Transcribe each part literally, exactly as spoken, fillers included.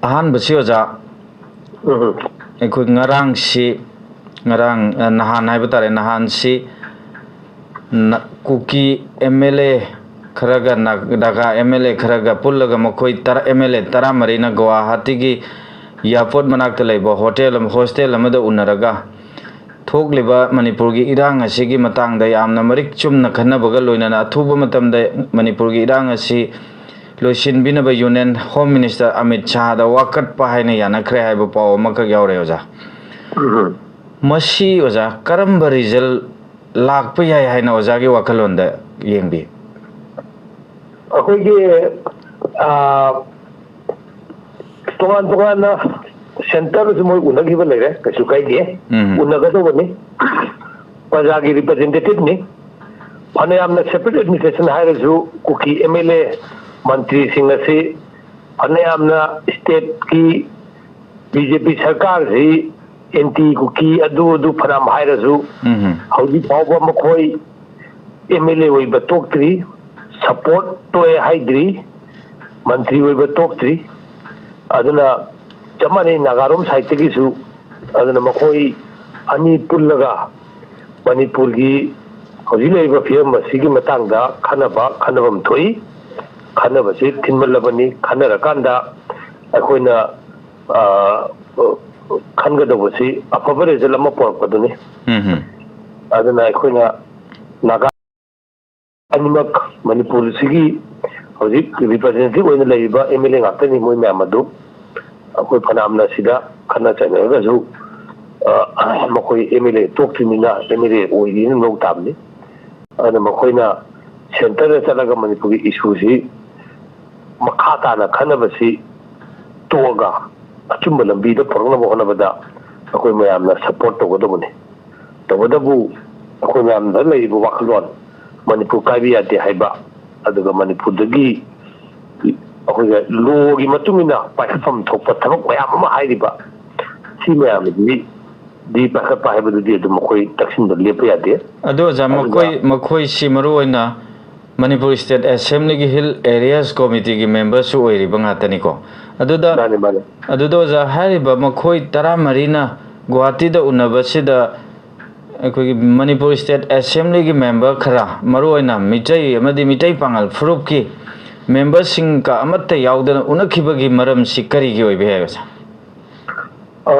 ꯑꯍꯥꯟꯕꯁꯤ ꯑꯣꯖꯥ, ꯎꯝ ꯑꯩꯈꯣꯏ ꯉꯔꯥꯡꯁꯤ, ꯉꯔꯥꯡ, ꯑ, ꯅꯍꯥꯟ ꯍꯥꯏꯕ ꯇꯥꯔꯦ, ꯅꯍꯥꯟꯁꯤ ꯅ-, ꯀꯨꯀꯤ ꯑꯦꯝ ꯑꯦꯜ ꯑꯦ ꯈꯔꯒ ꯅꯥ-, ꯅꯥꯒꯥ ꯑꯦꯝ ꯑꯦꯜ ꯑꯦ ꯈꯔꯒ ꯄꯨꯜꯂꯒ ꯃꯈꯣꯏ ꯇꯔꯥ, ꯑꯦꯝ ꯑꯦꯜ ꯑꯦ ꯇꯔꯥꯃꯔꯤꯅ ꯒꯨꯋꯥꯍꯥꯇꯤꯒꯤ ꯏꯌꯥꯔꯄꯣꯔꯠ ꯃꯅꯥꯛꯇ ꯂꯩꯕ ꯍꯣꯇꯦꯜ ꯑꯃ, ꯍꯣꯁꯇꯦꯜ ꯑꯃꯗ ꯎꯅꯔꯒ ꯊꯣꯛꯂꯤꯕ ꯃꯅꯤꯄꯨꯔꯒꯤ ꯏꯔꯥꯡ ꯑꯁꯤꯒꯤ ꯃꯇꯥꯡꯗ ꯌꯥꯝꯅ ꯃꯔꯤꯛ ꯆꯨꯝꯅ ꯈꯟꯅꯕꯒ ꯂꯣꯏꯅꯅ ꯑꯊꯨꯕ ꯃꯇꯝꯗ ꯃꯅꯤꯄꯨꯔꯒꯤ ꯏꯔꯥꯡ ꯑꯁꯤ ꯂꯣꯏꯁꯤꯟꯕꯤꯅꯕ ꯌꯨꯅꯤꯌꯟ ꯍꯣꯝ ꯃꯤꯅꯤꯁꯇꯔ ꯑꯃꯤꯠ ꯁꯥꯍꯗ ꯋꯥꯀꯠꯄ ꯍꯥꯏꯅ ꯌꯥꯅꯈ꯭ꯔꯦ ꯍꯥꯏꯕ ꯄꯥꯎ ꯑꯃꯈꯛ ꯌꯥꯎꯔꯦ ꯑꯣꯖꯥ꯫ ꯎꯝ ꯃꯁꯤ ꯑꯣꯖꯥ ꯀꯔꯝꯕ ꯔꯤꯖꯜ ꯂꯥꯛꯄ ꯌꯥꯏ ꯍꯥꯏꯅ ꯑꯣꯖꯥꯒꯤ ꯋꯥꯈꯜꯂꯣꯟꯗ ꯌꯦꯡꯕꯤ? ꯑꯩꯈꯣꯏꯒꯤ ꯑ, ꯇꯣꯉꯥꯟ ꯇꯣꯉꯥꯟꯅ ꯁꯦꯟꯇꯔꯗꯁꯨ ꯃꯣꯏ ꯎꯅꯈꯤꯕ ꯂꯩꯔꯦ, ꯀꯩꯁꯨ ꯀꯥꯏꯗꯦ꯫ ꯎꯝ꯫ ꯎꯅꯒꯗꯧꯕꯅꯤ꯫ ꯄ꯭ꯔꯖꯥꯒꯤ ꯔꯤꯄ꯭ꯔꯖꯦꯟꯇꯦꯇꯤꯚꯅꯤ꯫ ꯐꯅꯌꯥꯝꯅ ꯁꯦꯄꯔꯦꯠ ꯑꯦꯗꯃꯤꯅꯤꯁꯇ꯭ꯔꯦꯁꯟ ꯍꯥꯏꯔꯁꯨ ꯀꯨꯀꯤ ꯑꯦꯝ ꯑꯦꯜ ꯑꯦ ꯃꯟꯇ꯭ꯔꯤꯁꯤꯡ ꯑꯁꯤ ꯐꯅꯌꯥꯝꯅ ꯁ꯭ꯇꯦꯠꯀꯤ ꯕꯤ ꯖꯦ ꯄꯤ ꯁꯔꯀꯥꯔꯁꯤ ꯑꯦꯟꯇꯤ ꯀꯨꯀꯤ ꯑꯗꯨ ꯑꯗꯨ ꯐꯅꯌꯥꯝ ꯍꯥꯏꯔꯁꯨ ꯎꯝ꯫ ꯍꯧꯖꯤꯛ ꯐꯥꯎꯕ ꯃꯈꯣꯏ ꯑꯦꯝ ꯑꯦꯜ ꯑꯦ ꯑꯣꯏꯕ ꯇꯣꯛꯇ꯭ꯔꯤ, ꯁꯄꯣꯔꯠ ꯇꯣꯛꯑꯦ ꯍꯥꯏꯗ꯭ꯔꯤ, ꯃꯟꯇ꯭ꯔꯤ ꯑꯣꯏꯕ ꯇꯣꯛꯇ꯭ꯔꯤ꯫ ꯑꯗꯨꯅ ꯆꯞ ꯃꯥꯟꯅꯩ ꯅꯥꯒꯥꯔꯣꯝ ꯁꯥꯏꯠꯇꯒꯤꯁꯨ꯫ ꯑꯗꯨꯅ ꯃꯈꯣꯏ ꯑꯅꯤ ꯄꯨꯜꯂꯒ ꯃꯅꯤꯄꯨꯔꯒꯤ ꯍꯧꯖꯤꯛ ꯂꯩꯔꯤꯕ ꯐꯤꯕꯝ ꯑꯁꯤꯒꯤ ꯃꯇꯥꯡꯗ ꯈꯟꯅꯕ, ꯈꯟꯅꯐꯝ ꯊꯣꯛꯏ꯫ ꯈꯟꯅꯕꯁꯤ ꯊꯤꯟꯃꯜꯂꯕꯅꯤ꯫ ꯈꯟꯅꯔꯀꯥꯟꯗ ꯑꯩꯈꯣꯏꯅ, ꯑ, ꯈꯟꯒꯗꯧꯕꯁꯤ ꯑꯐꯕ ꯔꯤꯖꯜ ꯑꯃ ꯄꯨꯔꯛꯄꯗꯨꯅꯤ꯫ ꯎꯝ꯫ ꯑꯗꯨꯅ ꯑꯩꯈꯣꯏꯅ ꯅꯥꯒꯥ ꯑꯅꯤꯃꯛ ꯃꯅꯤꯄꯨꯔꯁꯤꯒꯤ ꯍꯧꯖꯤꯛ ꯔꯤꯄ꯭ꯔꯖꯦꯟꯇꯦꯇꯤꯚ ꯑꯣꯏꯅ ꯂꯩꯔꯤꯕ ꯑꯦꯝ ꯑꯦꯜ ꯑꯦ ꯉꯥꯛꯇꯅꯤ꯫ ꯃꯣꯏ ꯃꯌꯥꯝ ꯑꯗꯨ ꯑꯩꯈꯣꯏ ꯐꯅꯌꯥꯝꯅ ꯁꯤꯗ ꯈꯠꯅ ꯆꯩꯅꯔꯒꯁꯨ, ꯑ, ꯃꯈꯣꯏ ꯑꯦꯝ ꯑꯦꯜ ꯑꯦ ꯇꯣꯛꯇ꯭ꯔꯤꯕꯅꯤꯅ ꯑꯦꯝ ꯑꯦꯜ ꯑꯦ ꯑꯣꯏꯔꯤꯅ ꯂꯧ ꯇꯥꯕꯅꯤ꯫ ꯑꯗꯨꯅ ꯃꯈꯣꯏꯅ ꯁꯦꯟꯇꯔꯗ ꯆꯠꯂꯒ ꯃꯅꯤꯄꯨꯔꯒꯤ ꯏꯁꯨꯁꯤ ꯃꯈꯥ ꯇꯥꯅ ꯈꯟꯅꯕꯁꯤ ꯇꯣꯛꯑꯒ ꯑꯆꯨꯝꯕ ꯂꯝꯕꯤꯗ ꯄꯨꯔꯛꯅꯕ ꯍꯣꯠꯅꯕꯗ ꯑꯩꯈꯣꯏ ꯃꯌꯥꯝꯅ ꯁꯄꯣꯔꯠ ꯇꯧꯒꯗꯧꯕꯅꯤ꯫ ꯇꯧꯕꯇꯕꯨ ꯑꯩꯈꯣꯏ ꯃꯌꯥꯝꯗ ꯂꯩꯔꯤꯕ ꯋꯥꯈꯜꯂꯣꯟ ꯃꯅꯤꯄꯨꯔ ꯀꯥꯏꯕ ꯌꯥꯗꯦ ꯍꯥꯏꯕ, ꯑꯗꯨꯒ ꯃꯅꯤꯄꯨꯔꯗꯒꯤ ꯑꯩꯈꯣꯏꯒꯤ ꯂꯣꯒꯤ ꯃꯇꯨꯡ ꯏꯟꯅ ꯄꯥꯏꯈꯠꯐꯝ ꯊꯣꯛꯄ ꯊꯕꯛ ꯃꯌꯥꯝ ꯑꯃ ꯍꯥꯏꯔꯤꯕ ꯁꯤ ꯃꯌꯥꯝꯁꯤꯗꯤ ꯄꯥꯏꯈꯠꯄ ꯍꯥꯏꯕꯗꯨꯗꯤ ꯑꯗꯨꯝ ꯑꯩꯈꯣꯏ ꯇꯛꯁꯤꯟꯕ ꯂꯦꯞꯄ ꯌꯥꯗꯦ꯫ ꯑꯗꯣ ꯑꯣꯖꯥ, ꯑꯗꯨꯒ ꯃꯈꯣꯏ, ꯃꯈꯣꯏꯁꯤ ꯃꯔꯨ ꯑꯣꯏꯅ ꯃꯅꯤꯄꯨꯔ ꯁ꯭ꯇꯦꯠ ꯑꯦꯁꯦꯝꯕ꯭ꯂꯤꯒꯤ ꯍꯤꯜ ꯑꯦꯔꯤꯌꯥꯁ ꯀꯣꯃꯤꯇꯤꯒꯤ ꯃꯦꯝꯕꯔꯁꯨ ꯑꯣꯏꯔꯤꯕ ꯉꯥꯛꯇꯅꯤꯀꯣ꯫ ꯑꯗꯨꯗ, ꯃꯥꯅꯦ, ꯃꯥꯅꯦ꯫ ꯑꯗꯨꯗ ꯑꯣꯖꯥ, ꯍꯥꯏꯔꯤꯕ ꯃꯈꯣꯏ ꯇꯔꯥꯃꯔꯤꯅ ꯒꯨꯋꯥꯍꯥꯇꯤꯗ ꯎꯅꯕꯁꯤꯗ ꯑꯩꯈꯣꯏꯒꯤ ꯃꯅꯤꯄꯨꯔ ꯁ꯭ꯇꯦꯠ ꯑꯦꯁꯦꯝꯕ꯭ꯂꯤꯒꯤ ꯃꯦꯝꯕꯔ ꯈꯔ, ꯃꯔꯨꯑꯣꯏꯅ ꯃꯤꯇꯩ ꯑꯃꯗꯤ ꯃꯤꯇꯩ ꯄꯥꯉꯜ ꯐꯨꯔꯨꯞꯀꯤ ꯃꯦꯝꯕꯔꯁꯤꯡꯒ ꯑꯃꯠꯇ ꯌꯥꯎꯗꯅ ꯎꯅꯈꯤꯕꯒꯤ ꯃꯔꯝꯁꯤ ꯀꯔꯤꯒꯤ ꯑꯣꯏꯕ ꯌꯥꯏ, ꯑꯣꯖꯥ? ꯑ,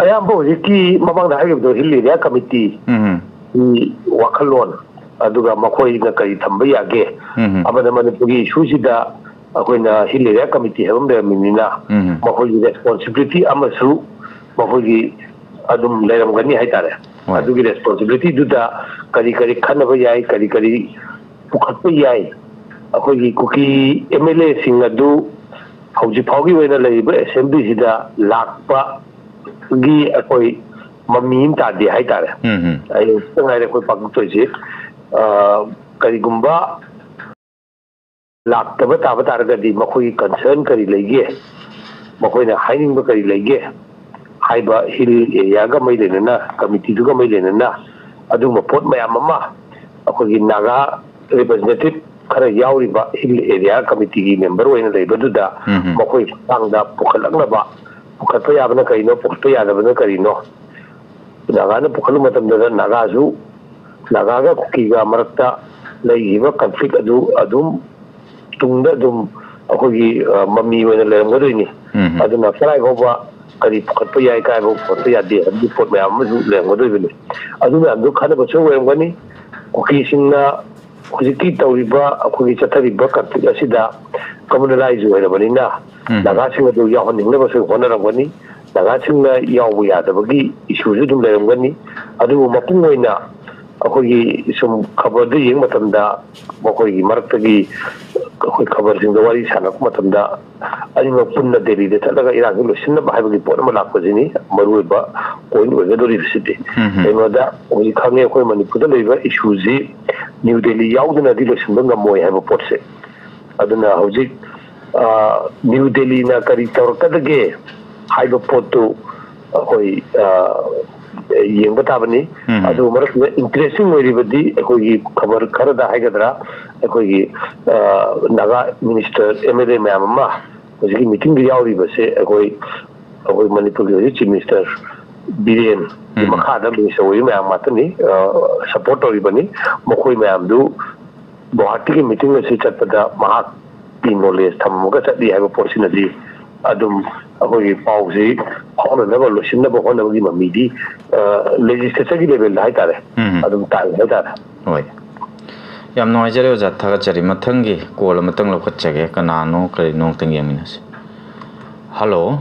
ꯑꯌꯥꯝꯕ ꯍꯧꯖꯤꯛꯀꯤ ꯃꯃꯥꯡꯗ ꯍꯥꯏꯈꯤꯕꯗꯣ, ꯍꯤꯜ ꯑꯦꯔꯤꯌꯥ ꯀꯃꯤꯇꯤ ꯎꯝ꯫ ꯒꯤ ꯋꯥꯈꯜꯂꯣꯟ, ꯑꯗꯨꯒ ꯃꯈꯣꯏꯅ ꯀꯔꯤ ꯊꯝꯕ ꯌꯥꯒꯦ, ꯎꯝ꯫ ꯑꯃꯅ ꯃꯅꯤꯄꯨꯔꯒꯤ ꯏꯁꯨꯁꯤꯗ ꯑꯩꯈꯣꯏꯅ ꯍꯤꯜ ꯑꯦꯔꯤꯌꯥ ꯀꯃꯤꯇꯤ ꯍꯥꯏꯕ ꯑꯃ ꯂꯩꯔꯝꯃꯤꯅꯤꯅ, ꯎꯝ꯫ ꯃꯈꯣꯏꯒꯤ ꯔꯦꯁꯄꯣꯟꯁꯤꯕꯤꯂꯤꯇꯤ ꯑꯃꯁꯨ ꯃꯈꯣꯏꯒꯤ ꯑꯗꯨꯝ ꯂꯩꯔꯝꯒꯅꯤ ꯍꯥꯏꯇꯥꯔꯦ꯫ ꯍꯣꯏ꯫ ꯑꯗꯨꯒꯤ ꯔꯦꯁꯄꯣꯟꯁꯤꯕꯤꯂꯤꯇꯤꯗꯨꯗ ꯀꯔꯤ ꯀꯔꯤ ꯈꯟꯅꯕ ꯌꯥꯏ, ꯀꯔꯤ ꯀꯔꯤ ꯄꯨꯈꯠꯄ ꯌꯥꯏ, ꯑꯩꯈꯣꯏꯒꯤ ꯀꯨꯀꯤ ꯑꯦꯝ ꯑꯦꯜ ꯑꯦꯁꯤꯡ ꯑꯗꯨ ꯍꯧꯖꯤꯛ ꯐꯥꯎꯒꯤ ꯑꯣꯏꯅ ꯂꯩꯔꯤꯕ ꯑꯦꯁꯦꯝꯕ꯭ꯂꯤꯁꯤꯗ ꯂꯥꯛꯄꯒꯤ ꯑꯩꯈꯣꯏ ꯃꯃꯤ ꯑꯃ ꯇꯥꯗꯦ ꯍꯥꯏꯇꯥꯔꯦ꯫ ꯎꯝ, ꯎꯝ꯫ ꯑꯩ ꯈꯤꯇꯪ ꯉꯥꯏꯔꯦ ꯑꯩꯈꯣꯏ ꯄꯥꯡꯊꯣꯛꯇꯣꯏꯁꯤ꯫ ꯑ, ꯀꯔꯤꯒꯨꯝꯕ ꯂꯥꯛꯇꯕ ꯇꯥꯕ ꯇꯥꯔꯒꯗꯤ ꯃꯈꯣꯏꯒꯤ ꯀꯟꯁꯔꯟ ꯀꯔꯤ ꯂꯩꯒꯦ, ꯃꯈꯣꯏꯅ ꯍꯥꯏꯅꯤꯡꯕ ꯀꯔꯤ ꯂꯩꯒꯦ ꯍꯥꯏꯕ, ꯍꯤꯜ ꯑꯦꯔꯤꯌꯥꯒ ꯃꯔꯤ ꯂꯩꯅꯅ, ꯀꯃꯤꯇꯤꯗꯨꯒ ꯃꯔꯤ ꯂꯩꯅꯅ ꯑꯗꯨꯒꯨꯝꯕ ꯄꯣꯠ ꯃꯌꯥꯝ ꯑꯃ ꯑꯩꯈꯣꯏꯒꯤ ꯅꯥꯒꯥ ꯔꯤꯄ꯭ꯔꯖꯦꯟꯇꯦꯇꯤꯚ ꯈꯔ ꯌꯥꯎꯔꯤꯕ ꯍꯤꯜ ꯑꯦꯔꯤꯌꯥ ꯀꯃꯤꯇꯤꯒꯤ ꯃꯦꯝꯕꯔ ꯑꯣꯏꯅ ꯂꯩꯕꯗꯨꯗ ꯎꯝ꯫ ꯃꯈꯣꯏꯒꯤ ꯃꯇꯥꯡꯗ ꯄꯨꯈꯠꯂꯛꯅꯕ, ꯄꯨꯈꯠꯄ ꯌꯥꯕꯅ ꯀꯔꯤꯅꯣ, ꯄꯨꯈꯠꯄ ꯌꯥꯗꯕꯅ ꯀꯔꯤꯅꯣ, ꯅꯥꯒꯥꯅ ꯄꯨꯈꯠꯂꯨꯕ ꯃꯇꯝꯗ ꯅꯥꯒꯥꯁꯨ, ꯅꯥꯒꯥꯒ ꯀꯨꯀꯤꯒ ꯃꯔꯛꯇ ꯂꯩꯈꯤꯕ ꯀꯟꯐ꯭ꯂꯤꯛ ꯑꯗꯨ ꯑꯗꯨꯝ ꯇꯨꯡꯗ ꯑꯗꯨꯝ ꯑꯩꯈꯣꯏꯒꯤ, ꯑ, ꯃꯃꯤ ꯑꯣꯏꯅ ꯂꯩꯔꯝꯒꯗꯣꯏꯅꯤ꯫ ꯎꯝ꯫ ꯑꯗꯨꯅ ꯀꯗꯥꯏ ꯐꯥꯎꯕ ꯀꯔꯤ ꯄꯨꯈꯠꯄ ꯌꯥꯏ, ꯀꯗꯥꯏ ꯐꯥꯎꯕ ꯄꯨꯈꯠꯄ ꯌꯥꯗꯦ ꯍꯥꯏꯕꯒꯤ ꯄꯣꯠ ꯃꯌꯥꯝ ꯑꯃꯁꯨ ꯂꯩꯔꯝꯒꯗꯣꯏꯕꯅꯤ꯫ ꯑꯗꯨ ꯃꯌꯥꯝꯗꯨ ꯈꯟꯅꯕꯁꯨ ꯑꯣꯏꯔꯝꯒꯅꯤ꯫ ꯀꯨꯀꯤꯁꯤꯡꯅ ꯍꯧꯖꯤꯛꯀꯤ ꯇꯧꯔꯤꯕ, ꯑꯩꯈꯣꯏꯒꯤ ꯆꯠꯊꯔꯤꯕ ꯀꯟꯐ꯭ꯂꯤꯛ ꯑꯁꯤꯗ ꯀꯃꯨꯅꯦꯂꯥꯏꯖ ꯑꯣꯏꯔꯕꯅꯤꯅ, ꯎꯝ꯫ ꯅꯥꯒꯥꯁꯤꯡ ꯑꯗꯨ ꯌꯥꯎꯍꯟꯅꯤꯡꯅꯕꯁꯨ ꯍꯣꯠꯅꯔꯝꯒꯅꯤ꯫ ꯅꯥꯒꯥꯁꯤꯡꯅ ꯌꯥꯎꯕ ꯌꯥꯗꯕꯒꯤ ꯏꯁꯨꯁꯨ ꯑꯗꯨꯝ ꯂꯩꯔꯝꯒꯅꯤ꯫ ꯑꯗꯨꯕꯨ ꯃꯄꯨꯡ ꯑꯣꯏꯅ ꯑꯩꯈꯣꯏꯒꯤ ꯁꯨꯝ ꯈꯕꯔꯗ ꯌꯦꯡꯕ ꯃꯇꯝꯗ ꯃꯈꯣꯏꯒꯤ ꯃꯔꯛꯇꯒꯤ ꯑꯩꯈꯣꯏ ꯈꯕꯔꯁꯤꯡꯗ ꯋꯥꯔꯤ ꯁꯥꯟꯅꯔꯛꯄ ꯃꯇꯝꯗ ꯑꯅꯤꯃꯛ ꯄꯨꯟꯅ ꯗꯦꯜꯂꯤꯗ ꯆꯠꯂꯒ ꯏꯔꯥꯡꯁꯤ ꯂꯣꯏꯁꯤꯟꯅꯕ ꯍꯥꯏꯕꯒꯤ ꯄꯣꯠ ꯑꯃ ꯂꯥꯛꯄꯁꯤꯅꯤ ꯃꯔꯨꯑꯣꯏꯕ ꯄꯣꯏꯟ ꯑꯣꯏꯒꯗꯧꯔꯤꯕꯁꯤꯗꯤ꯫ ꯎꯝ꯫ ꯀꯩꯅꯣꯗ ꯍꯧꯖꯤꯛ ꯈꯪꯉꯦ, ꯑꯩꯈꯣꯏ ꯃꯅꯤꯄꯨꯔꯗ ꯂꯩꯔꯤꯕ ꯏꯁꯨꯁꯤ ꯅ꯭ꯌꯨ ꯗꯦꯜꯂꯤ ꯌꯥꯎꯗꯅꯗꯤ ꯂꯣꯏꯁꯤꯟꯕ ꯉꯝꯃꯣꯏ ꯍꯥꯏꯕ ꯄꯣꯠꯁꯦ꯫ ꯑꯗꯨꯅ ꯍꯧꯖꯤꯛ, ꯑ, ꯅ꯭ꯌꯨ ꯗꯦꯜꯂꯤꯅ ꯀꯔꯤ ꯇꯧꯔꯛꯀꯗꯒꯦ ꯍꯥꯏꯕ ꯄꯣꯠꯇꯨ ꯑꯩꯈꯣꯏ, ꯑ, ꯌꯦꯡꯕ ꯇꯥꯕꯅꯤ꯫ ꯎꯝ꯫ ꯑꯗꯨ ꯃꯔꯛꯁꯤꯗ interesting ꯑꯣꯏꯔꯤꯕꯗꯤ ꯑꯩꯈꯣꯏꯒꯤ ꯈꯕꯔ ꯈꯔꯗ ꯍꯥꯏꯒꯗ꯭ꯔꯥ, ꯑꯩꯈꯣꯏꯒꯤ, ꯑ, Naga minister, M L A ꯃꯌꯥꯝ ꯑꯃ ꯍꯧꯖꯤꯛꯀꯤ meetingꯗ ꯌꯥꯎꯔꯤꯕꯁꯦ ꯑꯩꯈꯣꯏ, ꯑꯩꯈꯣꯏ ꯃꯅꯤꯄꯨꯔꯒꯤ ꯍꯧꯖꯤꯛ Chief Minister ꯕꯤꯔꯦꯟꯒꯤ ꯎꯝ꯫ ꯃꯈꯥꯗ minister ꯑꯣꯏꯔꯤꯕ ꯃꯌꯥꯝ ꯉꯥꯛꯇꯅꯤ, ꯑ, support ꯇꯧꯔꯤꯕꯅꯤ꯫ ꯃꯈꯣꯏ ꯃꯌꯥꯝꯗꯨ ꯒꯨꯋꯥꯍꯥꯇꯤꯒꯤ meeting ꯑꯁꯤ ꯆꯠꯄꯗ ꯃꯍꯥꯛꯀꯤ knowledge ꯊꯝꯃꯒ ꯆꯠꯂꯤ ꯍꯥꯏꯕ ꯄꯣꯠꯁꯤꯅꯗꯤ ꯑꯗꯨꯝ ꯑꯩꯈꯣꯏꯒꯤ ꯄꯥꯎꯁꯤ ꯐꯥꯎꯅꯅꯕ, ꯂꯣꯏꯁꯤꯟꯅꯕ ꯍꯣꯠꯅꯕꯒꯤ ꯃꯃꯤꯗꯤ, ꯑ, legislatureꯒꯤ levelꯗ ꯍꯥꯏꯇꯥꯔꯦ, ꯎꯝ꯫ ꯑꯗꯨꯝ ꯇꯥꯛꯏ ꯍꯥꯏꯇꯥꯔꯦ꯫ ꯍꯣꯏ꯫ ꯌꯥꯝ ꯅꯨꯡꯉꯥꯏꯖꯔꯦ ꯑꯣꯖꯥ, ꯊꯥꯒꯠꯆꯔꯤ꯫ ꯃꯊꯪꯒꯤ call ꯑꯃꯇꯪ ꯂꯧꯈꯠꯆꯒꯦ꯫ ꯀꯅꯥꯅꯣ ꯀꯔꯤꯅꯣ ꯑꯃꯇꯪ ꯌꯦꯡꯃꯤꯟꯅꯁꯤ꯫ Hello꯫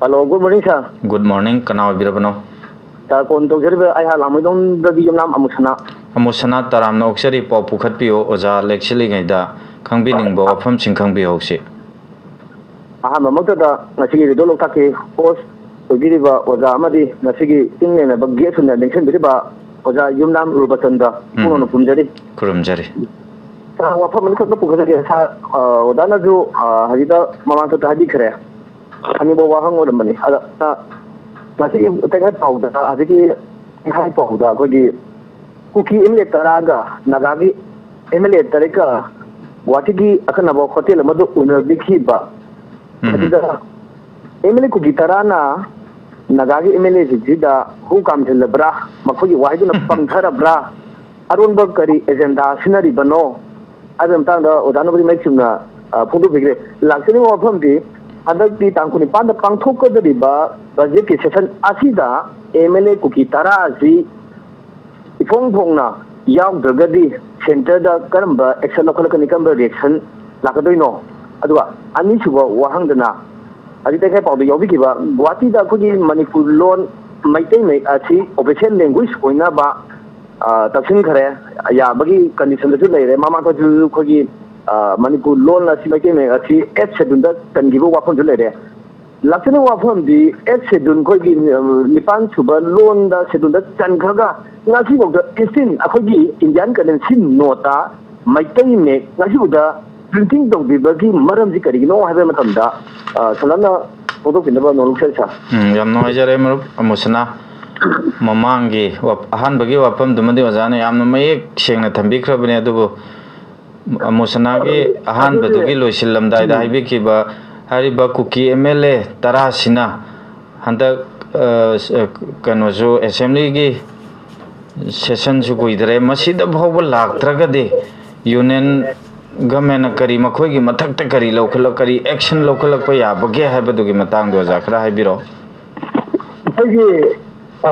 Hello, good morning, sir꯫ Good morning, ꯀꯅꯥ ꯑꯣꯏꯕꯤꯔꯕꯅꯣ? Sir, phone ꯇꯧꯖꯔꯤꯕ ꯑꯩꯍꯥꯛ ꯂꯥꯡꯃꯩꯗꯣꯡꯗꯒꯤ ꯌꯨꯝꯅꯥꯝ ꯑꯃꯨꯁꯅꯥ꯫ ꯑꯃꯨꯁꯅꯥ, ꯇꯔꯥꯝꯅ ꯑꯣꯛꯆꯔꯤ ꯄꯥꯎ ꯄꯨꯈꯠꯄꯤꯌꯨ꯫ ꯑꯣꯖꯥ ꯂꯦꯛꯁꯤꯜꯂꯤꯉꯩꯗ ꯈꯪꯕꯤꯅꯤꯡꯕ ꯋꯥꯐꯝꯁꯤꯡ ꯈꯪꯕꯤꯍꯧꯁꯤ꯫ ꯑꯍꯥꯟꯕꯃꯛꯇꯗ ꯉꯁꯤꯒꯤ ꯔꯦꯗꯤꯑꯣ ꯂꯣꯛꯇꯥꯛꯀꯤ host ꯑꯣꯏꯕꯤꯔꯤꯕ ꯑꯣꯖꯥ ꯑꯃꯗꯤ ꯉꯁꯤꯒꯤ ꯆꯤꯡ ꯂꯦꯝꯅꯕ guest ꯑꯣꯏꯅ ꯂꯦꯡꯁꯤꯟꯕꯤꯔꯤꯕ ꯑꯣꯖꯥ ꯌꯨꯝꯅꯥꯝ ꯔꯨꯕꯆꯟꯗ꯭ꯔ ꯎꯝ꯫ ꯏꯄꯨꯡꯉꯣꯅ ꯈꯨꯔꯨꯝꯖꯔꯤ꯫ ꯈꯨꯔꯨꯝꯖꯔꯤ꯫ ꯁꯥꯔ, ꯋꯥꯐꯝ ꯑꯅꯤꯈꯛꯇ ꯄꯨꯈꯠꯆꯒꯦ꯫ ꯁꯥꯔ, ꯑ, ꯑꯣꯖꯥꯅꯁꯨ, ꯑ, ꯍꯧꯖꯤꯛꯇ ꯃꯃꯥꯡꯊꯛꯇ ꯍꯥꯏꯕꯤꯈ꯭ꯔꯦ꯫ ꯍꯥꯏꯅꯤꯡꯕ ꯋꯥꯍꯪ ꯑꯣꯏꯔꯝꯕꯅꯤ꯫ ꯑꯗ, ꯑ, ꯉꯁꯤꯒꯤ ꯇꯦꯡꯍꯩ ꯄꯥꯎꯗ, ꯍꯧꯖꯤꯛꯀꯤ ꯇꯦꯡꯍꯩ ꯄꯥꯎꯗ ꯑꯩꯈꯣꯏꯒꯤ ꯀꯨꯀꯤ M L A ꯇꯔꯥꯒ ꯅꯥꯒꯥꯒꯤ M L A ꯇꯔꯦꯠꯀ ꯒꯨꯋꯥꯍꯥꯇꯤꯒꯤ ꯑꯈꯟꯅꯕ ꯍꯣꯇꯦꯜ ꯑꯃꯗ ꯎꯅꯕꯤꯈꯤꯕ ꯎꯝ꯫ ꯑꯗꯨꯗ M L A Kuki ꯇꯔꯥꯅ ꯅꯥꯒꯥꯒꯤ M L A ꯁꯤꯡꯁꯤꯗ ꯍꯨ ꯀꯥꯝꯁꯤꯜꯂꯕ꯭ꯔꯥ, ꯃꯈꯣꯏꯒꯤ ꯋꯥꯍꯩꯗꯨꯅ ꯄꯪꯊꯔꯕ꯭ꯔꯥ, ꯑꯔꯣꯟꯕ ꯀꯔꯤ agenda ꯁꯤꯖꯤꯟꯅꯔꯤꯕꯅꯣ ꯍꯥꯏꯕꯒꯤ ꯃꯇꯥꯡꯗ ꯑꯣꯖꯥꯅꯕꯨꯗꯤ ꯃꯌꯦꯛ ꯆꯨꯝꯅ, ꯑ, ꯐꯣꯡꯗꯣꯛꯄꯤꯈ꯭ꯔꯦ꯫ ꯂꯥꯛꯆꯅꯤꯡꯕ ꯋꯥꯐꯝꯗꯤ, ꯍꯟꯗꯛꯀꯤ ꯇꯥꯡ ꯀꯨꯟꯅꯤꯄꯥꯟꯗ ꯄꯥꯡꯊꯣꯛꯀꯗꯧꯔꯤꯕ budgetꯀꯤ session ꯑꯁꯤꯗ M L A ꯀꯨꯀꯤ ꯇꯔꯥ ꯑꯁꯤ ꯏꯐꯣꯡ ꯐꯣꯡꯅ ꯌꯥꯎꯗ꯭ꯔꯒꯗꯤ centreꯗ ꯀꯔꯝꯕ action ꯂꯧꯈꯠꯂꯛꯀꯅꯤ, ꯀꯔꯝꯕ reaction ꯂꯥꯛꯀꯗꯣꯏꯅꯣ? ꯑꯗꯨꯒ ꯑꯅꯤꯁꯨꯕ ꯋꯥꯍꯪꯗꯅ, ꯍꯧꯖꯤꯛ ꯇꯦꯡꯍꯩ ꯄꯥꯎꯗ ꯌꯥꯎꯕꯤꯈꯤꯕ ꯒꯨꯋꯥꯍꯥꯇꯤꯗ ꯑꯩꯈꯣꯏꯒꯤ ꯃꯅꯤꯄꯨꯔ ꯂꯣꯟ ꯃꯩꯇꯩ ꯃꯌꯦꯛ ꯑꯁꯤ official language ꯑꯣꯏꯅꯕ, ꯑ, ꯇꯛꯁꯤꯟꯈ꯭ꯔꯦ, ꯌꯥꯕꯒꯤ conditionꯗꯁꯨ ꯂꯩꯔꯦ꯫ ꯃꯃꯥꯡꯗꯁꯨ ꯑꯩꯈꯣꯏꯒꯤ, ꯑ, ꯃꯅꯤꯄꯨꯔ ꯂꯣꯟ ꯑꯁꯤ, ꯃꯩꯇꯩ ꯃꯌꯦꯛ ꯑꯁꯤ eighth scheduleꯗ ꯆꯟꯈꯤꯕ ꯋꯥꯐꯝꯁꯨ ꯂꯩꯔꯦ꯫ ꯂꯥꯛꯆꯅꯤꯡꯕ ꯋꯥꯐꯝꯗꯤ eighth schedule ꯑꯩꯈꯣꯏꯒꯤ, ꯑ, ꯅꯤꯄꯥꯟ ꯁꯨꯕ ꯂꯣꯟꯗ scheduleꯗ ꯆꯟꯈ꯭ꯔꯒ ꯉꯁꯤꯐꯥꯎꯗ still ꯑꯩꯈꯣꯏꯒꯤ Indian currency noteꯇ ꯃꯩꯇꯩ ꯃꯌꯦꯛ ꯉꯁꯤꯐꯥꯎꯗ printing ꯇꯧꯗ꯭ꯔꯤꯕꯒꯤ ꯃꯔꯝꯁꯤ ꯀꯔꯤꯒꯤꯅꯣ ꯍꯥꯏꯕ ꯃꯇꯝꯗ, ꯑ, ꯁꯝꯂꯞꯅ ꯐꯣꯡꯗꯣꯛꯄꯤꯅꯕ ꯅꯣꯂꯨꯛꯆꯔꯤ, ꯁꯥꯔ꯫ ꯎꯝ, ꯌꯥꯝ ꯅꯨꯡꯉꯥꯏꯖꯔꯦ ꯃꯔꯨꯞ ꯑꯃꯨꯁꯅꯥ꯫ ꯃꯃꯥꯡꯒꯤ ꯋꯥ-, ꯑꯍꯥꯟꯕꯒꯤ ꯋꯥꯐꯝꯗꯨꯃꯗꯤ ꯑꯣꯖꯥꯅ ꯌꯥꯝꯅ ꯃꯌꯦꯛ ꯁꯦꯡꯅ ꯊꯝꯕꯤꯈ꯭ꯔꯕꯅꯤ, ꯑꯗꯨꯕꯨ ꯑꯃꯨꯁꯅꯥꯒꯤ ꯑꯍꯥꯟꯕꯗꯨꯒꯤ ꯂꯣꯏꯁꯤꯜꯂꯝꯗꯥꯏꯗ ꯎꯝ꯫ ꯍꯥꯏꯕꯤꯈꯤꯕ ꯍꯥꯏꯔꯤꯕ ꯀꯨꯀꯤ ꯑꯦꯝ ꯑꯦꯜ ꯑꯦ ꯇꯔꯥꯁꯤꯅ ꯍꯟꯗꯛ, ꯑ, ꯁ-, ꯀꯩꯅꯣꯁꯨ, ꯑꯦꯁꯦꯝꯕ꯭ꯂꯤꯒꯤ ꯁꯦꯁꯟꯁꯨ ꯀꯨꯏꯗ꯭ꯔꯦ, ꯃꯁꯤꯗ ꯐꯥꯎꯕ ꯂꯥꯛꯇ꯭ꯔꯒꯗꯤ ꯌꯨꯅꯤꯌꯟ ꯒꯃꯦꯟꯅ ꯀꯔꯤ, ꯃꯈꯣꯏꯒꯤ ꯃꯊꯛꯇ ꯀꯔꯤ ꯂꯧꯈꯠꯂꯛ-, ꯀꯔꯤ ꯑꯦꯛꯁꯟ ꯂꯧꯈꯠꯂꯛꯄ ꯌꯥꯕꯒꯦ ꯍꯥꯏꯕꯗꯨꯒꯤ ꯃꯇꯥꯡꯗꯣ ꯑꯣꯖꯥ ꯈꯔ ꯍꯥꯏꯕꯤꯔꯛꯑꯣ꯫ ꯑꯩꯈꯣꯏꯒꯤ, ꯑ,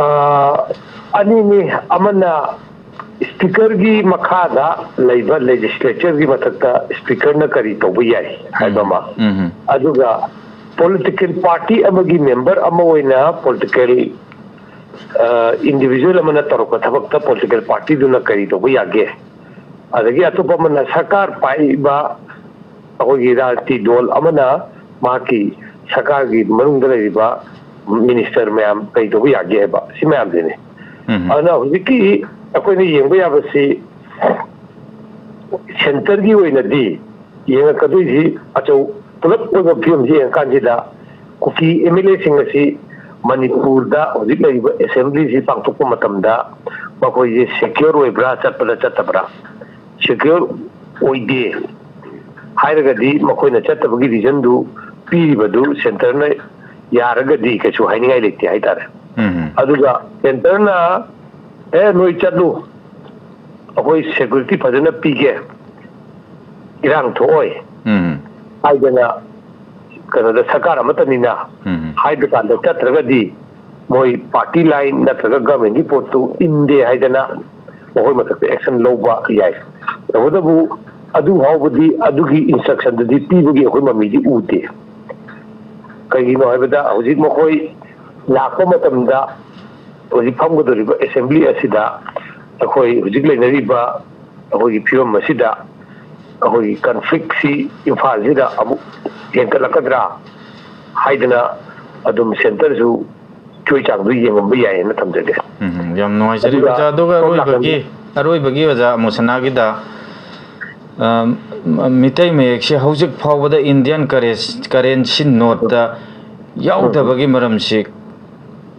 ꯑꯅꯤꯅꯤ, ꯑꯃꯅ ꯁ꯭ꯄꯤꯀꯔꯒꯤ ꯃꯈꯥꯗ ꯂꯩꯕ ꯂꯦꯖꯤꯁꯂꯦꯆꯔꯒꯤ ꯃꯊꯛꯇ ꯁ꯭ꯄꯤꯀꯔꯅ ꯀꯔꯤ ꯇꯧꯕ ꯌꯥꯏ ꯍꯥꯏꯕ ꯑꯃ, ꯎꯝ, ꯎꯝ꯫ ꯑꯗꯨꯒ ꯄꯣꯂꯤꯇꯤꯀꯦꯜ ꯄꯥꯔꯇꯤ ꯑꯃꯒꯤ ꯃꯦꯝꯕꯔ ꯑꯃ ꯑꯣꯏꯅ ꯄꯣꯂꯤꯇꯤꯀꯦꯜ, ꯑ, ꯏꯟꯗꯤꯚꯤꯖꯨꯋꯦꯜ ꯑꯃꯅ ꯇꯧꯔꯛꯄ ꯊꯕꯛꯇ ꯄꯣꯂꯤꯇꯤꯀꯦꯜ ꯄꯥꯔꯇꯤꯗꯨꯅ ꯀꯔꯤ ꯇꯧꯕ ꯌꯥꯒꯦ, ꯑꯗꯒꯤ ꯑꯇꯣꯞꯄ ꯑꯃꯅ ꯁꯔꯀꯥꯔ ꯄꯥꯏꯔꯤꯕ ꯑꯩꯈꯣꯏꯒꯤ ꯔꯥꯖꯅꯤꯇꯤ ꯗꯣꯜ ꯑꯃꯅ ꯃꯍꯥꯛꯀꯤ ꯁꯔꯀꯥꯔꯒꯤ ꯃꯅꯨꯡꯗ ꯂꯩꯔꯤꯕ ꯃꯤꯅꯤꯁꯇꯔ ꯃꯌꯥꯝ ꯀꯔꯤ ꯇꯧꯕ ꯌꯥꯒꯦ ꯍꯥꯏꯕ, ꯁꯤ ꯃꯌꯥꯝꯁꯤꯅꯤ꯫ ꯎꯝ꯫ ꯑꯗꯨꯅ ꯍꯧꯖꯤꯛꯀꯤ ꯑꯩꯈꯣꯏꯅ ꯌꯦꯡꯕ ꯌꯥꯕꯁꯤ, ꯁꯦꯟꯇꯔꯒꯤ ꯑꯣꯏꯅꯗꯤ ꯌꯦꯡꯉꯛꯀꯗꯣꯏꯁꯤ ꯑꯆꯧ-, ꯄꯨꯂꯞ ꯑꯣꯏꯕ ꯐꯤꯕꯝꯁꯤ ꯌꯦꯡꯉꯀꯥꯟꯁꯤꯗ, ꯀꯨꯀꯤ ꯑꯦꯝ ꯑꯦꯜ ꯑꯦꯁꯤꯡ ꯑꯁꯤ ꯃꯅꯤꯄꯨꯔꯗ ꯍꯧꯖꯤꯛ ꯂꯩꯔꯤꯕ ꯑꯦꯁꯦꯝꯕ꯭ꯂꯤꯁꯤ ꯄꯥꯡꯊꯣꯛꯄ ꯃꯇꯝꯗ ꯃꯈꯣꯏꯁꯤ ꯁꯦꯀ꯭ꯌꯣꯔ ꯑꯣꯏꯕ꯭ꯔꯥ, ꯆꯠꯄꯗ ꯆꯠꯇꯕ꯭ꯔꯥ? ꯁꯦꯀ꯭ꯌꯣꯔ ꯑꯣꯏꯗꯦ ꯍꯥꯏꯔꯒꯗꯤ, ꯃꯈꯣꯏꯅ ꯆꯠꯇꯕꯒꯤ ꯔꯤꯖꯟꯗꯨ ꯄꯤꯔꯤꯕꯗꯨ ꯁꯦꯟꯇꯔꯅ ꯌꯥꯔꯒꯗꯤ ꯀꯩꯁꯨ ꯍꯥꯏꯅꯤꯡꯉꯥꯏ ꯂꯩꯇꯦ ꯍꯥꯏꯇꯥꯔꯦ꯫ ꯎꯝ꯫ ꯑꯗꯨꯒ ꯁꯦꯟꯇꯔꯅ, "ꯑꯦ, ꯅꯣꯏ ꯆꯠꯂꯨ, ꯑꯩꯈꯣꯏ ꯁꯦꯀ꯭ꯌꯨꯔꯤꯇꯤ ꯐꯖꯅ ꯄꯤꯒꯦ, ꯏꯔꯥꯡ ꯊꯣꯛꯑꯣꯏ" ꯎꯝ꯫ ꯍꯥꯏꯗꯅ, ꯀꯩꯅꯣꯗ, ꯁꯔꯀꯥꯔ ꯑꯃꯠꯇꯅꯤꯅ ꯎꯝ꯫ ꯍꯥꯏꯕ ꯀꯥꯟꯗ ꯆꯠꯇ꯭ꯔꯒꯗꯤ, ꯃꯣꯏ ꯄꯥꯔꯇꯤ ꯂꯥꯏꯟ ꯅꯠꯇ꯭ꯔꯒ ꯒꯚꯔꯟꯃꯦꯟꯒꯤ ꯄꯣꯠꯇꯨ ꯏꯟꯗꯦ ꯍꯥꯏꯗꯅ ꯃꯈꯣꯏ ꯃꯊꯛꯇ ꯑꯦꯛꯁꯟ ꯂꯧꯕ ꯌꯥꯏ꯫ ꯇꯧꯕꯇꯕꯨ ꯑꯗꯨ ꯐꯥꯎꯕꯗꯤ, ꯑꯗꯨꯒꯤ ꯏꯟꯁꯇ꯭ꯔꯛꯁꯟꯗꯨꯗꯤ ꯄꯤꯕꯒꯤ ꯑꯩꯈꯣꯏ ꯃꯃꯤꯗꯤ ꯎꯗꯦ꯫ ꯀꯩꯒꯤꯅꯣ ꯍꯥꯏꯕꯗ, ꯍꯧꯖꯤꯛ ꯃꯈꯣꯏ ꯂꯥꯛꯄ ꯃꯇꯝꯗ ꯍꯧꯖꯤꯛ ꯐꯝꯒꯗꯧꯔꯤꯕ ꯑꯦꯁꯦꯝꯕ꯭ꯂꯤ ꯑꯁꯤꯗ ꯑꯩꯈꯣꯏ ꯍꯧꯖꯤꯛ ꯂꯩꯅꯔꯤꯕ ꯑꯩꯈꯣꯏꯒꯤ ꯐꯤꯕꯝ ꯑꯁꯤꯗ ꯑꯩꯈꯣꯏꯒꯤ ꯀꯟꯐ꯭ꯂꯤꯛꯁꯤ ꯏꯝꯐꯥꯜꯁꯤꯗ ꯑꯃꯨꯛ ꯍꯦꯟꯒꯠꯂꯛꯀꯗ꯭ꯔꯥ ꯍꯥꯏꯗꯅ ꯑꯗꯨꯝ ꯁꯦꯟꯇꯔꯁꯨ ꯆꯣꯏ ꯆꯥꯡꯗꯨ ꯌꯦꯡꯉꯝꯕ ꯌꯥꯏꯌꯦꯅ ꯊꯝꯖꯒꯦ꯫ ꯎꯝ, ꯌꯥꯝ ꯅꯨꯡꯉꯥꯏꯖꯔꯦ ꯑꯗꯨꯒ ꯑꯣꯖꯥ꯫ ꯑꯗꯨꯒ ꯁꯣꯝ ꯑꯔꯣꯏꯕꯒꯤ, ꯅꯥꯀꯟꯒꯤ ꯑꯔꯣꯏꯕꯒꯤ ꯑꯣꯖꯥ ꯃꯨꯁꯅꯥꯒꯤꯗ, ꯑ, ꯃꯤꯇꯩ ꯃꯌꯦꯛꯁꯦ ꯍꯧꯖꯤꯛ ꯐꯥꯎꯕꯗ ꯏꯟꯗꯤꯌꯟ ꯀꯔꯦꯟꯁ-, ꯀꯔꯦꯟꯁꯤ ꯅꯣꯠꯇ ꯌꯥꯎꯗꯕꯒꯤ ꯃꯔꯝꯁꯤ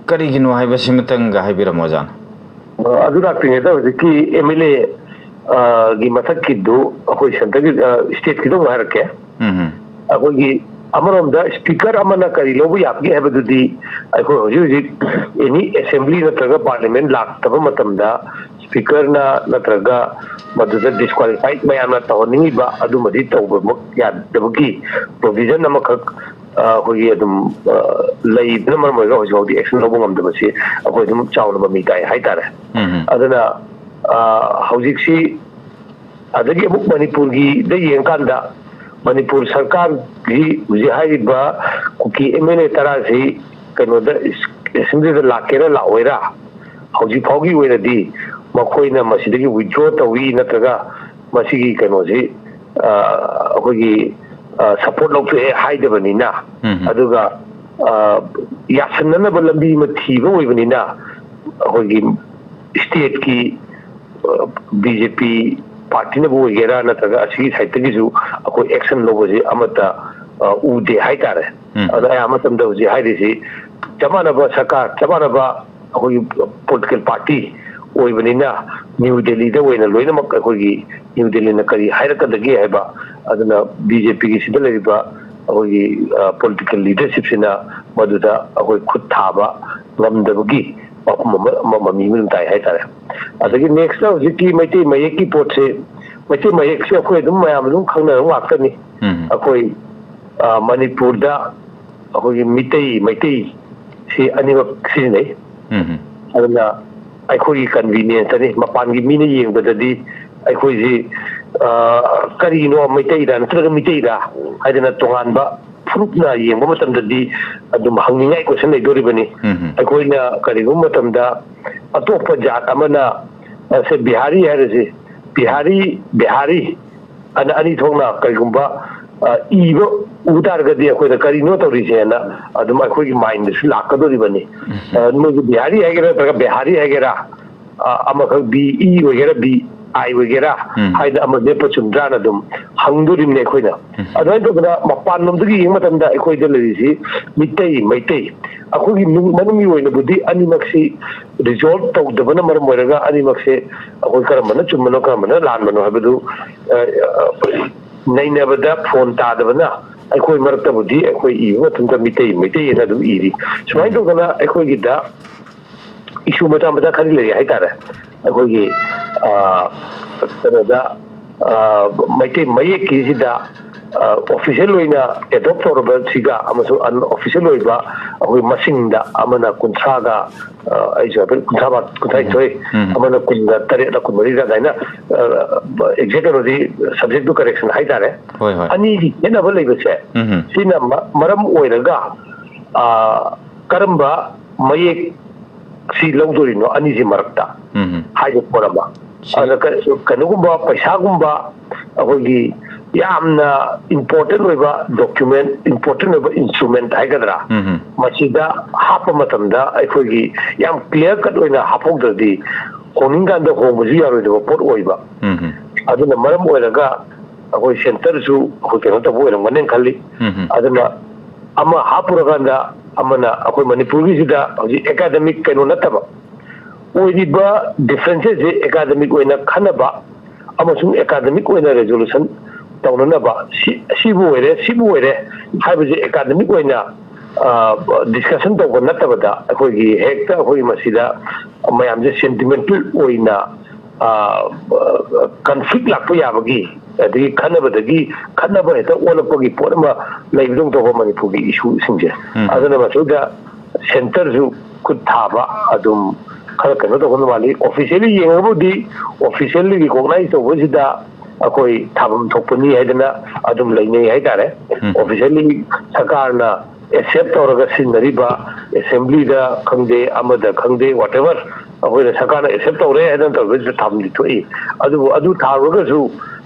ꯀꯔꯤꯒꯤꯅꯣ ꯍꯥꯏꯕꯁꯤꯃꯇꯪꯒ ꯍꯥꯏꯕꯤꯔꯝꯃꯣ, ꯑꯣꯖꯥꯅ꯫ ꯑꯗꯨ ꯂꯥꯛꯇ꯭ꯔꯤꯉꯩꯗ ꯍꯧꯖꯤꯛꯀꯤ ꯑꯦꯝ ꯑꯦꯜ ꯑꯦ ꯒꯤ ꯃꯊꯛꯀꯤꯗꯨ ꯑꯩꯈꯣꯏ ꯁꯦꯟꯇꯔꯒꯤ, ꯁ꯭ꯇꯦꯠꯀꯤꯗꯣ ꯑꯃꯨꯛ ꯍꯥꯏꯔꯛꯀꯦ꯫ ꯎꯝ꯫ ꯑꯩꯈꯣꯏꯒꯤ ꯑꯃꯔꯣꯝꯗ ꯁ꯭ꯄꯤꯀꯔ ꯑꯃꯅ ꯀꯔꯤ ꯂꯧꯕ ꯌꯥꯕꯒꯦ ꯍꯥꯏꯕꯗꯨꯗꯤ ꯑꯩꯈꯣꯏ ꯍꯧꯖꯤꯛ ꯍꯧꯖꯤꯛ ꯑꯦꯅꯤ ꯑꯦꯁꯦꯝꯕ꯭ꯂꯤ ꯅꯠꯇ꯭ꯔꯒ ꯄꯥꯔꯂꯤꯌꯥꯃꯦꯟ ꯂꯥꯛꯇꯕ ꯃꯇꯝꯗ ꯁ꯭ꯄꯤꯀꯔꯅ ꯅꯠꯇ꯭ꯔꯒ ꯃꯗꯨꯗ ꯗꯤꯁꯀ꯭ꯋꯥꯂꯤꯐꯥꯏꯠ ꯃꯌꯥꯝꯅ ꯇꯧꯍꯟꯅꯤꯡꯉꯤꯕ ꯑꯗꯨꯃꯗꯤ ꯇꯧꯕꯃꯛ ꯌꯥꯗꯕꯒꯤ ꯄ꯭ꯔꯣꯚꯤꯖꯟ ꯑꯃꯈꯛ ꯑ, ꯑꯩꯈꯣꯏꯒꯤ ꯑꯗꯨꯝ, ꯑ, ꯂꯩꯕꯅ ꯃꯔꯝ ꯑꯣꯏꯔꯒ ꯍꯧꯖꯤꯛ ꯐꯥꯎꯗꯤ ꯑꯦꯛꯁꯟ ꯂꯧꯕ ꯉꯝꯗꯕꯁꯤ ꯑꯩꯈꯣꯏ ꯑꯗꯨꯝ ꯆꯥꯎꯅ ꯃꯃꯤ ꯇꯥꯏ ꯍꯥꯏꯇꯥꯔꯦ꯫ ꯎꯝ꯫ ꯑꯗꯨꯅ, ꯑ, ꯍꯧꯖꯤꯛꯁꯤ ꯑꯗꯒꯤ ꯑꯃꯨꯛ ꯃꯅꯤꯄꯨꯔꯒꯤꯗ ꯌꯦꯡꯀꯥꯟꯗ ꯃꯅꯤꯄꯨꯔ ꯁꯔꯀꯥꯔꯒꯤ ꯍꯧꯖꯤꯛ ꯍꯥꯏꯔꯤꯕ ꯀꯨꯀꯤ ꯑꯦꯝ ꯑꯦꯜ ꯑꯦ ꯇꯔꯥꯁꯤ ꯀꯩꯅꯣꯗ ꯑꯦꯁꯦꯝꯕ꯭ꯂꯤꯗ ꯂꯥꯛꯀꯦꯔꯥ ꯂꯥꯛꯑꯣꯏꯔꯥ ꯍꯧꯖꯤꯛ ꯐꯥꯎꯒꯤ ꯑꯣꯏꯅꯗꯤ ꯃꯈꯣꯏꯅ ꯃꯁꯤꯗꯒꯤ ꯋꯤꯗ꯭ꯔꯣ ꯇꯧꯏ ꯅꯠꯇ꯭ꯔꯒ ꯃꯁꯤꯒꯤ ꯀꯩꯅꯣꯁꯤ, ꯑ, ꯑꯩꯈꯣꯏꯒꯤ, ꯑ, ꯁꯄꯣꯔꯠ ꯂꯧꯊꯣꯛꯑꯦ ꯍꯥꯏꯗꯕꯅꯤꯅ, ꯎꯝ꯫ ꯑꯗꯨꯒ, ꯑ, ꯌꯥꯁꯟꯅꯅꯕ ꯂꯝꯕꯤ ꯑꯃ ꯊꯤꯕ ꯑꯣꯏꯕꯅꯤꯅ ꯑꯩꯈꯣꯏꯒꯤ ꯁ꯭ꯇꯦꯠꯀꯤ, ꯑ, ꯕꯤ ꯖꯦ ꯄꯤ ꯄꯥꯔꯇꯤꯅꯕꯨ ꯑꯣꯏꯒꯦꯔꯥ ꯅꯠꯇ꯭ꯔꯒ ꯑꯁꯤꯒꯤ ꯁꯥꯏꯠꯇꯒꯤꯁꯨ ꯑꯩꯈꯣꯏ ꯑꯦꯛꯁꯟ ꯂꯧꯕꯁꯤ ꯑꯃꯠꯇ, ꯑ, ꯎꯗꯦ ꯍꯥꯏꯇꯥꯔꯦ꯫ ꯎꯝ꯫ ꯑꯗꯣ ꯑꯌꯥꯝꯕ ꯃꯇꯝꯗ ꯍꯧꯖꯤꯛ ꯍꯥꯏꯔꯤꯁꯤ ꯆꯞ ꯃꯥꯟꯅꯕ ꯁꯔꯀꯥꯔ, ꯆꯞ ꯃꯥꯟꯅꯕ ꯑꯩꯈꯣꯏꯒꯤ ꯄꯣꯂꯤꯇꯤꯀꯦꯜ ꯄꯥꯔꯇꯤ ꯑꯣꯏꯕꯅꯤꯅ ꯅ꯭ꯌꯨ ꯗꯦꯜꯂꯤꯗ ꯑꯣꯏꯅ ꯂꯣꯏꯅꯃꯛ ꯑꯩꯈꯣꯏꯒꯤ ꯅ꯭ꯌꯨ ꯗꯦꯜꯂꯤꯅ ꯀꯔꯤ ꯍꯥꯏꯔꯛꯀꯗꯒꯦ ꯍꯥꯏꯕ, ꯑꯗꯨꯅ ꯕꯤ ꯖꯦ ꯄꯤꯒꯤ ꯁꯤꯗ ꯂꯩꯔꯤꯕ ꯑꯩꯈꯣꯏꯒꯤ, ꯑ, ꯄꯣꯂꯤꯇꯤꯀꯦꯜ ꯂꯤꯗꯔꯁꯤꯞꯁꯤꯅ ꯃꯗꯨꯗ ꯑꯩꯈꯣꯏ ꯈꯨꯠ ꯊꯥꯕ ꯉꯝꯗꯕꯒꯤ ꯋꯥꯐꯝ ꯑꯃ, ꯑꯃ ꯃꯃꯤ ꯑꯃ ꯑꯗꯨꯝ ꯇꯥꯏ ꯍꯥꯏꯇꯥꯔꯦ꯫ ꯑꯗꯒꯤ ꯅꯦꯛꯁꯇ ꯍꯧꯖꯤꯛꯀꯤ ꯃꯩꯇꯩ ꯃꯌꯦꯛꯀꯤ ꯄꯣꯠꯁꯦ, ꯃꯩꯇꯩ ꯃꯌꯦꯛꯁꯦ ꯑꯩꯈꯣꯏ ꯑꯗꯨꯝ ꯃꯌꯥꯝ ꯑꯗꯨꯝ ꯈꯪꯅꯔꯕ ꯉꯥꯛꯇꯅꯤ꯫ ꯎꯝ꯫ ꯑꯩꯈꯣꯏ, ꯑ, ꯃꯅꯤꯄꯨꯔꯗ ꯑꯩꯈꯣꯏꯒꯤ ꯃꯤꯇꯩ, ꯃꯩꯇꯩ ꯁꯤ ꯑꯅꯤꯃꯛ ꯁꯤꯖꯤꯟꯅꯩ꯫ ꯎꯝ꯫ ꯑꯗꯨꯅ ꯑꯩꯈꯣꯏꯒꯤ ꯀꯟꯚꯤꯅꯤꯌꯦꯟꯁꯇꯅꯤ꯫ ꯃꯄꯥꯟꯒꯤ ꯃꯤꯅ ꯌꯦꯡꯕꯗꯗꯤ ꯑꯩꯈꯣꯏꯁꯤ, ꯑ, ꯀꯔꯤꯅꯣ, ꯃꯩꯇꯩꯔꯥ ꯅꯠꯇ꯭ꯔꯒ ꯃꯤꯇꯩꯔꯥ ꯍꯥꯏꯗꯅ ꯇꯣꯉꯥꯟꯕ ꯐꯨꯔꯨꯞꯅ ꯌꯦꯡꯕ ꯃꯇꯝꯗꯗꯤ ꯑꯗꯨꯝ ꯍꯪꯅꯤꯡꯉꯥꯏ ꯀꯣꯏꯁꯟ ꯂꯩꯗꯣꯔꯤꯕꯅꯤ꯫ ꯎꯝ꯫ ꯑꯩꯈꯣꯏꯅ ꯀꯔꯤꯒꯨꯝꯕ ꯃꯇꯝꯗ ꯑꯇꯣꯞꯄ ꯖꯥꯠ ꯑꯃꯅ, ꯑ, ꯁꯦ ꯕꯤꯍꯥꯔꯤ ꯍꯥꯏꯔꯁꯤ, ꯕꯤꯍꯥꯔꯤ, ꯕꯤꯍꯥꯔꯤ ꯑꯅ ꯑꯅꯤ ꯊꯣꯛꯅ ꯀꯔꯤꯒꯨꯝꯕ, ꯑ, ꯏꯕ ꯎ ꯇꯥꯔꯒꯗꯤ ꯑꯩꯈꯣꯏꯅ ꯀꯔꯤꯅꯣ ꯇꯧꯔꯤꯁꯦꯅ ꯑꯗꯨꯝ ꯑꯩꯈꯣꯏꯒꯤ ꯃꯥꯏꯟꯗꯁꯨ ꯂꯥꯛꯀꯗꯣꯔꯤꯕꯅꯤ꯫ ꯑ, ꯃꯣꯏꯒꯤ ꯕꯤꯍꯥꯔꯤ ꯍꯥꯏꯒꯦꯔꯥ ꯅꯠꯇ꯭ꯔꯒ ꯕꯤꯍꯥꯔꯤ ꯍꯥꯏꯒꯦꯔꯥ, ꯑ, ꯑꯃꯈꯛ ꯕꯤ ꯏ ꯑꯣꯏꯒꯦꯔꯥ ꯕꯤ ꯑꯥꯏ ꯑꯣꯏꯒꯦꯔꯥ ꯎꯝ꯫ ꯍꯥꯏꯅ ꯑꯃ ꯂꯦꯞꯄ ꯆꯨꯝꯗ꯭ꯔꯥꯅ ꯑꯗꯨꯝ ꯍꯪꯗꯣꯔꯤꯕꯅꯤ ꯑꯩꯈꯣꯏꯅ꯫ ꯎꯝ꯫ ꯑꯗꯨꯃꯥꯏꯅ ꯇꯧꯗꯅ ꯃꯄꯥꯟ ꯂꯣꯝꯗꯒꯤ ꯌꯦꯡꯕ ꯃꯇꯝꯗ ꯑꯩꯈꯣꯏꯗ ꯂꯩꯔꯤꯁꯤ ꯃꯤꯇꯩ, ꯃꯩꯇꯩ, ꯑꯩꯈꯣꯏꯒꯤ ꯅꯨꯡ-, ꯃꯅꯨꯡꯒꯤ ꯑꯣꯏꯅꯕꯨꯗꯤ ꯑꯅꯤꯃꯛꯁꯤ ꯔꯤꯖꯣꯜꯕ ꯇꯧꯗꯕꯅ ꯃꯔꯝ ꯑꯣꯏꯔꯒ, ꯑꯅꯤꯃꯛꯁꯦ ꯑꯩꯈꯣꯏ ꯀꯔꯝꯕꯅ ꯆꯨꯝꯕꯅꯣ, ꯀꯔꯝꯕꯅ ꯂꯥꯟꯕꯅꯣ ꯍꯥꯏꯕꯗꯨ, ꯑ, ꯑ, ꯅꯩꯅꯕꯗ ꯐꯣꯟ ꯇꯥꯗꯕꯅ ꯑꯩꯈꯣꯏ ꯃꯔꯛꯇꯕꯨꯗꯤ ꯑꯩꯈꯣꯏ ꯏꯕ ꯃꯇꯝꯗ ꯃꯤꯇꯩ, ꯃꯩꯇꯩ ꯍꯥꯏꯅ ꯑꯗꯨꯝ ꯏꯔꯤ꯫ ꯁꯨꯃꯥꯏꯅ ꯇꯧꯗꯅ ꯑꯩꯈꯣꯏꯒꯤꯗ ꯏꯁꯨ ꯃꯆꯥ ꯃꯆꯥ ꯈꯔꯗꯤ ꯂꯩꯔꯤ ꯍꯥꯏꯇꯥꯔꯦ꯫ ꯑꯩꯈꯣꯏꯒꯤ, ꯑ, ꯀꯩꯅꯣꯗ, ꯑ, ꯃꯩꯇꯩ ꯃꯌꯦꯛꯀꯤꯁꯤꯗ, ꯑ, ꯑꯣꯐꯤꯁꯦꯜ ꯑꯣꯏꯅ ꯑꯦꯗꯣꯞ ꯇꯧꯔꯕꯁꯤꯒ ꯑꯃꯁꯨꯡ ꯑꯟꯑꯣꯐꯤꯁꯦꯜ ꯑꯣꯏꯕ ꯑꯩꯈꯣꯏ ꯃꯁꯤꯡꯗ ꯑꯃꯅ ꯀꯨꯟꯊ꯭ꯔꯥꯒ, ꯑ, ꯑꯩꯁꯨ ꯍꯥꯏꯐꯦꯠ ꯀꯨꯟꯊ꯭ꯔꯥ ꯃꯥ-, ꯀꯨꯟꯊ꯭ꯔꯥꯅꯤꯊꯣꯏ, ꯎꯝ꯫ ꯑꯃꯅ ꯀꯨꯟꯒ ꯇꯔꯦꯠꯂ ꯀꯨꯟꯃꯔꯤꯒ ꯑꯗꯨꯃꯥꯏꯅ, ꯑ, ꯑꯦꯛꯖꯦꯛ ꯀꯩꯅꯣꯗꯤ, ꯁꯕꯖꯦꯛꯇꯨ ꯀꯔꯦꯛꯁꯟ ꯍꯥꯏꯇꯥꯔꯦ꯫ ꯍꯣꯏ, ꯍꯣꯏ꯫ ꯑꯅꯤꯒꯤ ꯈꯦꯠꯅꯕ ꯂꯩꯕꯁꯦ, ꯎꯝ꯫ ꯁꯤꯅ ꯃ-, ꯃꯔꯝ ꯑꯣꯏꯔꯒ, ꯑ, ꯀꯔꯝꯕ ꯃꯌꯦꯛ ꯁꯤ ꯂꯧꯗꯣꯔꯤꯅꯣ ꯑꯅꯤꯁꯤ ꯃꯔꯛꯇ ꯎꯝ꯫ ꯍꯥꯏꯕ ꯄꯣꯠ ꯑꯃ꯫ ꯁꯤ ꯑꯗ ꯀ-, ꯀꯩꯅꯣꯒꯨꯝꯕ, ꯄꯩꯁꯥꯒꯨꯝꯕ, ꯑꯩꯈꯣꯏꯒꯤ ꯌꯥꯝꯅ ꯏꯝꯄꯣꯔꯇꯦꯟ ꯑꯣꯏꯕ ꯗꯣꯀ꯭ꯌꯨꯃꯦꯟ, ꯏꯝꯄꯣꯔꯇꯦꯟ ꯑꯣꯏꯕ ꯏꯟꯁꯇ꯭ꯔꯨꯃꯦꯟ ꯍꯥꯏꯒꯗ꯭ꯔꯥ, ꯎꯝ꯫ ꯃꯁꯤꯗ ꯍꯥꯞꯄ ꯃꯇꯝꯗ ꯑꯩꯈꯣꯏꯒꯤ ꯌꯥꯝ ꯀ꯭ꯂꯤꯌꯥꯔ ꯀꯠ ꯑꯣꯏꯅ ꯍꯥꯞꯍꯧꯗ꯭ꯔꯗꯤ ꯍꯣꯡꯅꯤꯡꯀꯥꯟꯗ ꯍꯣꯡꯕꯁꯨ ꯌꯥꯔꯣꯏꯗꯕ ꯄꯣꯠ ꯑꯣꯏꯕ꯫ ꯎꯝ꯫ ꯑꯗꯨꯅ ꯃꯔꯝ ꯑꯣꯏꯔꯒ ꯑꯩꯈꯣꯏ ꯁꯦꯟꯇꯔꯁꯨ ꯑꯩꯈꯣꯏ ꯀꯩꯅꯣ ꯇꯧꯕ ꯑꯣꯏꯔꯝꯒꯅꯦꯅ ꯈꯜꯂꯤ꯫ ꯎꯝ꯫ ꯑꯗꯨꯅ ꯑꯃ ꯍꯥꯞꯄꯨꯔꯀꯥꯟꯗ ꯑꯃꯅ ꯑꯩꯈꯣꯏ ꯃꯅꯤꯄꯨꯔꯒꯤꯁꯤꯗ ꯍꯧꯖꯤꯛ ꯑꯦꯀꯥꯗꯃꯤꯛ ꯀꯩꯅꯣ ꯅꯠꯇꯕ ꯑꯣꯏꯔꯤꯕ ꯗꯤꯐ꯭ꯔꯦꯟꯁꯦꯁꯁꯦ ꯑꯦꯀꯥꯗꯃꯤꯛ ꯑꯣꯏꯅ ꯈꯟꯅꯕ ꯑꯃꯁꯨꯡ ꯑꯦꯀꯥꯗꯃꯤꯛ ꯑꯣꯏꯅ ꯔꯦꯖꯣꯂꯨꯁꯟ ꯇꯧꯅꯅꯕ, ꯁꯤ, ꯁꯤꯕꯨ ꯑꯣꯏꯔꯦ, ꯁꯤꯕꯨ ꯑꯣꯏꯔꯦ ꯍꯥꯏꯕꯁꯦ ꯑꯦꯀꯥꯗꯃꯤꯛ ꯑꯣꯏꯅ, ꯑ, ꯗꯤꯁꯀꯁꯟ ꯇꯧꯕ ꯅꯠꯇꯕꯗ, ꯑꯩꯈꯣꯏꯒꯤ ꯍꯦꯛꯇ ꯑꯩꯈꯣꯏ ꯃꯁꯤꯗ ꯃꯌꯥꯝꯁꯦ ꯁꯦꯟꯇꯤꯃꯦꯟꯇꯦꯜ ꯑꯣꯏꯅ, ꯑ, ꯀꯟꯐ꯭ꯂꯤꯛ ꯂꯥꯛꯄ ꯌꯥꯕꯒꯤ, ꯑꯗꯒꯤ ꯈꯠꯅꯕꯗꯒꯤ, ꯈꯠꯅꯕ ꯍꯦꯛꯇ ꯑꯣꯜꯂꯛꯄꯒꯤ ꯄꯣꯠ ꯑꯃ ꯂꯩꯕꯗꯧ ꯇꯧꯕ ꯃꯅꯤꯄꯨꯔꯒꯤ ꯏꯁꯨꯁꯤꯡꯁꯦ꯫ ꯎꯝ꯫ ꯑꯗꯨꯅ ꯃꯁꯤꯗ ꯁꯦꯟꯇꯔꯁꯨ ꯈꯨꯠ ꯊꯥꯕ ꯑꯗꯨꯝ ꯈꯔ ꯀꯩꯅꯣ ꯇꯧꯒꯗꯧ ꯃꯥꯜꯂꯤ꯫ ꯑꯣꯐꯤꯁꯤꯌꯦꯜꯂꯤ ꯌꯦꯡꯉꯒꯕꯨꯗꯤ, ꯑꯣꯐꯤꯁꯤꯌꯦꯜꯂꯤ ꯔꯤꯀꯣꯛꯅꯥꯏꯖ ꯇꯧꯕꯁꯤꯗ ꯑꯩꯈꯣꯏ ꯊꯥꯐꯝ ꯊꯣꯛꯄꯅꯤ ꯍꯥꯏꯗꯅ ꯑꯗꯨꯝ ꯂꯩꯅꯩ ꯍꯥꯏꯇꯥꯔꯦ꯫ ꯎꯝ꯫ ꯑꯣꯐꯤꯁꯤꯌꯦꯜꯂꯤ ꯁꯔꯀꯥꯔꯅ ꯑꯦꯛꯁꯦꯞ ꯇꯧꯔꯒ ꯁꯤꯖꯤꯟꯅꯔꯤꯕ, ꯑꯦꯁꯦꯝꯕ꯭ꯂꯤꯗ ꯈꯪꯗꯦ, ꯑꯃꯗ ꯈꯪꯗꯦ, ꯋꯥꯠꯑꯦꯚꯔ, ꯑꯩꯈꯣꯏꯅ ꯁꯔꯀꯥꯔꯅ ꯑꯦꯛꯁꯦꯞ ꯇꯧꯔꯦ ꯍꯥꯏꯗꯅ ꯇꯧꯕꯁꯤꯗ ꯊꯥꯐꯝꯗꯤ ꯊꯣꯛꯏ꯫ ꯑꯗꯨꯕꯨ ꯑꯗꯨ ꯊꯥꯔꯨꯔꯒꯁꯨ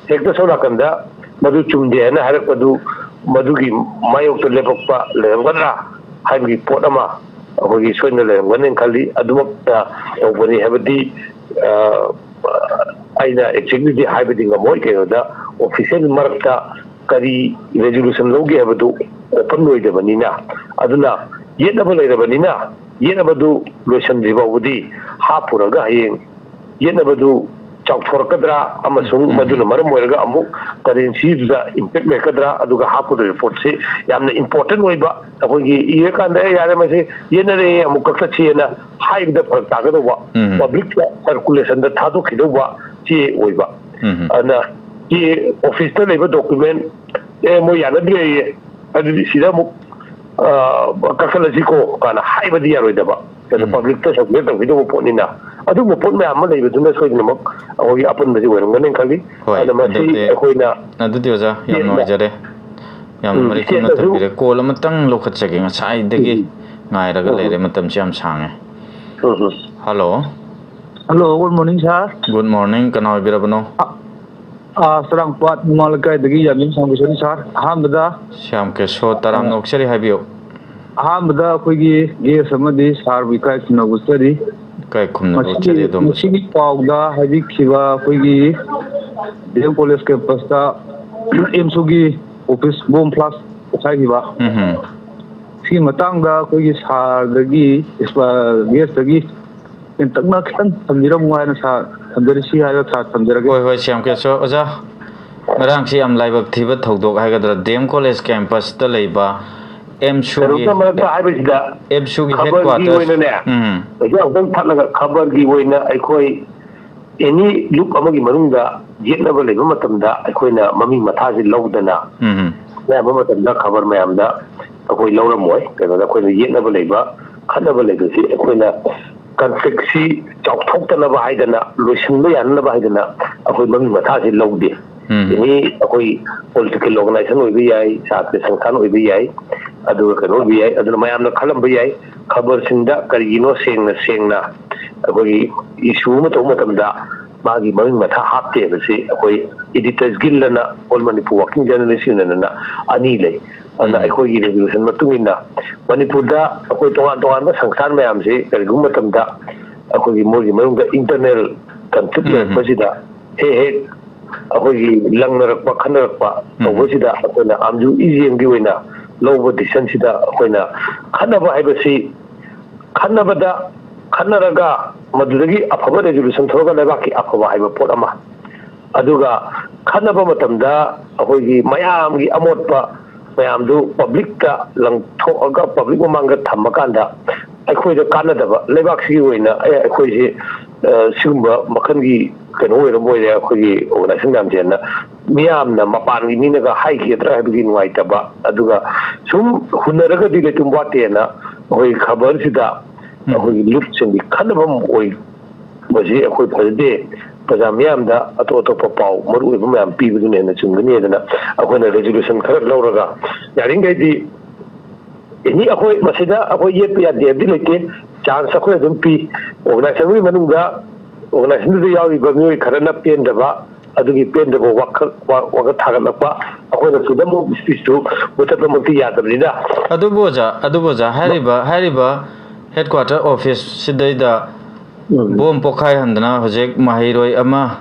ꯍꯦꯛꯇ ꯁꯣꯝ ꯅꯥꯀꯟꯗ ꯃꯗꯨ ꯆꯨꯝꯗꯦ ꯍꯥꯏꯅ ꯍꯥꯏꯔꯛꯄꯗꯨ, ꯃꯗꯨꯒꯤ ꯃꯥꯌꯣꯛꯇ ꯂꯦꯞꯄꯛꯄ ꯂꯩꯔꯝꯒꯗ꯭ꯔꯥ ꯍꯥꯏꯕꯒꯤ ꯄꯣꯠ ꯑꯃ ꯑꯩꯈꯣꯏꯒꯤ ꯁꯣꯏꯗꯅ ꯂꯩꯔꯝꯒꯅꯤ ꯈꯜꯂꯤ꯫ ꯑꯗꯨꯃꯛꯇ ꯇꯧꯕꯅꯤ ꯍꯥꯏꯕꯗꯤ, ꯑ, ꯑꯩꯅ ꯑꯦꯛꯖꯦꯛꯂꯤꯗꯤ ꯍꯥꯏꯕꯗꯤ ꯉꯝꯃꯣꯏ꯫ ꯀꯩꯅꯣꯗ, ꯑꯣꯐꯤꯁꯦꯜ ꯃꯔꯛꯇ ꯀꯔꯤ ꯔꯦꯖꯣꯂꯨꯁꯟ ꯂꯧꯒꯦ ꯍꯥꯏꯕꯗꯨ ꯑꯣꯄꯟ ꯑꯣꯏꯗꯕꯅꯤꯅ꯫ ꯑꯗꯨꯅ ꯌꯦꯠꯅꯕ ꯂꯩꯔꯕꯅꯤꯅ, ꯌꯦꯠꯅꯕꯗꯨ ꯂꯣꯏꯁꯤꯟꯗ꯭ꯔꯤ ꯐꯥꯎꯕꯗꯤ ꯍꯥꯞꯄꯨꯔꯒ ꯍꯌꯦꯡ ꯌꯦꯠꯅꯕꯗꯨ ꯆꯥꯎꯊꯣꯔꯛꯀꯗ꯭ꯔꯥ, ꯑꯃꯁꯨꯡ ꯎꯝ꯫ ꯃꯗꯨꯅ ꯃꯔꯝ ꯑꯣꯏꯔꯒ ꯑꯃꯨꯛ currencyꯗꯨꯗ impact ꯂꯩꯔꯛꯀꯗ꯭ꯔꯥ, ꯑꯗꯨꯒ ꯍꯥꯞꯀꯗꯧꯔꯤꯕ ꯄꯣꯠꯁꯤ ꯌꯥꯝꯅ important ꯑꯣꯏꯕ꯫ ꯑꯩꯈꯣꯏꯒꯤ ꯏꯔꯀꯥꯟꯗ, "ꯑꯦ, ꯌꯥꯔꯦ, ꯃꯁꯤ ꯌꯦꯠꯅꯔꯦ, ꯑꯃꯨꯛ ꯀꯛꯊꯠꯁꯤꯑꯅ" ꯍꯥꯏꯕꯗ ꯐꯔꯛ ꯇꯥꯒꯗꯧꯕ, ꯎꯝ꯫ Publicꯇ circulationꯗ ꯊꯥꯗꯣꯛꯈꯤꯗꯧꯕ ꯆꯦ ꯑꯣꯏꯕ꯫ ꯎꯝ꯫ ꯑꯗꯨꯅ ꯆꯦ officeꯇ ꯂꯩꯕ document, "ꯑꯦ, ꯃꯣꯏ ꯌꯥꯅꯗ꯭ꯔꯦꯌꯦ, ꯑꯗꯨꯗꯤ ꯁꯤꯗ ꯑꯃꯨꯛ, ꯑ, ꯀꯛꯊꯠꯂꯁꯤꯀꯣ" ꯀꯥꯏꯅ ꯍꯥꯏꯕꯗꯤ ꯌꯥꯔꯣꯏꯗꯕ꯫ ꯑꯗꯨ ꯎꯝ꯫ Publicꯇ circulate ꯇꯧꯈꯤꯗꯧꯕ ꯄꯣꯠꯅꯤꯅ, ꯑꯗꯨꯒꯨꯝꯕ ꯄꯣꯠ ꯃꯌꯥꯝ ꯑꯃ ꯂꯩꯕꯗꯨꯅ ꯁꯣꯏꯗꯅꯃꯛ ꯑꯩꯈꯣꯏꯒꯤ ꯑꯄꯟꯕꯁꯤ ꯑꯣꯏꯔꯝꯒꯅꯤ ꯈꯜꯂꯤ꯫ ꯍꯣꯏ, ꯑꯗꯨꯅ ꯃꯁꯤ ꯑꯗꯨꯗꯤ, ꯑꯩꯈꯣꯏꯅ ꯑꯗꯨꯗꯤ ꯑꯣꯖꯥ, ꯌꯥꯝ ꯆꯦꯠꯅ ꯅꯨꯡꯉꯥꯏꯖꯔꯦ꯫ ꯌꯥꯝꯅ ꯎꯝ, ꯃꯔꯤꯛ ꯆꯨꯝꯅ ꯆꯦꯠꯅꯁꯨ ꯊꯝꯕꯤꯔꯦ꯫ Call ꯑꯃꯇꯪ ꯂꯧꯈꯠꯆꯒꯦ꯫ ꯉꯁꯥꯏꯗꯒꯤ ꯎꯝ꯫ ꯉꯥꯏꯔꯒ ꯎꯝ꯫ ꯂꯩꯔꯦ, ꯃꯇꯝꯁꯦ ꯌꯥꯝ ꯁꯥꯡꯉꯦ꯫ ꯎꯝ, ꯎꯝ꯫ Hello꯫ Hello, good morning, sir꯫ Good morning, ꯀꯅꯥ ꯑꯣꯏꯕꯤꯔꯕꯅꯣ? ꯑ, ꯑ, ꯆꯔꯥꯡꯄꯥꯠ ꯃꯃꯥ ꯂꯩꯀꯥꯏꯗꯒꯤ ꯌꯥꯝꯕꯦꯝ ꯁꯥꯡꯕꯁꯣꯔꯤ, sir꯫ ꯑꯍꯥꯟꯕꯗ, ꯁ꯭ꯌꯥꯝ ꯀꯦꯁꯣ, ꯇꯔꯥꯝꯅ ꯑ, ꯑꯣꯛꯆꯔꯤ, ꯍꯥꯏꯕꯤꯌꯨ꯫ ꯑꯍꯥꯟꯕꯗ ꯑꯩꯈꯣꯏꯒꯤ guest ꯑꯃꯗꯤ sirꯕꯨ ꯏꯀꯥꯏ ꯈꯨꯝꯅꯕ ꯎꯠꯆꯔꯤ꯫ ꯏꯀꯥꯏ ꯈꯨꯝꯅꯕ ꯃꯁꯤꯒꯤ, ꯎꯠꯆꯔꯤ ꯑꯗꯣꯝꯕꯨꯁꯨ꯫ ꯃꯁꯤꯒꯤ ꯄꯥꯎꯗ ꯍꯥꯏꯕꯤꯈꯤꯕ ꯑꯩꯈꯣꯏꯒꯤ D M College campusꯇ AMSUꯒꯤ office bomb blast ꯄꯣꯛꯈꯥꯏꯈꯤꯕ꯫ ꯎꯝ ꯍꯝ꯫ ꯁꯤꯒꯤ ꯃꯇꯥꯡꯗ ꯑꯩꯈꯣꯏꯒꯤ sirꯗꯒꯤ, ꯑ, guestꯇꯒꯤ ꯇꯦꯟꯇꯛꯅ ꯈꯤꯇꯪ ꯊꯝꯕꯤꯔꯝꯃꯨ ꯍꯥꯏꯅ sir ꯊꯝꯖꯔꯤ, ꯁꯤ ꯍꯥꯏꯔꯒ sir ꯊꯝꯖꯔꯒꯦ꯫ ꯍꯣꯏ, ꯍꯣꯏ, ꯁ꯭ꯌꯥꯝ ꯀꯦꯁꯣ꯫ ꯑꯣꯖꯥ, ꯉꯔꯥꯡꯁꯤ ꯌꯥꯝ ꯂꯥꯏꯕꯛ ꯊꯤꯕ ꯊꯧꯗꯣꯛ ꯍꯥꯏꯒꯗ꯭ꯔꯥ, D M College campusꯇ ꯂꯩꯕ AMSUꯒꯤ ꯀꯩꯅꯣꯝꯇ ꯃꯔꯛꯇ ꯍꯥꯏꯕꯁꯤꯗ, AMSUꯒꯤ ꯈꯕꯔꯒꯤ headquarters꯫ ꯑꯣꯏꯅꯅꯦ, ꯎꯝ꯫ ꯑꯣꯖꯥ, ꯑꯃꯨꯛꯇꯪ ꯊꯠꯂꯒ, ꯈꯕꯔꯒꯤ ꯑꯣꯏꯅ ꯑꯩꯈꯣꯏ any ꯂꯨꯞ ꯑꯃꯒꯤ ꯃꯅꯨꯡꯗ ꯌꯦꯠꯅꯕ ꯂꯩꯕ ꯃꯇꯝꯗ ꯑꯩꯈꯣꯏꯅ ꯃꯃꯤꯡ ꯃꯊꯥꯁꯤ ꯂꯧꯗꯅ, ꯎꯝ꯫ ꯑꯌꯥꯝꯕ ꯃꯇꯝꯗ ꯈꯕꯔ ꯃꯌꯥꯝꯗ ꯑꯩꯈꯣꯏ ꯂꯧꯔꯝꯃꯣꯏ꯫ ꯀꯩꯅꯣꯗ ꯑꯩꯈꯣꯏꯅ ꯌꯦꯠꯅꯕ ꯂꯩꯕ, ꯈꯠꯅꯕ ꯂꯩꯕꯁꯤ ꯑꯩꯈꯣꯏꯅ conflictꯁꯤ ꯆꯥꯎꯊꯣꯛꯇꯅꯕ ꯍꯥꯏꯗꯅ, ꯂꯣꯏꯁꯤꯟꯕ ꯌꯥꯅꯅꯕ ꯍꯥꯏꯗꯅ ꯑꯩꯈꯣꯏ ꯃꯃꯤꯡ ꯃꯊꯥꯁꯤ ꯂꯧꯗꯦ꯫ ꯎꯝ꯫ Any ꯑꯩꯈꯣꯏ political organization ꯑꯣꯏꯕ ꯌꯥꯏ, ꯁꯥꯇ꯭ꯔ ꯁꯪꯁꯊꯥꯟ ꯑꯣꯏꯕ ꯌꯥꯏ, ꯑꯗꯨꯒ ꯀꯩꯅꯣ ꯑꯣꯏꯕ ꯌꯥꯏ꯫ ꯑꯗꯨꯅ ꯃꯌꯥꯝꯅ ꯈꯜꯂꯝꯕ ꯌꯥꯏ, ꯈꯕꯔꯁꯤꯡꯗ ꯀꯔꯤꯒꯤꯅꯣ ꯁꯦꯡꯅ ꯁꯦꯡꯅ ꯑꯩꯈꯣꯏꯒꯤ issue ꯑꯃ ꯇꯧꯕ ꯃꯇꯝꯗ ꯃꯥꯒꯤ ꯃꯃꯤꯡ ꯃꯊꯥ ꯍꯥꯞꯇꯦ ꯍꯥꯏꯕꯁꯤ ꯑꯩꯈꯣꯏ Editors Guild ꯑꯅ All Manipur Working Journalist Union ꯑꯅ ꯑꯅꯤ ꯂꯩ꯫ ꯑꯗꯨꯅ ꯎꯝ꯫ ꯑꯩꯈꯣꯏꯒꯤ resolution ꯃꯇꯨꯡ ꯏꯟꯅ ꯃꯅꯤꯄꯨꯔꯗ ꯑꯩꯈꯣꯏ ꯇꯣꯉꯥꯟ ꯇꯣꯉꯥꯟꯕ ꯁꯪꯁꯊꯥꯟ ꯃꯌꯥꯝꯁꯤ ꯀꯔꯤꯒꯨꯝꯕ ꯃꯇꯝꯗ ꯑꯩꯈꯣꯏꯒꯤ ꯃꯣꯏꯒꯤ ꯃꯅꯨꯡꯗ internal conflict ꯎꯝ꯫ ꯂꯩꯔꯛꯄꯁꯤꯗ ꯍꯦꯛ ꯍꯦꯛ ꯑꯩꯈꯣꯏꯒꯤ ꯂꯪꯅꯔꯛꯄ, ꯈꯠꯅꯔꯛꯄ ꯎꯝ꯫ ꯇꯧꯕꯁꯤꯗ ꯑꯩꯈꯣꯏꯅ AMSU EJMꯒꯤ ꯑꯣꯏꯅ ꯂꯧꯕ decision ꯁꯤꯗ ꯑꯩꯈꯣꯏꯅ ꯈꯠꯅꯕ ꯍꯥꯏꯕꯁꯤ ꯈꯠꯅꯕꯗ ꯈꯠꯅꯔꯒ ꯃꯗꯨꯗꯒꯤ ꯑꯐꯕ resolution ꯊꯣꯛꯂꯒ ꯂꯩꯕꯥꯛꯀꯤ ꯑꯐꯕ ꯍꯥꯏꯕ ꯄꯣꯠ ꯑꯃ, ꯑꯗꯨꯒ ꯈꯠꯅꯕ ꯃꯇꯝꯗ ꯑꯩꯈꯣꯏꯒꯤ ꯃꯌꯥꯝꯒꯤ ꯑꯃꯣꯠꯄ ꯃꯌꯥꯝꯗꯨ public ꯇ ꯂꯪꯊꯣꯛꯑꯒ public ꯃꯃꯥꯡꯗ ꯊꯝꯃꯀꯥꯟꯗ ꯑꯩꯈꯣꯏꯗ ꯀꯥꯟꯅꯗꯕ, ꯂꯩꯕꯥꯛꯁꯤꯒꯤ ꯑꯣꯏꯅ "ꯑꯦ, ꯑꯩꯈꯣꯏꯁꯦ, ꯑ, ꯁꯤꯒꯨꯝꯕ ꯃꯈꯜꯒꯤ ꯀꯩꯅꯣ ꯑꯣꯏꯔꯝꯕ ꯑꯣꯏꯔꯦ, ꯑꯩꯈꯣꯏꯒꯤ organization ꯃꯌꯥꯝꯁꯦꯅ" ꯃꯤꯌꯥꯝꯅ ꯃꯄꯥꯟꯒꯤ ꯃꯤꯅꯒ ꯍꯥꯏꯈꯤꯒꯗ꯭ꯔꯥ ꯍꯥꯏꯕꯒꯤ ꯅꯨꯡꯉꯥꯏꯇꯕ, ꯑꯗꯨꯒ ꯁꯨꯝ ꯍꯨꯟꯅꯔꯒꯗꯤ ꯂꯩꯇꯨꯝ ꯋꯥꯠꯇꯦꯅ ꯑꯩꯈꯣꯏ ꯈꯕꯔꯁꯤꯗ ꯎꯝ꯫ ꯑꯩꯈꯣꯏꯒꯤ ꯂꯨꯞꯁꯤꯡꯒꯤ ꯈꯟꯅꯐꯝ ꯑꯣꯏꯕꯁꯤ ꯑꯩꯈꯣꯏ ꯐꯖꯗꯦ꯫ ꯄ꯭ꯔꯖꯥ ꯃꯤꯌꯥꯝꯗ ꯑꯇꯣꯞ ꯑꯇꯣꯞꯄ ꯄꯥꯎ ꯃꯔꯨ ꯑꯣꯏꯕ ꯃꯌꯥꯝ ꯄꯤꯕꯗꯨꯅ ꯍꯦꯟꯅ ꯆꯨꯝꯒꯅꯤ ꯍꯥꯏꯗꯅ ꯑꯩꯈꯣꯏꯅ resolution ꯈꯔ ꯂꯧꯔꯒ, ꯌꯥꯔꯤꯈꯩꯗꯤ ꯑꯦꯅꯤ ꯑꯩꯈꯣꯏ ꯃꯁꯤꯗ ꯑꯩꯈꯣꯏ ꯌꯦꯠꯄ ꯌꯥꯗꯦ ꯍꯥꯏꯕꯗꯤ ꯂꯩꯇꯦ꯫ Chance ꯑꯩꯈꯣꯏ ꯑꯗꯨꯝ ꯄꯤ꯫ Organization ꯒꯤ ꯃꯅꯨꯡꯗ organization ꯗꯨꯗ ꯌꯥꯎꯔꯤꯕ ꯃꯤꯑꯣꯏ ꯈꯔꯅ ꯄꯦꯟꯗꯕ, ꯑꯗꯨꯒꯤ ꯄꯦꯟꯗꯕ ꯋꯥꯈꯜ, ꯋꯥ-, ꯋꯥꯈꯜ ꯊꯥꯒꯠꯂꯛꯄ, ꯑꯩꯈꯣꯏꯅ freedom of speech ꯇꯨ ꯃꯨꯊꯠꯄꯃꯛꯇꯤ ꯌꯥꯗꯕꯅꯤꯅ꯫ ꯑꯗꯨꯕꯨ ꯑꯣꯖꯥ, ꯑꯗꯨꯕꯨ ꯑꯣꯖꯥ, ꯍꯥꯏꯔꯤꯕ, ꯍꯥꯏꯔꯤꯕ headquarter office ꯁꯤꯗꯩꯗ ꯎꯝ꯫ Bomb ꯄꯣꯈꯥꯏꯍꯟꯗꯅ ꯍꯧꯖꯤꯛ ꯃꯍꯩꯔꯣꯏ ꯑꯃ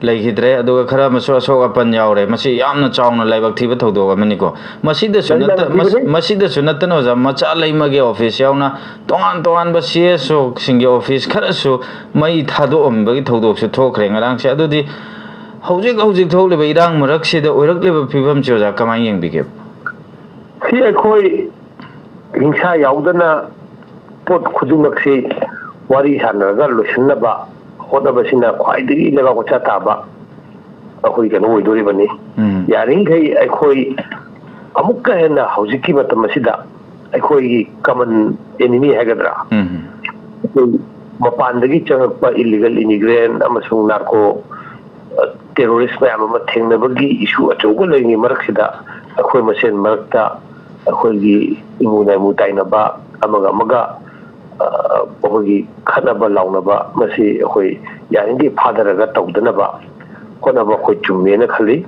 ꯂꯩꯈꯤꯗ꯭ꯔꯦ, ꯑꯗꯨꯒ ꯈꯔ ꯑꯃꯁꯨ ꯑꯁꯣꯛ ꯑꯄꯟ ꯌꯥꯎꯔꯦ꯫ ꯃꯁꯤ ꯌꯥꯝꯅ ꯆꯥꯎꯅ ꯂꯥꯏꯕꯛ ꯊꯤꯕ ꯊꯧꯗꯣꯛ ꯑꯃꯅꯤꯀꯣ꯫ ꯃꯁꯤꯗꯁꯨ ꯂꯥꯏꯕꯛ ꯅꯠꯇ-, ꯃꯁ-, ꯊꯤꯕꯅꯤ꯫ ꯃꯁꯤꯗꯁꯨ ꯅꯠꯇꯅ ꯑꯣꯖꯥ, ꯃꯆꯥ ꯂꯩꯃꯒꯤ office ꯌꯥꯎꯅ ꯇꯣꯉꯥꯟ ꯇꯣꯉꯥꯟꯕ C S O ꯁꯤꯡꯒꯤ office ꯈꯔꯁꯨ ꯃꯩ ꯊꯥꯗꯣꯛꯑꯝꯕꯒꯤ ꯊꯧꯗꯣꯛꯁꯨ ꯊꯣꯛꯈ꯭ꯔꯦ ꯉꯔꯥꯡꯁꯦ꯫ ꯑꯗꯨꯗꯤ ꯍꯧꯖꯤꯛ ꯍꯧꯖꯤꯛ ꯊꯣꯛꯂꯤꯕ ꯏꯔꯥꯡ ꯃꯔꯛꯁꯤꯗ ꯑꯣꯏꯔꯛꯂꯤꯕ ꯐꯤꯕꯝꯁꯤ ꯑꯣꯖꯥ ꯀꯃꯥꯏꯅ ꯌꯦꯡꯕꯤꯒꯦ? ꯁꯤ ꯑꯩꯈꯣꯏ ꯍꯤꯡꯁꯥ ꯌꯥꯎꯗꯅ ꯄꯣꯠ ꯈꯨꯗꯤꯡꯃꯛꯁꯤ ꯋꯥꯔꯤ ꯁꯥꯟꯅꯔꯒ ꯂꯣꯏꯁꯤꯟꯅꯕ ꯍꯣꯠꯅꯕꯁꯤꯅ ꯈ꯭ꯋꯥꯏꯗꯒꯤ ꯂꯩꯕꯥꯛ ꯃꯆꯥ ꯇꯥꯕ ꯑꯩꯈꯣꯏ ꯀꯩꯅꯣ ꯑꯣꯏꯗꯣꯔꯤꯕꯅꯤ꯫ ꯎꯝ꯫ ꯌꯥꯔꯤꯈꯩ ꯑꯩꯈꯣꯏ ꯑꯃꯨꯛꯀ ꯍꯦꯟꯅ ꯍꯧꯖꯤꯛꯀꯤ ꯃꯇꯝ ꯑꯁꯤꯗ ꯑꯩꯈꯣꯏꯒꯤ common enemy ꯍꯥꯏꯒꯗ꯭ꯔꯥ, ꯎꯝ꯫ ꯑꯩꯈꯣꯏ ꯃꯄꯥꯟꯗꯒꯤ ꯆꯪꯉꯛꯄ illegal immigrant ꯑꯃꯁꯨꯡ narco, ꯑ, terrorist ꯃꯌꯥꯝ ꯑꯃ ꯊꯦꯡꯅꯕꯒꯤ issue ꯑꯆꯧꯕ ꯂꯩꯔꯤꯉꯩ ꯃꯔꯛꯁꯤꯗ ꯑꯩꯈꯣꯏ ꯃꯁꯦꯟ ꯃꯔꯛꯇ ꯑꯩꯈꯣꯏꯒꯤ ꯏꯃꯨ ꯅꯥꯏꯃꯨ ꯇꯥꯏꯅꯕ, ꯑꯃꯒ ꯑꯃꯒ, ꯑ, ꯑꯩꯈꯣꯏꯒꯤ ꯈꯠꯅꯕ ꯂꯥꯎꯅꯕ, ꯃꯁꯤ ꯑꯩꯈꯣꯏ ꯌꯥꯔꯤꯈꯩ ꯐꯥꯊꯔꯒ ꯇꯧꯗꯅꯕ ꯍꯣꯠꯅꯕ ꯑꯩꯈꯣꯏ ꯆꯨꯝꯃꯦꯅ ꯈꯜꯂꯤ꯫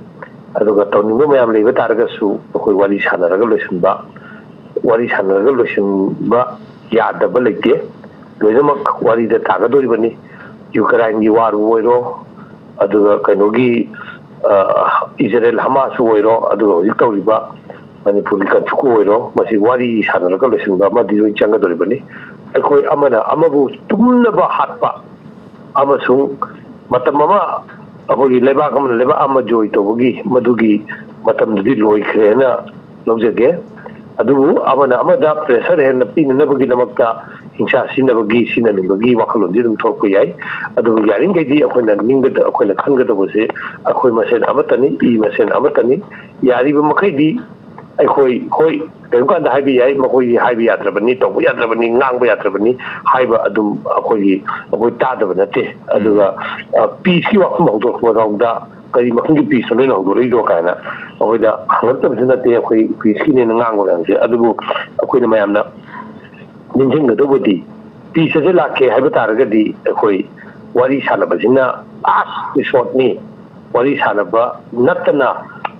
ꯑꯗꯨꯒ ꯇꯧꯅꯤꯡꯕ ꯃꯌꯥꯝ ꯂꯩꯕ ꯇꯥꯔꯒꯁꯨ ꯑꯩꯈꯣꯏ ꯋꯥꯔꯤ ꯁꯥꯟꯅꯔꯒ ꯂꯣꯏꯁꯤꯟꯕ, ꯋꯥꯔꯤ ꯁꯥꯟꯅꯔꯒ ꯂꯣꯏꯁꯤꯟꯕ ꯌꯥꯗꯕ ꯂꯩꯇꯦ꯫ ꯂꯣꯏꯅꯃꯛ ꯋꯥꯔꯤꯗ ꯇꯥꯒꯗꯧꯔꯤꯕꯅꯤ꯫ ꯌꯨꯀ꯭ꯔꯥꯏꯟꯒꯤ ꯋꯥꯔꯕꯨ ꯑꯣꯏꯔꯣ, ꯑꯗꯨꯒ ꯀꯩꯅꯣꯒꯤ, ꯑ, ꯏꯖꯔꯦꯜ ꯍꯃꯥꯁꯄꯨ ꯑꯣꯏꯔꯣ, ꯑꯗꯨꯒ ꯍꯧꯖꯤꯛ ꯇꯧꯔꯤꯕ ꯃꯅꯤꯄꯨꯔꯒꯤ ꯀꯟꯐ꯭ꯂꯤꯛ ꯑꯣꯏꯔꯣ, ꯃꯁꯤ ꯋꯥꯔꯤ ꯁꯥꯟꯅꯔꯒ ꯂꯣꯏꯁꯤꯟꯕ ꯑꯃꯗꯤ ꯂꯣꯏ ꯆꯪꯒꯗꯧꯔꯤꯕꯅꯤ꯫ ꯑꯩꯈꯣꯏ ꯑꯃꯅ ꯑꯃꯕꯨ ꯇꯨꯝꯅꯕ ꯍꯥꯠꯄ ꯑꯃꯁꯨꯡ ꯃꯇꯝ ꯑꯃ ꯑꯩꯈꯣꯏꯒꯤ ꯂꯩꯕꯥꯛ ꯑꯃꯅ ꯂꯩꯕꯥꯛ ꯑꯃ ꯖꯣꯏ ꯇꯧꯕꯒꯤ ꯃꯗꯨꯒꯤ ꯃꯇꯝꯗꯨꯗꯤ ꯂꯣꯏꯈ꯭ꯔꯦꯅ ꯂꯧꯖꯒꯦ꯫ ꯑꯗꯨꯕꯨ ꯑꯃꯅ ꯑꯃꯗ ꯄ꯭ꯔꯦꯁꯔ ꯍꯦꯟꯅ ꯄꯤꯅꯅꯕꯒꯤꯗꯃꯛꯇ ꯍꯤꯡꯁꯥ ꯁꯤꯟꯅꯕꯒꯤ, ꯁꯤꯟꯅꯅꯤꯡꯕꯒꯤ ꯋꯥꯈꯜꯂꯣꯟꯗꯤ ꯑꯗꯨꯝ ꯊꯣꯛꯂꯛꯄ ꯌꯥꯏ꯫ ꯑꯗꯨꯕꯨ ꯌꯥꯔꯤꯈꯩꯗꯤ ꯑꯩꯈꯣꯏꯅ ꯅꯤꯡꯒꯗ-, ꯑꯩꯈꯣꯏꯅ ꯈꯟꯒꯗꯧꯕꯁꯦ ꯑꯩꯈꯣꯏ ꯃꯁꯦꯟ ꯑꯃꯠꯇꯅꯤ, ꯏ ꯃꯁꯦꯟ ꯑꯃꯠꯇꯅꯤ꯫ ꯌꯥꯔꯤꯕ ꯃꯈꯩꯗꯤ ꯑꯩꯈꯣꯏ, ꯍꯣꯏ, ꯀꯔꯤꯒꯨꯝꯕ ꯀꯥꯟꯗ ꯍꯥꯏꯕ ꯌꯥꯏ, ꯃꯈꯣꯏꯒꯤ ꯍꯥꯏꯕ ꯌꯥꯗ꯭ꯔꯕꯅꯤ, ꯇꯧꯕ ꯌꯥꯗ꯭ꯔꯕꯅꯤ, ꯉꯥꯡꯕ ꯌꯥꯗ꯭ꯔꯕꯅꯤ ꯍꯥꯏꯕ ꯑꯗꯨꯝ ꯑꯩꯈꯣꯏꯒꯤ, ꯑꯩꯈꯣꯏ ꯇꯥꯗꯕ ꯅꯠꯇꯦ꯫ ꯑꯗꯨꯒ, ꯑ, ꯄꯤꯁꯀꯤ ꯋꯥꯐꯝ ꯍꯧꯗꯣꯔꯛꯄ ꯐꯥꯎꯗ ꯀꯔꯤ ꯃꯈꯜꯒꯤ ꯄꯤꯁꯅꯣ ꯅꯣꯏꯅ ꯍꯧꯗꯣꯔꯛꯏꯗꯣ ꯀꯥꯏꯅ ꯑꯩꯈꯣꯏꯗ ꯍꯪꯉꯛꯇꯕꯁꯨ ꯅꯠꯇꯦ꯫ ꯑꯩꯈꯣꯏ ꯄꯤꯁꯀꯤꯅꯦꯅ ꯉꯥꯡꯕ ꯃꯌꯥꯝꯁꯦ꯫ ꯑꯗꯨꯕꯨ ꯑꯩꯈꯣꯏꯅ ꯃꯌꯥꯝꯅ ꯅꯤꯡꯁꯤꯡꯒꯗꯧꯕꯗꯤ, ꯄꯤꯁ ꯑꯁꯦ ꯂꯥꯛꯀꯦ ꯍꯥꯏꯕ ꯇꯥꯔꯒꯗꯤ ꯑꯩꯈꯣꯏ ꯋꯥꯔꯤ ꯁꯥꯟꯅꯕꯁꯤꯅ ꯂꯥꯁ ꯔꯤꯁꯣꯔꯠꯅꯤ꯫ ꯋꯥꯔꯤ ꯁꯥꯟꯅꯕ ꯅꯠꯇꯅ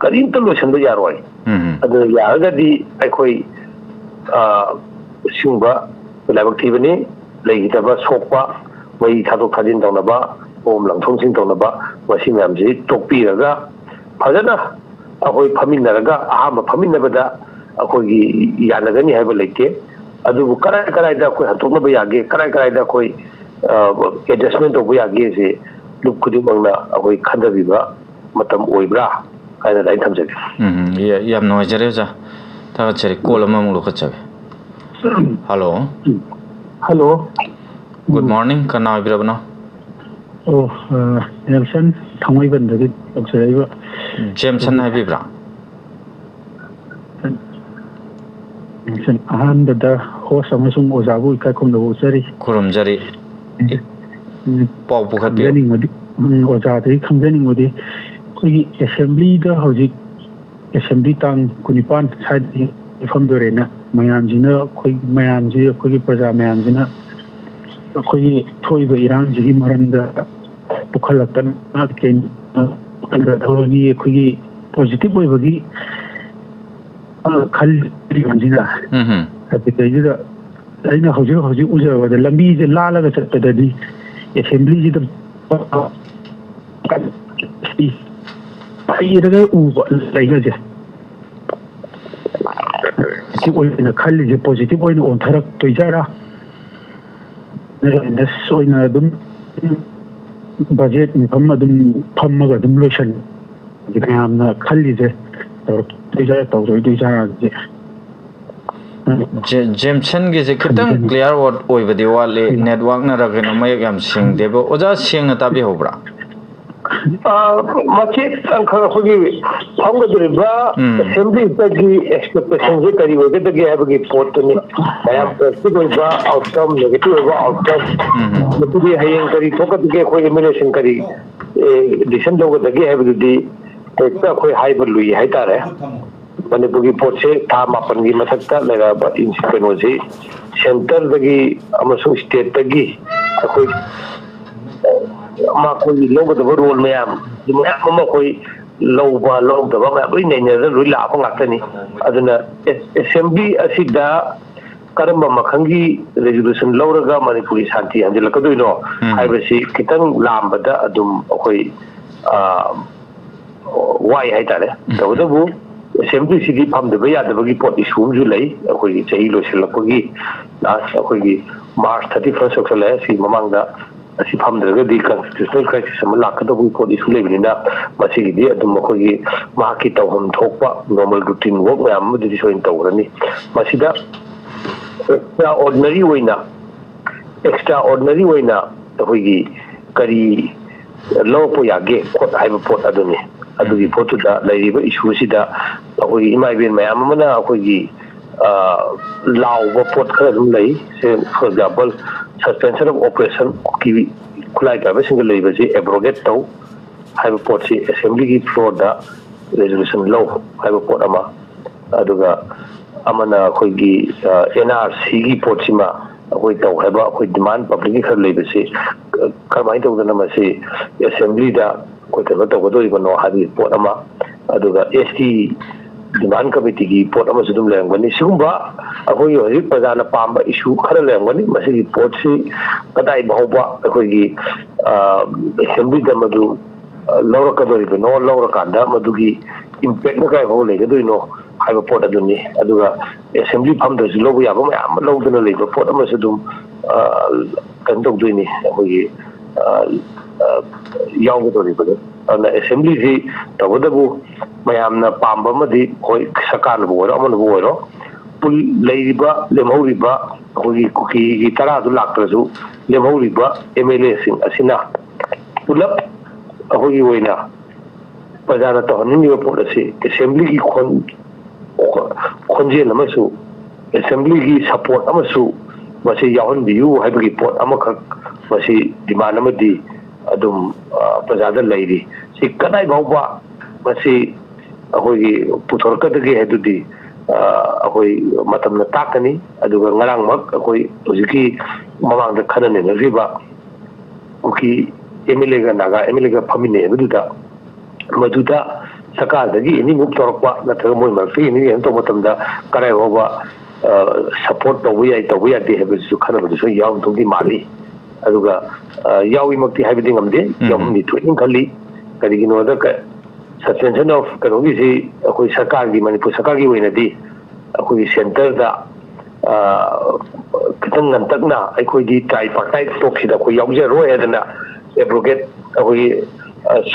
ꯀꯔꯤꯝꯇ ꯂꯣꯏꯁꯤꯟꯕ ꯌꯥꯔꯣꯏ꯫ ꯎꯝ꯫ ꯑꯗꯨꯅ ꯌꯥꯔꯒꯗꯤ ꯑꯩꯈꯣꯏ, ꯑ, ꯁꯤꯒꯨꯝꯕ ꯂꯥꯏꯕꯛ ꯊꯤꯕꯅꯤ, ꯂꯩꯈꯤꯗꯕ ꯁꯣꯛꯄ, ꯃꯩ ꯊꯥꯗꯣꯛ ꯊꯥꯖꯤꯟ ꯇꯧꯅꯕ, ꯕꯣꯝ ꯂꯪꯊꯣꯛ ꯂꯪꯁꯤꯟ ꯇꯧꯅꯕ, ꯃꯁꯤ ꯃꯌꯥꯝꯁꯤ ꯇꯣꯛꯄꯤꯔꯒ ꯐꯖꯅ ꯑꯩꯈꯣꯏ ꯐꯝꯃꯤꯟꯅꯔꯒ, ꯑꯍꯥꯟꯕ ꯐꯝꯃꯤꯟꯅꯕꯗ ꯑꯩꯈꯣꯏꯒꯤ ꯌꯥꯅꯒꯅꯤ ꯍꯥꯏꯕ ꯂꯩꯇꯦ꯫ ꯑꯗꯨꯕꯨ ꯀꯔꯥꯏ ꯀꯔꯥꯏꯗ ꯑꯩꯈꯣꯏ ꯍꯟꯗꯣꯛꯅꯕ ꯌꯥꯒꯦ, ꯀꯔꯥꯏ ꯀꯔꯥꯏꯗ ꯑꯩꯈꯣꯏ, ꯑ, ꯑꯦꯗꯖꯁꯃꯦꯟ ꯇꯧꯕ ꯌꯥꯒꯦꯁꯦ ꯂꯨꯞ ꯈꯨꯗꯤꯡꯃꯛꯅ ꯑꯩꯈꯣꯏ ꯈꯟꯊꯕꯤꯕ ꯃꯇꯝ ꯑꯣꯏꯕ꯭ꯔꯥ ꯍꯥꯏꯅ ꯑꯗꯨꯃꯥꯏꯅ ꯊꯝꯖꯒꯦ꯫ ꯎꯝ, ꯌꯥ-, ꯌꯥꯝ ꯅꯨꯡꯉꯥꯏꯖꯔꯦ, ꯑꯣꯖꯥ꯫ ꯊꯥꯒꯠꯆꯔꯤ꯫ ꯀꯣꯜ ꯑꯃꯃꯨꯛ ꯂꯧꯈꯠꯆꯒꯦ꯫ ꯍꯜꯂꯣ꯫ ꯍꯜꯂꯣ꯫ ꯒꯨꯗ ꯃꯣꯔꯅꯤꯡ, ꯀꯅꯥ ꯑꯣꯏꯕꯤꯔꯕꯅꯣ? ꯑꯣ, ꯑ, ꯅꯦꯜꯁꯟ ꯊꯥꯡꯃꯩꯕꯟꯗꯒꯤ ꯇꯧꯖꯔꯛꯏꯕ꯫ ꯖꯦꯝꯁꯟ ꯍꯥꯏꯕꯤꯕ꯭ꯔꯥ? ꯑꯍꯥꯟꯕꯗ ꯍꯣꯁ ꯑꯃꯁꯨꯡ ꯑꯣꯖꯥꯕꯨ ꯏꯀꯥꯏ ꯈꯨꯝꯅꯕ ꯎꯠꯆꯔꯤ꯫ ꯈꯨꯔꯨꯝꯖꯔꯤ꯫ ꯎꯝ, ꯄꯥꯎ ꯄꯨꯈꯠꯄꯤꯌꯨ꯫ ꯈꯪꯖꯅꯤꯡꯕꯗꯤ, ꯎꯝ, ꯑꯣꯖꯥꯗꯒꯤ ꯈꯪꯖꯅꯤꯡꯕꯗꯤ, ꯑꯩꯈꯣꯏꯒꯤ ꯑꯦꯁꯦꯝꯕ꯭ꯂꯤꯗ ꯍꯧꯖꯤꯛ ꯑꯦꯁꯦꯝꯕ꯭ꯂꯤ ꯇꯥꯡ ꯀꯨꯟꯅꯤꯄꯥꯟ ꯁ꯭ꯋꯥꯏꯗꯒꯤ ꯐꯝꯗꯣꯔꯦꯅ ꯃꯌꯥꯝꯁꯤꯅ, ꯑꯩꯈꯣꯏ ꯃꯌꯥꯝꯁꯤ, ꯑꯩꯈꯣꯏꯒꯤ ꯄ꯭ꯔꯖꯥ ꯃꯌꯥꯝꯁꯤꯅ ꯑꯩꯈꯣꯏꯒꯤ ꯊꯣꯛꯏꯕ ꯏꯔꯥꯡꯁꯤꯒꯤ ꯃꯔꯝꯗ ꯄꯨꯈꯠꯂꯛꯇꯅ ꯀꯩꯅꯣ ꯄꯨꯈꯠꯂꯛꯇꯕꯒꯤ ꯑꯩꯈꯣꯏꯒꯤ ꯄꯣꯖꯤꯇꯤꯚ ꯑꯣꯏꯕꯒꯤ, ꯑ, ꯈꯜꯂꯤꯕꯁꯤꯅ ꯎꯝ ꯍꯝ꯫ ꯑꯗꯨꯗꯩꯗꯨꯗ ꯑꯩꯅ ꯍꯧꯖꯤꯛ ꯍꯧꯖꯤꯛ ꯎꯖꯕꯗ ꯂꯝꯕꯤꯁꯦ ꯂꯥꯜꯂꯒ ꯆꯠꯄꯗꯗꯤ ꯑꯦꯁꯦꯝꯕ꯭ꯂꯤꯁꯤꯗ ꯄꯩꯔꯒ ꯎꯕ ꯂꯩꯒꯁꯦ꯫ ꯄꯣꯖꯤꯇꯤꯚ ꯑꯣꯏꯅ ꯈꯜꯂꯤꯁꯦ ꯄꯣꯖꯤꯇꯤꯚ ꯑꯣꯏꯅ ꯑꯣꯟꯊꯔꯛꯇꯣꯏꯖꯥꯔꯥ, ꯅꯠꯇ꯭ꯔꯒ ꯖꯁ ꯑꯣꯏꯅ ꯑꯗꯨꯝ ꯕꯖꯦꯠ ꯃꯐꯝ ꯑꯗꯨꯝ ꯐꯝꯃꯒ ꯑꯗꯨꯝ ꯂꯣꯏꯁꯟ ꯃꯌꯥꯝꯅ ꯈꯜꯂꯤꯁꯦ ꯇꯧꯔꯛꯇꯣꯏꯖꯥꯔꯥ ꯇꯧꯔꯣꯏꯗꯣꯏꯖꯥꯔꯥꯁꯦ? ꯖꯦꯝꯁꯟꯒꯤꯁꯦ ꯈꯤꯇꯪ ꯀ꯭ꯂꯤꯌꯥꯔ ꯑꯣꯏꯕꯗꯤ ꯋꯥꯠꯂꯤ, ꯅꯦꯠꯋꯥꯛꯅꯔ ꯀꯩꯅꯣ ꯃꯌꯦꯛ ꯌꯥꯝ ꯁꯦꯡꯗꯦꯕ꯫ ꯑꯣꯖꯥ ꯁꯦꯡꯅ ꯇꯥꯕꯤꯍꯧꯕ꯭ꯔꯥ? ꯃꯆꯦꯠ ꯑꯃꯈꯛ ꯑꯩꯈꯣꯏꯒꯤ ꯐꯝꯒꯗꯧꯔꯤꯕ ꯑꯦꯁꯦꯝꯕ꯭ꯂꯤꯗꯒꯤ ꯑꯦꯛꯁꯄꯦꯛꯇꯦꯁꯟꯁꯦ ꯀꯔꯤ ꯑꯣꯏꯒꯗꯒꯦ ꯍꯥꯏꯕꯒꯤ ꯄꯣꯠꯇꯨꯅꯤ꯫ ꯃꯌꯥꯝ ꯄꯣꯖꯤꯇꯤꯚ ꯑꯣꯏꯕ ꯑꯥꯎꯠꯀꯝ, ꯅꯦꯒꯦꯇꯤꯚ ꯑꯣꯏꯕ ꯑꯥꯎꯠꯀꯝ, ꯃꯗꯨꯗꯤ ꯍꯌꯦꯡ ꯀꯔꯤ ꯊꯣꯛꯀꯗꯒꯦ, ꯑꯩꯈꯣꯏ ꯑꯦꯝ ꯑꯦꯜ ꯑꯦꯁꯤꯡ ꯀꯔꯤ ꯗꯤꯁꯤꯖꯟ ꯂꯧꯒꯗꯒꯦ ꯍꯥꯏꯕꯗꯨꯗꯤ ꯍꯦꯛꯇ ꯑꯩꯈꯣꯏ ꯍꯥꯏꯕ ꯂꯨꯏ ꯍꯥꯏꯇꯥꯔꯦ꯫ ꯃꯅꯤꯄꯨꯔꯒꯤ ꯄꯣꯠꯁꯦ ꯊꯥ ꯃꯥꯄꯟꯒꯤ ꯃꯊꯛꯇ ꯂꯩꯔꯛꯑꯕ ꯀꯩꯅꯣꯁꯤ ꯁꯦꯟꯇꯔꯗꯒꯤ ꯑꯃꯁꯨꯡ ꯁ꯭ꯇꯦꯠꯇꯒꯤ ꯑꯩꯈꯣꯏ ꯃꯈꯣꯏꯒꯤ ꯂꯧꯒꯗꯕ ꯔꯣꯜ ꯃꯌꯥꯝ ꯑꯗꯨ ꯃꯌꯥꯝ ꯑꯃ ꯑꯩꯈꯣꯏ ꯂꯧꯕ ꯂꯧꯗꯕ ꯃꯌꯥꯝ ꯂꯣꯏ ꯅꯩꯅꯔꯒ ꯂꯣꯏ ꯂꯥꯛꯄ ꯉꯥꯛꯇꯅꯤ꯫ ꯑꯗꯨꯅ ꯑꯦꯁꯦꯝꯕ꯭ꯂꯤ ꯑꯁꯤꯗ ꯀꯔꯝꯕ ꯃꯈꯜꯒꯤ ꯔꯦꯖꯣꯂꯨꯁꯟ ꯂꯧꯔꯒ ꯃꯅꯤꯄꯨꯔꯒꯤ ꯁꯥꯟꯇꯤ ꯍꯟꯖꯤꯜꯂꯛꯀꯗꯣꯏꯅꯣ ꯍꯥꯏꯕꯁꯤ ꯈꯤꯇꯪ ꯂꯥꯝꯕꯗ ꯑꯗꯨꯝ ꯑꯩꯈꯣꯏ ꯋꯥꯏ ꯍꯥꯏꯇꯥꯔꯦ꯫ ꯇꯧꯕꯇꯕꯨ ꯑꯦꯁꯦꯝꯕ꯭ꯂꯤꯁꯤꯗꯤ ꯐꯝꯗꯕ ꯌꯥꯗꯕꯒꯤ ꯄꯣꯠ ꯏꯁꯨ ꯑꯃꯁꯨ ꯂꯩ꯫ ꯑꯩꯈꯣꯏꯒꯤ ꯆꯍꯤ ꯂꯣꯏꯁꯤꯜꯂꯛꯄꯒꯤ ꯂꯥꯁ ꯑꯩꯈꯣꯏꯒꯤ ꯃꯥꯔꯆ ꯊꯥꯔꯇꯤ ꯐꯥꯔꯁ ꯌꯧꯁꯜꯂꯛꯑꯦ꯫ ꯁꯤ ꯃꯃꯥꯡꯗ ꯑꯁꯤ ꯐꯝꯗ꯭ꯔꯒꯗꯤ ꯀꯟꯁꯇꯤꯇ꯭ꯌꯨꯁꯅꯦꯜ ꯀ꯭ꯔꯥꯏꯁꯤꯁ ꯑꯃ ꯂꯥꯛꯀꯗꯧꯕꯒꯤ ꯄꯣꯠ ꯏꯁꯨ ꯂꯩꯕꯅꯤꯅ ꯃꯁꯤꯒꯤꯗꯤ ꯑꯗꯨꯝ ꯑꯩꯈꯣꯏꯒꯤ ꯃꯍꯥꯛꯀꯤ ꯇꯧꯐꯝ ꯊꯣꯛꯄ ꯅꯣꯔꯃꯦꯜ ꯔꯨꯇꯤꯟ ꯋꯥꯔꯛ ꯃꯌꯥꯝ ꯑꯃꯗꯨꯗꯤ ꯁꯣꯏꯅ ꯇꯧꯒꯅꯤ꯫ ꯃꯁꯤꯗ ꯑꯦꯛꯁꯇ꯭ꯔꯥ ꯑꯣꯔꯗꯤꯅꯔꯤ ꯑꯣꯏꯅ ꯑꯦꯛꯁꯇ꯭ꯔꯥ ꯑꯣꯔꯗꯤꯅꯔꯤ ꯑꯣꯏꯅ ꯑꯩꯈꯣꯏꯒꯤ ꯀꯔꯤ ꯂꯧꯔꯛꯄ ꯌꯥꯒꯦ ꯈꯣꯠ ꯍꯥꯏꯕ ꯄꯣꯠ ꯑꯗꯨꯅꯤ꯫ ꯑꯗꯨꯒꯤ ꯄꯣꯠꯇꯨꯗ ꯂꯩꯔꯤꯕ ꯏꯁꯨꯁꯤꯗ ꯑꯩꯈꯣꯏꯒꯤ ꯏꯃꯥ ꯏꯕꯦꯟ ꯃꯌꯥꯝ ꯑꯃꯅ ꯑꯩꯈꯣꯏꯒꯤ ꯂꯥꯎꯕ ꯄꯣꯠ ꯈꯔ ꯑꯗꯨꯝ ꯂꯩ꯫ ꯁꯦ, for example, suspension of operation ꯀꯤ ꯈꯨꯠꯂꯥꯏ ꯄꯥꯏꯕꯁꯤꯡꯗ ꯂꯩꯕꯁꯤ ꯑꯦꯕ꯭ꯔꯣꯒꯦꯠ ꯇꯧ ꯍꯥꯏꯕ ꯄꯣꯠꯁꯤ ꯑꯦꯁꯦꯝꯕ꯭ꯂꯤꯒꯤ ꯐ꯭ꯂꯣꯔꯗ ꯔꯦꯖꯣꯂꯨꯁꯟ ꯂꯧ ꯍꯥꯏꯕ ꯄꯣꯠ ꯑꯃ, ꯑꯗꯨꯒ ꯑꯃꯅ ꯑꯩꯈꯣꯏꯒꯤ ꯑꯦꯟ ꯑꯥꯔ ꯁꯤꯒꯤ ꯄꯣꯠꯁꯤꯃ ꯑꯩꯈꯣꯏ ꯇꯧ ꯍꯥꯏꯕ ꯑꯩꯈꯣꯏ ꯗꯤꯃꯥꯟ ꯄꯕ꯭ꯂꯤꯛꯀꯤ ꯈꯔ ꯂꯩꯕꯁꯤ ꯀꯔꯝꯍꯥꯏꯅ ꯇꯧꯗꯅ ꯃꯁꯤ ꯑꯦꯁꯦꯝꯕ꯭ꯂꯤꯗ ꯑꯩꯈꯣꯏ ꯀꯩꯅꯣ ꯇꯧꯒꯗꯧꯔꯤꯕꯅꯣ ꯍꯥꯏꯕꯒꯤ ꯄꯣꯠ ꯑꯃ, ꯑꯗꯨꯒ ꯑꯦꯁ ꯇꯤ ꯗꯤꯃꯥꯟ ꯀꯃꯤꯇꯤꯒꯤ ꯄꯣꯠ ꯑꯃꯁꯨ ꯑꯗꯨꯝ ꯂꯩꯔꯝꯒꯅꯤ꯫ ꯁꯤꯒꯨꯝꯕ ꯑꯩꯈꯣꯏꯒꯤ ꯍꯧꯖꯤꯛ ꯄ꯭ꯔꯖꯥꯅ ꯄꯥꯝꯕ ꯏꯁꯨ ꯈꯔ ꯂꯩꯔꯝꯒꯅꯤ꯫ ꯃꯁꯤꯒꯤ ꯄꯣꯠꯁꯤ ꯀꯗꯥꯏ ꯐꯥꯎꯕ ꯑꯩꯈꯣꯏꯒꯤ ꯑꯦꯁꯦꯝꯕ꯭ꯂꯤꯗ ꯃꯗꯨ ꯂꯧꯔꯛꯀꯗꯧꯔꯤꯕꯅꯣ, ꯂꯧꯔꯀꯥꯟꯗ ꯃꯗꯨꯒꯤ ꯏꯝꯄꯦꯛꯅ ꯀꯗꯥꯏ ꯐꯥꯎꯕ ꯂꯩꯒꯗꯣꯏꯅꯣ, ꯍꯥꯏꯕ ꯄꯣꯠ ꯑꯗꯨꯅꯤ꯫ ꯑꯗꯨꯒ ꯑꯦꯁꯦꯝꯕ꯭ꯂꯤ ꯐꯝꯗ꯭ꯔꯁꯨ ꯂꯧꯕ ꯌꯥꯕ ꯃꯌꯥꯝ ꯑꯃ ꯂꯧꯗꯨꯅ ꯂꯩꯕ ꯄꯣꯠ ꯑꯃꯁꯨ ꯑꯗꯨꯝ ꯀꯩꯅꯣ ꯇꯧꯗꯣꯏꯅꯤ, ꯑꯩꯈꯣꯏꯒꯤ ꯌꯥꯎꯒꯗꯧꯔꯤꯕꯅꯤ꯫ ꯑꯗꯨꯅ ꯑꯦꯁꯦꯝꯕ꯭ꯂꯤꯁꯤ ꯇꯧꯕꯇꯕꯨ ꯃꯌꯥꯝꯅ ꯄꯥꯝꯕ ꯑꯃꯗꯤ, ꯍꯣꯏ, ꯁꯔꯀꯥꯔꯅꯕꯨ ꯑꯣꯏꯔꯣ, ꯑꯃꯅꯕꯨ ꯑꯣꯏꯔꯣ, ꯂꯩꯔꯤꯕ, ꯂꯦꯝꯍꯧꯔꯤꯕ ꯑꯩꯈꯣꯏꯒꯤ ꯀꯨꯀꯤꯒꯤ ꯇꯔꯥꯗꯨ ꯂꯥꯛꯇ꯭ꯔꯁꯨ, ꯂꯦꯝꯍꯧꯔꯤꯕ ꯑꯦꯝ ꯑꯦꯜ ꯑꯦꯁꯤꯡ ꯑꯁꯤꯅ ꯄꯨꯂꯞ ꯑꯩꯈꯣꯏꯒꯤ ꯑꯣꯏꯅ ꯄ꯭ꯔꯖꯥꯅ ꯇꯧꯍꯟꯅꯤꯡꯉꯤꯕ ꯄꯣꯠ ꯑꯁꯤ ꯑꯦꯁꯦꯝꯕ꯭ꯂꯤꯒꯤ ꯈꯣꯟꯖꯦꯜ ꯑꯃꯁꯨ, ꯑꯦꯁꯦꯝꯕ꯭ꯂꯤꯒꯤ ꯁꯄꯣꯔꯠ ꯑꯃꯁꯨ ꯃꯁꯤ ꯌꯥꯎꯍꯟꯕꯤꯌꯨ ꯍꯥꯏꯕꯒꯤ ꯄꯣꯠ ꯑꯃꯈꯛ, ꯃꯁꯤ ꯗꯤꯃꯥꯟ ꯑꯃꯗꯤ ꯑꯗꯨꯝ ꯄ꯭ꯔꯖꯥꯗ ꯂꯩꯔꯤ꯫ ꯁꯤ ꯀꯗꯥꯏ ꯐꯥꯎꯕ ꯃꯁꯤ ꯑꯩꯈꯣꯏꯒꯤ ꯄꯨꯊꯣꯔꯛꯀꯗꯒꯦ ꯍꯥꯏꯗꯨꯗꯤ ꯑꯩꯈꯣꯏ ꯃꯇꯝꯅ ꯇꯥꯛꯀꯅꯤ꯫ ꯑꯗꯨꯒ ꯉꯔꯥꯡꯃꯛ ꯑꯩꯈꯣꯏ ꯍꯧꯖꯤꯛꯀꯤ ꯃꯃꯥꯡꯗ ꯈꯟꯅ ꯅꯩꯅꯈ꯭ꯔꯤꯕ ꯀꯨꯀꯤ ꯑꯦꯝ ꯑꯦꯜ ꯑꯦꯒ ꯅꯥꯒꯥ ꯑꯦꯝ ꯑꯦꯜ ꯑꯦꯒ ꯐꯝꯃꯤꯟꯅꯩ ꯍꯥꯏꯕꯗꯨꯗ, ꯃꯗꯨꯗ ꯁꯔꯀꯥꯔꯗꯒꯤ ꯑꯦꯅꯤ ꯃꯨꯚ ꯇꯧꯔꯛꯄ ꯅꯠꯇ꯭ꯔꯒ ꯃꯣꯏ ꯃꯔꯛꯇꯒꯤ ꯑꯦꯅꯤ ꯀꯩꯅꯣ ꯇꯧꯕ ꯃꯇꯝꯗ ꯀꯗꯥꯏ ꯐꯥꯎꯕ ꯁꯄꯣꯔꯠ ꯇꯧꯕ ꯌꯥꯏ, ꯇꯧꯕ ꯌꯥꯗꯦ ꯍꯥꯏꯕꯁꯤꯁꯨ ꯈꯟꯅꯕꯗꯁꯨ ꯌꯥꯎꯔꯝꯗꯧꯗꯤ ꯃꯥꯜꯂꯤ꯫ ꯑꯗꯨꯒ ꯌꯥꯎꯏꯃꯛꯇꯤ ꯍꯥꯏꯕꯗꯤ ꯉꯝꯗꯦ, ꯌꯥꯎꯐꯝꯗꯤ ꯊꯣꯛꯏꯅ ꯈꯜꯂꯤ꯫ ꯀꯔꯤꯒꯤꯅꯣꯗ ꯁꯁꯄꯦꯟꯁꯟ ꯑꯣꯐ ꯀꯩꯅꯣꯒꯤꯁꯤ ꯑꯩꯈꯣꯏ ꯁꯔꯀꯥꯔꯒꯤ, ꯃꯅꯤꯄꯨꯔ ꯁꯔꯀꯥꯔꯒꯤ ꯑꯣꯏꯅꯗꯤ ꯑꯩꯈꯣꯏꯒꯤ ꯁꯦꯟꯇꯔꯗ ꯈꯤꯇꯪ ꯉꯟꯇꯛꯅ ꯑꯩꯈꯣꯏꯗꯤ ꯇ꯭ꯔꯥꯏ ꯄꯥꯔꯇꯥꯏꯠ ꯇꯣꯛꯁꯤꯗ ꯑꯩꯈꯣꯏ ꯌꯥꯎꯖꯔꯣꯏ ꯍꯥꯏꯗꯅ ꯑꯦꯕ꯭ꯔꯣꯒꯦꯠ ꯑꯩꯈꯣꯏꯒꯤ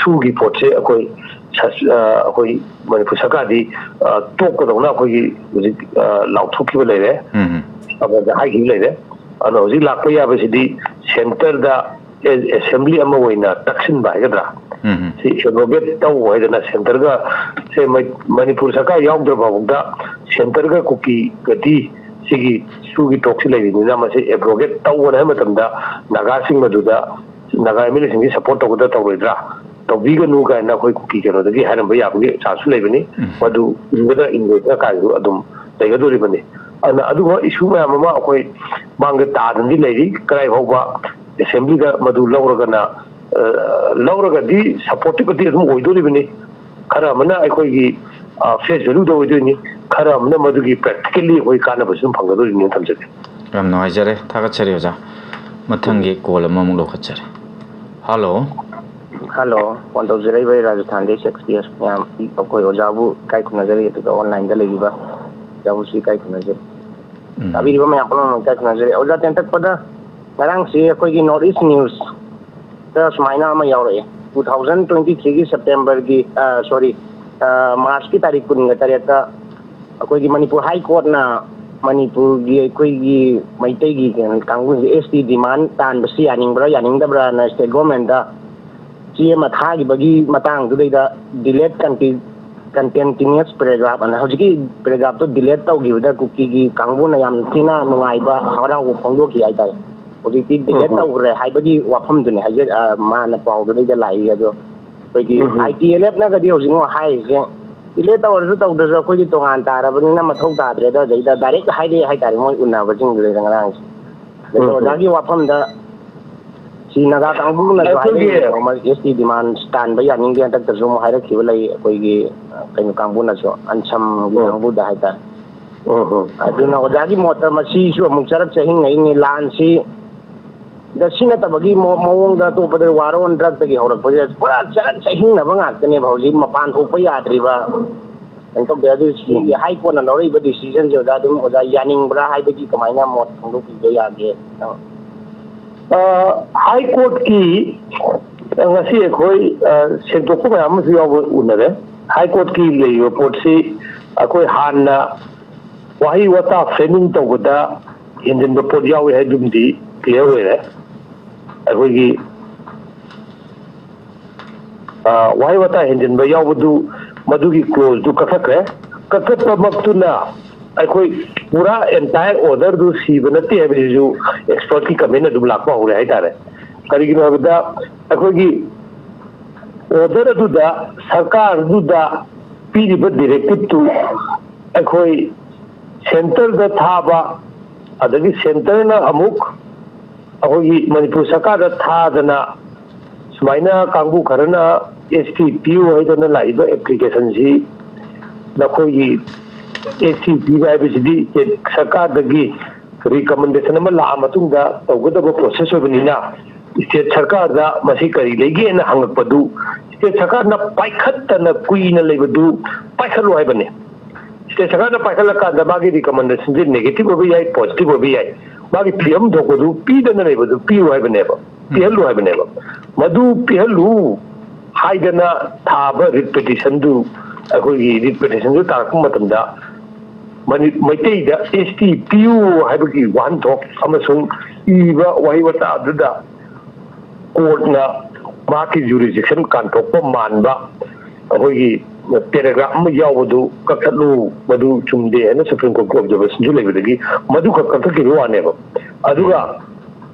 ꯁꯨꯒꯤ ꯄꯣꯠꯁꯦ ꯑꯩꯈꯣꯏ ꯑꯩꯈꯣꯏ ꯃꯅꯤꯄꯨꯔ ꯁꯔꯀꯥꯔꯗꯤ ꯇꯣꯛꯀꯗꯧꯅ ꯑꯩꯈꯣꯏꯒꯤ ꯍꯧꯖꯤꯛ ꯂꯥꯎꯊꯣꯛꯈꯤꯕ ꯂꯩꯔꯦ, ꯑꯃꯗ ꯍꯥꯏꯈꯤꯕ ꯂꯩꯔꯦ꯫ ꯑꯗꯣ ꯍꯧꯖꯤꯛ ꯂꯥꯛꯄ ꯌꯥꯕꯁꯤꯗꯤ ꯁꯦꯟꯇꯔꯗ ꯑꯦꯁꯦꯝꯕ꯭ꯂꯤ ꯑꯃ ꯑꯣꯏꯅ ꯇꯛꯁꯤꯟꯕ ꯍꯥꯏꯒꯗ꯭ꯔꯥ, ꯁꯤ ꯑꯦꯕ꯭ꯔꯣꯒꯦꯠ ꯇꯧ ꯍꯥꯏꯗꯅ ꯁꯦꯟꯇꯔꯒ ꯁꯦ ꯃꯅꯤꯄꯨꯔ ꯁꯔꯀꯥꯔ ꯌꯥꯎꯗ꯭ꯔꯕ ꯐꯥꯎꯗ ꯁꯦꯟꯇꯔꯒ ꯀꯨꯀꯤꯒꯗꯤ ꯁꯤꯒꯤ ꯁꯨꯒꯤ ꯇꯣꯛꯁꯤ ꯂꯩꯔꯤꯅꯤꯅ ꯃꯁꯤ ꯑꯦꯕ꯭ꯔꯣꯒꯦꯠ ꯇꯧꯑꯣꯅ ꯍꯥꯏꯕ ꯃꯇꯝꯗ ꯅꯥꯒꯥꯁꯤꯡ ꯃꯗꯨꯗ ꯅꯥꯒꯥ ꯑꯦꯝ ꯑꯦꯜ ꯑꯦꯁꯤꯡꯒꯤ ꯁꯄꯣꯔꯠ ꯇꯧꯒꯗ꯭ꯔꯥ ꯇꯧꯔꯣꯏꯗ꯭ꯔꯥ, ꯇꯧꯕꯤꯒꯅꯨ ꯀꯥꯏꯅ ꯑꯩꯈꯣꯏ ꯀꯨꯀꯤ ꯀꯩꯅꯣꯗꯒꯤ ꯍꯥꯏꯔꯝꯕ ꯌꯥꯕꯒꯤ ꯆꯥꯟꯁꯁꯨ ꯂꯩꯕꯅꯤ꯫ ꯃꯗꯨ ꯏꯟꯒꯗ꯭ꯔꯥ ꯏꯟꯒꯣꯏꯗ꯭ꯔꯥ ꯀꯥꯏꯁꯨ ꯑꯗꯨꯝ ꯂꯩꯒꯗꯣꯔꯤꯕꯅꯤ꯫ ꯑꯗꯨꯅ ꯑꯗꯨꯒꯨꯝꯕ ꯏꯁꯨ ꯃꯌꯥꯝ ꯑꯃ ꯑꯩꯈꯣꯏ ꯃꯥꯡꯗ ꯇꯥꯗꯅꯗꯤ ꯂꯩꯔꯤ꯫ ꯀꯗꯥꯏ ꯐꯥꯎꯕ ꯑꯦꯁꯦꯝꯕ꯭ꯂꯤꯗ ꯃꯗꯨ ꯂꯧꯔꯒꯅ ꯂꯧꯔꯒꯗꯤ ꯁꯄꯣꯔꯇꯤꯞꯇꯤ ꯑꯗꯨꯝ ꯑꯣꯏꯗꯣꯔꯤꯕꯅꯤ꯫ ꯈꯔ ꯑꯃꯅ ꯑꯩꯈꯣꯏꯒꯤ ꯐꯦꯁ ꯚꯦꯂꯨꯗ ꯑꯣꯏꯗꯣꯏꯅꯤ, ꯈꯔ ꯑꯃꯅ ꯃꯗꯨꯒꯤ ꯄ꯭ꯔꯦꯛꯇꯤꯀꯦꯜꯂꯤ ꯑꯩꯈꯣꯏ ꯀꯥꯟꯅꯕꯁꯨ ꯑꯗꯨꯝ ꯐꯪꯒꯗꯣꯔꯤꯕꯅꯤꯅ ꯊꯝꯖꯒꯦ꯫ ꯌꯥꯝ ꯅꯨꯡꯉꯥꯏꯖꯔꯦ, ꯊꯥꯒꯠꯆꯔꯤ ꯑꯣꯖꯥ꯫ ꯃꯊꯪꯒꯤ ꯀꯣꯜ ꯑꯃꯃꯨꯛ ꯂꯧꯈꯠꯆꯔꯤ꯫ ꯍꯜꯂꯣ꯫ ꯍꯜꯂꯣ, ꯐꯣꯟ ꯇꯧꯖꯔꯛꯏꯕ ꯑꯩ ꯔꯥꯖꯁꯊꯥꯟꯗꯒꯤ ꯁꯦꯛꯁꯄꯤꯌꯔ ꯃꯌꯥꯝ, ꯑꯩꯈꯣꯏ ꯑꯣꯖꯥꯕꯨ ꯏꯀꯥꯏ ꯈꯨꯝꯅꯖꯔꯤ, ꯑꯗꯨꯒ ꯑꯣꯟꯂꯥꯏꯟꯗ ꯂꯩꯕꯤꯕ ꯑꯣꯖꯥꯕꯨꯁꯨ ꯏꯀꯥꯏ ꯈꯨꯝꯅꯖꯔꯤ꯫ ꯎꯝ꯫ ꯇꯥꯕꯤꯔꯤꯕ ꯃꯌꯥꯝ ꯄꯨꯝꯅꯃꯛ ꯏꯀꯥꯏ ꯈꯨꯝꯅꯖꯔꯤ꯫ ꯑꯣꯖꯥ ꯇꯦꯟꯇꯛꯄꯗ, ꯉꯔꯥꯡꯁꯤ ꯑꯩꯈꯣꯏꯒꯤ North East News ꯗ ꯁꯨꯃꯥꯏꯅ ꯑꯃ ꯌꯥꯎꯔꯛꯑꯦ꯫ Two thousand twenty three ꯒꯤ September ꯒꯤ, ꯑ, sorry, ꯑ, March ꯀꯤ ꯇꯥꯔꯤꯛ ꯀꯨꯟꯒ ꯇꯔꯦꯠꯇ ꯑꯩꯈꯣꯏꯒꯤ ꯃꯅꯤꯄꯨꯔ High Court ꯅ ꯃꯅꯤꯄꯨꯔꯒꯤ ꯑꯩꯈꯣꯏꯒꯤ ꯃꯩꯇꯩꯒꯤ ꯀꯩꯅꯣ ꯀꯥꯡꯕꯨꯁꯦ S T demand ꯇꯥꯟꯕꯁꯤ ꯌꯥꯅꯤꯡꯕ꯭ꯔꯥ ꯌꯥꯅꯤꯡꯗꯕ꯭ꯔꯥꯅ state government ꯗ ꯆꯦ ꯑꯃ ꯊꯥꯈꯤꯕꯒꯤ ꯃꯇꯥꯡꯗꯨꯗꯩꯗ delete conti-, continuous paragraph ꯑꯅ ꯍꯧꯖꯤꯛꯀꯤ paragraph ꯇꯣ delete ꯇꯧꯈꯤꯕꯗ ꯀꯨꯀꯤꯒꯤ ꯀꯥꯡꯕꯨꯅ ꯌꯥꯝ ꯊꯤꯅ ꯅꯨꯡꯉꯥꯏꯕ ꯍꯔꯥꯎꯕ ꯐꯣꯡꯗꯣꯛꯈꯤ ꯍꯥꯏꯇꯥꯔꯦ꯫ ꯍꯧꯖꯤꯛꯇꯤ delete ꯎꯝ ꯎꯝ꯫ ꯇꯧꯈ꯭ꯔꯦ ꯍꯥꯏꯕꯒꯤ ꯋꯥꯐꯝꯗꯨꯅꯦ ꯍꯥꯏꯖ-, ꯑ, ꯃꯥꯅ ꯄꯥꯎꯗꯨꯗꯩꯗ ꯂꯥꯛꯏ꯫ ꯑꯗꯣ ꯑꯩꯈꯣꯏꯒꯤ ꯎꯝ ꯎꯝ꯫ I T L F ꯅꯒꯗꯤ ꯍꯧꯖꯤꯛ ꯑꯃꯨꯛ ꯍꯥꯏꯔꯤꯁꯦ, delete ꯇꯧꯔꯁꯨ ꯇꯧꯗ꯭ꯔꯁꯨ ꯑꯩꯈꯣꯏꯗꯤ ꯇꯣꯉꯥꯟ ꯇꯥꯔꯕꯅꯤꯅ ꯃꯊꯧ ꯇꯥꯗ꯭ꯔꯦꯗ, ꯑꯗꯩꯗ direct ꯍꯥꯏꯔꯛꯑꯦ ꯍꯥꯏꯇꯥꯔꯦ ꯃꯣꯏ ꯎꯅꯕꯁꯤꯡꯗꯨꯗꯩꯗ ꯉꯔꯥꯡꯁꯦ꯫ ꯑꯗꯩꯗ ꯎꯝ ꯎꯝ꯫ ꯑꯣꯖꯥꯒꯤ ꯋꯥꯐꯝꯗ ꯁꯤ ꯅꯥꯒꯥ ꯀꯥꯡꯕꯨꯅꯁꯨ ꯑꯩꯈꯣꯏꯒꯤ ꯍꯥꯏꯔꯛꯏ, ꯃꯃꯜ S T demand ꯇꯥꯟꯕ ꯌꯥꯅꯤꯡꯗꯦ, ꯍꯟꯗꯛꯇꯁꯨ ꯑꯃꯨꯛ ꯍꯥꯏꯔꯛꯈꯤꯕ ꯂꯩ ꯑꯩꯈꯣꯏꯒꯤ, ꯑ, ꯀꯩꯅꯣ ꯀꯥꯡꯕꯨꯅꯁꯨ, ꯑꯟꯁꯝꯒꯤ ꯎꯝ꯫ ꯀꯥꯡꯕꯨꯗ ꯍꯥꯏꯇꯥꯔꯦ꯫ ꯎꯝ ꯎꯝ꯫ ꯑꯗꯨꯅ ꯑꯣꯖꯥꯒꯤ ꯃꯣꯠꯇ ꯃꯁꯤꯁꯨ ꯑꯃꯨꯛ ꯆꯔꯛ ꯆꯍꯤꯡꯅꯩꯅꯤ꯫ ꯂꯥꯟꯁꯤ ꯗ ꯁꯤ ꯅꯠꯇꯕꯒꯤ ꯃꯑꯣ-, ꯃꯑꯣꯡꯗ ꯑꯇꯣꯞꯄꯗ war on drug ꯇꯒꯤ ꯍꯧꯔꯛꯄꯁꯦ ꯄꯨꯔꯥ ꯆꯔꯛ ꯆꯍꯤꯡꯅꯕ ꯉꯥꯛꯇꯅꯦꯕ ꯍꯧꯖꯤꯛ ꯃꯄꯥꯟ ꯊꯣꯛꯄ ꯌꯥꯗ꯭ꯔꯤꯕ꯫ ꯀꯩꯅꯣ ꯇꯧꯗꯦ꯫ ꯑꯗꯨ ꯁꯤꯒꯤ High Court ꯅ ꯂꯧꯔꯛꯏꯕ decision ꯁꯦ ꯑꯣꯖꯥ ꯑꯗꯨꯝ ꯑꯣꯖꯥ ꯌꯥꯅꯤꯡꯕ꯭ꯔꯥ ꯍꯥꯏꯕꯒꯤ ꯀꯃꯥꯏꯅ ꯃꯣꯠ ꯐꯣꯡꯗꯣꯛꯄꯤꯕ ꯌꯥꯒꯦ? ꯑ, High Court ꯀꯤ ꯉꯁꯤ ꯑꯩꯈꯣꯏ, ꯑ, ꯁꯦꯡꯗꯣꯛꯄ ꯃꯌꯥꯝ ꯑꯃꯁꯨ ꯌꯥꯎꯕ ꯎꯅꯔꯦ꯫ High Court ꯀꯤ ꯂꯩꯔꯤꯕ ꯄꯣꯠꯁꯤ ꯑꯩꯈꯣꯏ ꯍꯥꯟꯅ ꯋꯥꯍꯩ ꯋꯥꯇꯥ framing ꯇꯧꯕꯗ ꯍꯦꯟꯖꯤꯟꯕ ꯄꯣꯠ ꯌꯥꯎꯏ ꯍꯥꯏꯗꯨꯝꯗꯤ clear ꯑꯣꯏꯔꯦ꯫ ꯑꯩꯈꯣꯏꯒꯤ, ꯑ, ꯋꯥꯍꯩ ꯋꯥꯇꯥ ꯍꯦꯟꯖꯤꯟꯕ ꯌꯥꯎꯕꯗꯨ, ꯃꯗꯨꯒꯤ clause ꯗꯨ ꯀꯛꯊꯠꯈ꯭ꯔꯦ꯫ ꯀꯛꯊꯠꯄꯃꯛꯇꯨꯅ ꯑꯩꯈꯣꯏ ꯄꯨꯔꯥ entire order ꯗꯨ ꯁꯤꯕ ꯅꯠꯇꯦ ꯍꯥꯏꯕꯁꯤꯁꯨ expert ꯀꯤ comment ꯑꯗꯨꯝ ꯂꯥꯛꯄ ꯍꯧꯔꯦ ꯍꯥꯏꯇꯥꯔꯦ꯫ ꯀꯔꯤꯒꯤꯅꯣ ꯍꯥꯏꯕꯗ, ꯑꯩꯈꯣꯏꯒꯤ order ꯑꯗꯨꯗ, ꯁꯔꯀꯥꯔꯗꯨꯗ ꯄꯤꯔꯤꯕ directive ꯇꯨ ꯑꯩꯈꯣꯏ centre ꯗ ꯊꯥꯕ, ꯑꯗꯒꯤ centre ꯅ ꯑꯃꯨꯛ ꯑꯩꯈꯣꯏꯒꯤ ꯃꯅꯤꯄꯨꯔ ꯁꯔꯀꯥꯔꯗ ꯊꯥꯗꯅ, ꯁꯨꯃꯥꯏꯅ ꯀꯥꯡꯕꯨ ꯈꯔꯅ S T ꯄꯤꯌꯨ ꯍꯥꯏꯗꯅ ꯂꯥꯛꯏꯕ application ꯁꯤ, ꯅꯈꯣꯏꯒꯤ S T ꯄꯤꯕ ꯍꯥꯏꯕꯁꯤꯗꯤ state ꯁꯔꯀꯥꯔꯗꯒꯤ recommendation ꯑꯃ ꯂꯥꯛꯑ ꯃꯇꯨꯡꯗ ꯇꯧꯒꯗꯕ process ꯑꯣꯏꯕꯅꯤꯅ, ꯁ꯭ꯇꯦꯠ ꯁꯔꯀꯥꯔꯗ ꯃꯁꯤ ꯀꯔꯤ ꯂꯩꯒꯦꯅ ꯍꯪꯉꯛꯄꯗꯨ, ꯁ꯭ꯇꯦꯠ ꯁꯔꯀꯥꯔꯅ ꯄꯥꯏꯈꯠꯇꯅ ꯀꯨꯏꯅ ꯂꯩꯕꯗꯨ ꯄꯥꯏꯈꯠꯂꯨ ꯍꯥꯏꯕꯅꯤ꯫ ꯁ꯭ꯇꯦꯠ ꯁꯔꯀꯥꯔꯅ ꯄꯥꯏꯈꯠꯂꯀꯥꯟꯗ ꯃꯥꯒꯤ ꯔꯤꯀꯃꯦꯟꯗꯦꯁꯟꯁꯦ ꯅꯦꯒꯦꯇꯤꯚ ꯑꯣꯏꯕ ꯌꯥꯏ, ꯄꯣꯖꯤꯇꯤꯚ ꯑꯣꯏꯕ ꯌꯥꯏ꯫ ꯃꯥꯒꯤ ꯄꯤꯐꯝ ꯊꯣꯛꯄꯗꯨ ꯄꯤꯗꯅ ꯂꯩꯕꯗꯨ ꯄꯤꯌꯨ ꯍꯥꯏꯕꯅꯦꯕ, ꯄꯤꯍꯜꯂꯨ ꯍꯥꯏꯕꯅꯦꯕ꯫ ꯃꯗꯨ ꯄꯤꯍꯜꯂꯨ ꯍꯥꯏꯗꯅ ꯊꯥꯕ ꯔꯤꯠ ꯄꯤꯇꯤꯁꯟꯗꯨ, ꯑꯩꯈꯣꯏꯒꯤ ꯔꯤꯠ ꯄꯤꯇꯤꯁꯟꯗꯨ ꯇꯥꯔꯛꯄ ꯃꯇꯝꯗ ꯃꯅꯤ-, ꯃꯩꯇꯩꯗ ꯑꯦꯁ ꯇꯤ ꯄꯤꯌꯨ ꯍꯥꯏꯕꯒꯤ ꯋꯥꯍꯟꯊꯣꯛ ꯑꯃꯁꯨꯡ ꯏꯕ ꯋꯥꯍꯩ ꯋꯥꯇꯥ ꯑꯗꯨꯗ ꯀꯣꯔꯠꯅ ꯃꯍꯥꯛꯀꯤ ꯖꯨꯔꯤꯁꯗꯤꯛꯁꯟ ꯀꯥꯟꯊꯣꯛꯄ ꯃꯥꯟꯕ ꯑꯩꯈꯣꯏꯒꯤ ꯄꯦꯔꯥꯒ꯭ꯔꯥꯐ ꯑꯃ ꯌꯥꯎꯕꯗꯨ ꯀꯛꯊꯠꯂꯨ, ꯃꯗꯨ ꯆꯨꯝꯗꯦ ꯍꯥꯏꯅ ꯁꯨꯄ꯭ꯔꯤꯝ ꯀꯣꯔꯠꯀꯤ ꯑꯣꯕꯖꯔꯕꯦꯁꯟꯁꯨ ꯂꯩꯕꯗꯒꯤ ꯃꯗꯨꯈꯛ ꯀꯛꯊꯠꯈꯤꯕ ꯋꯥꯅꯦꯕ꯫ ꯑꯗꯨꯒ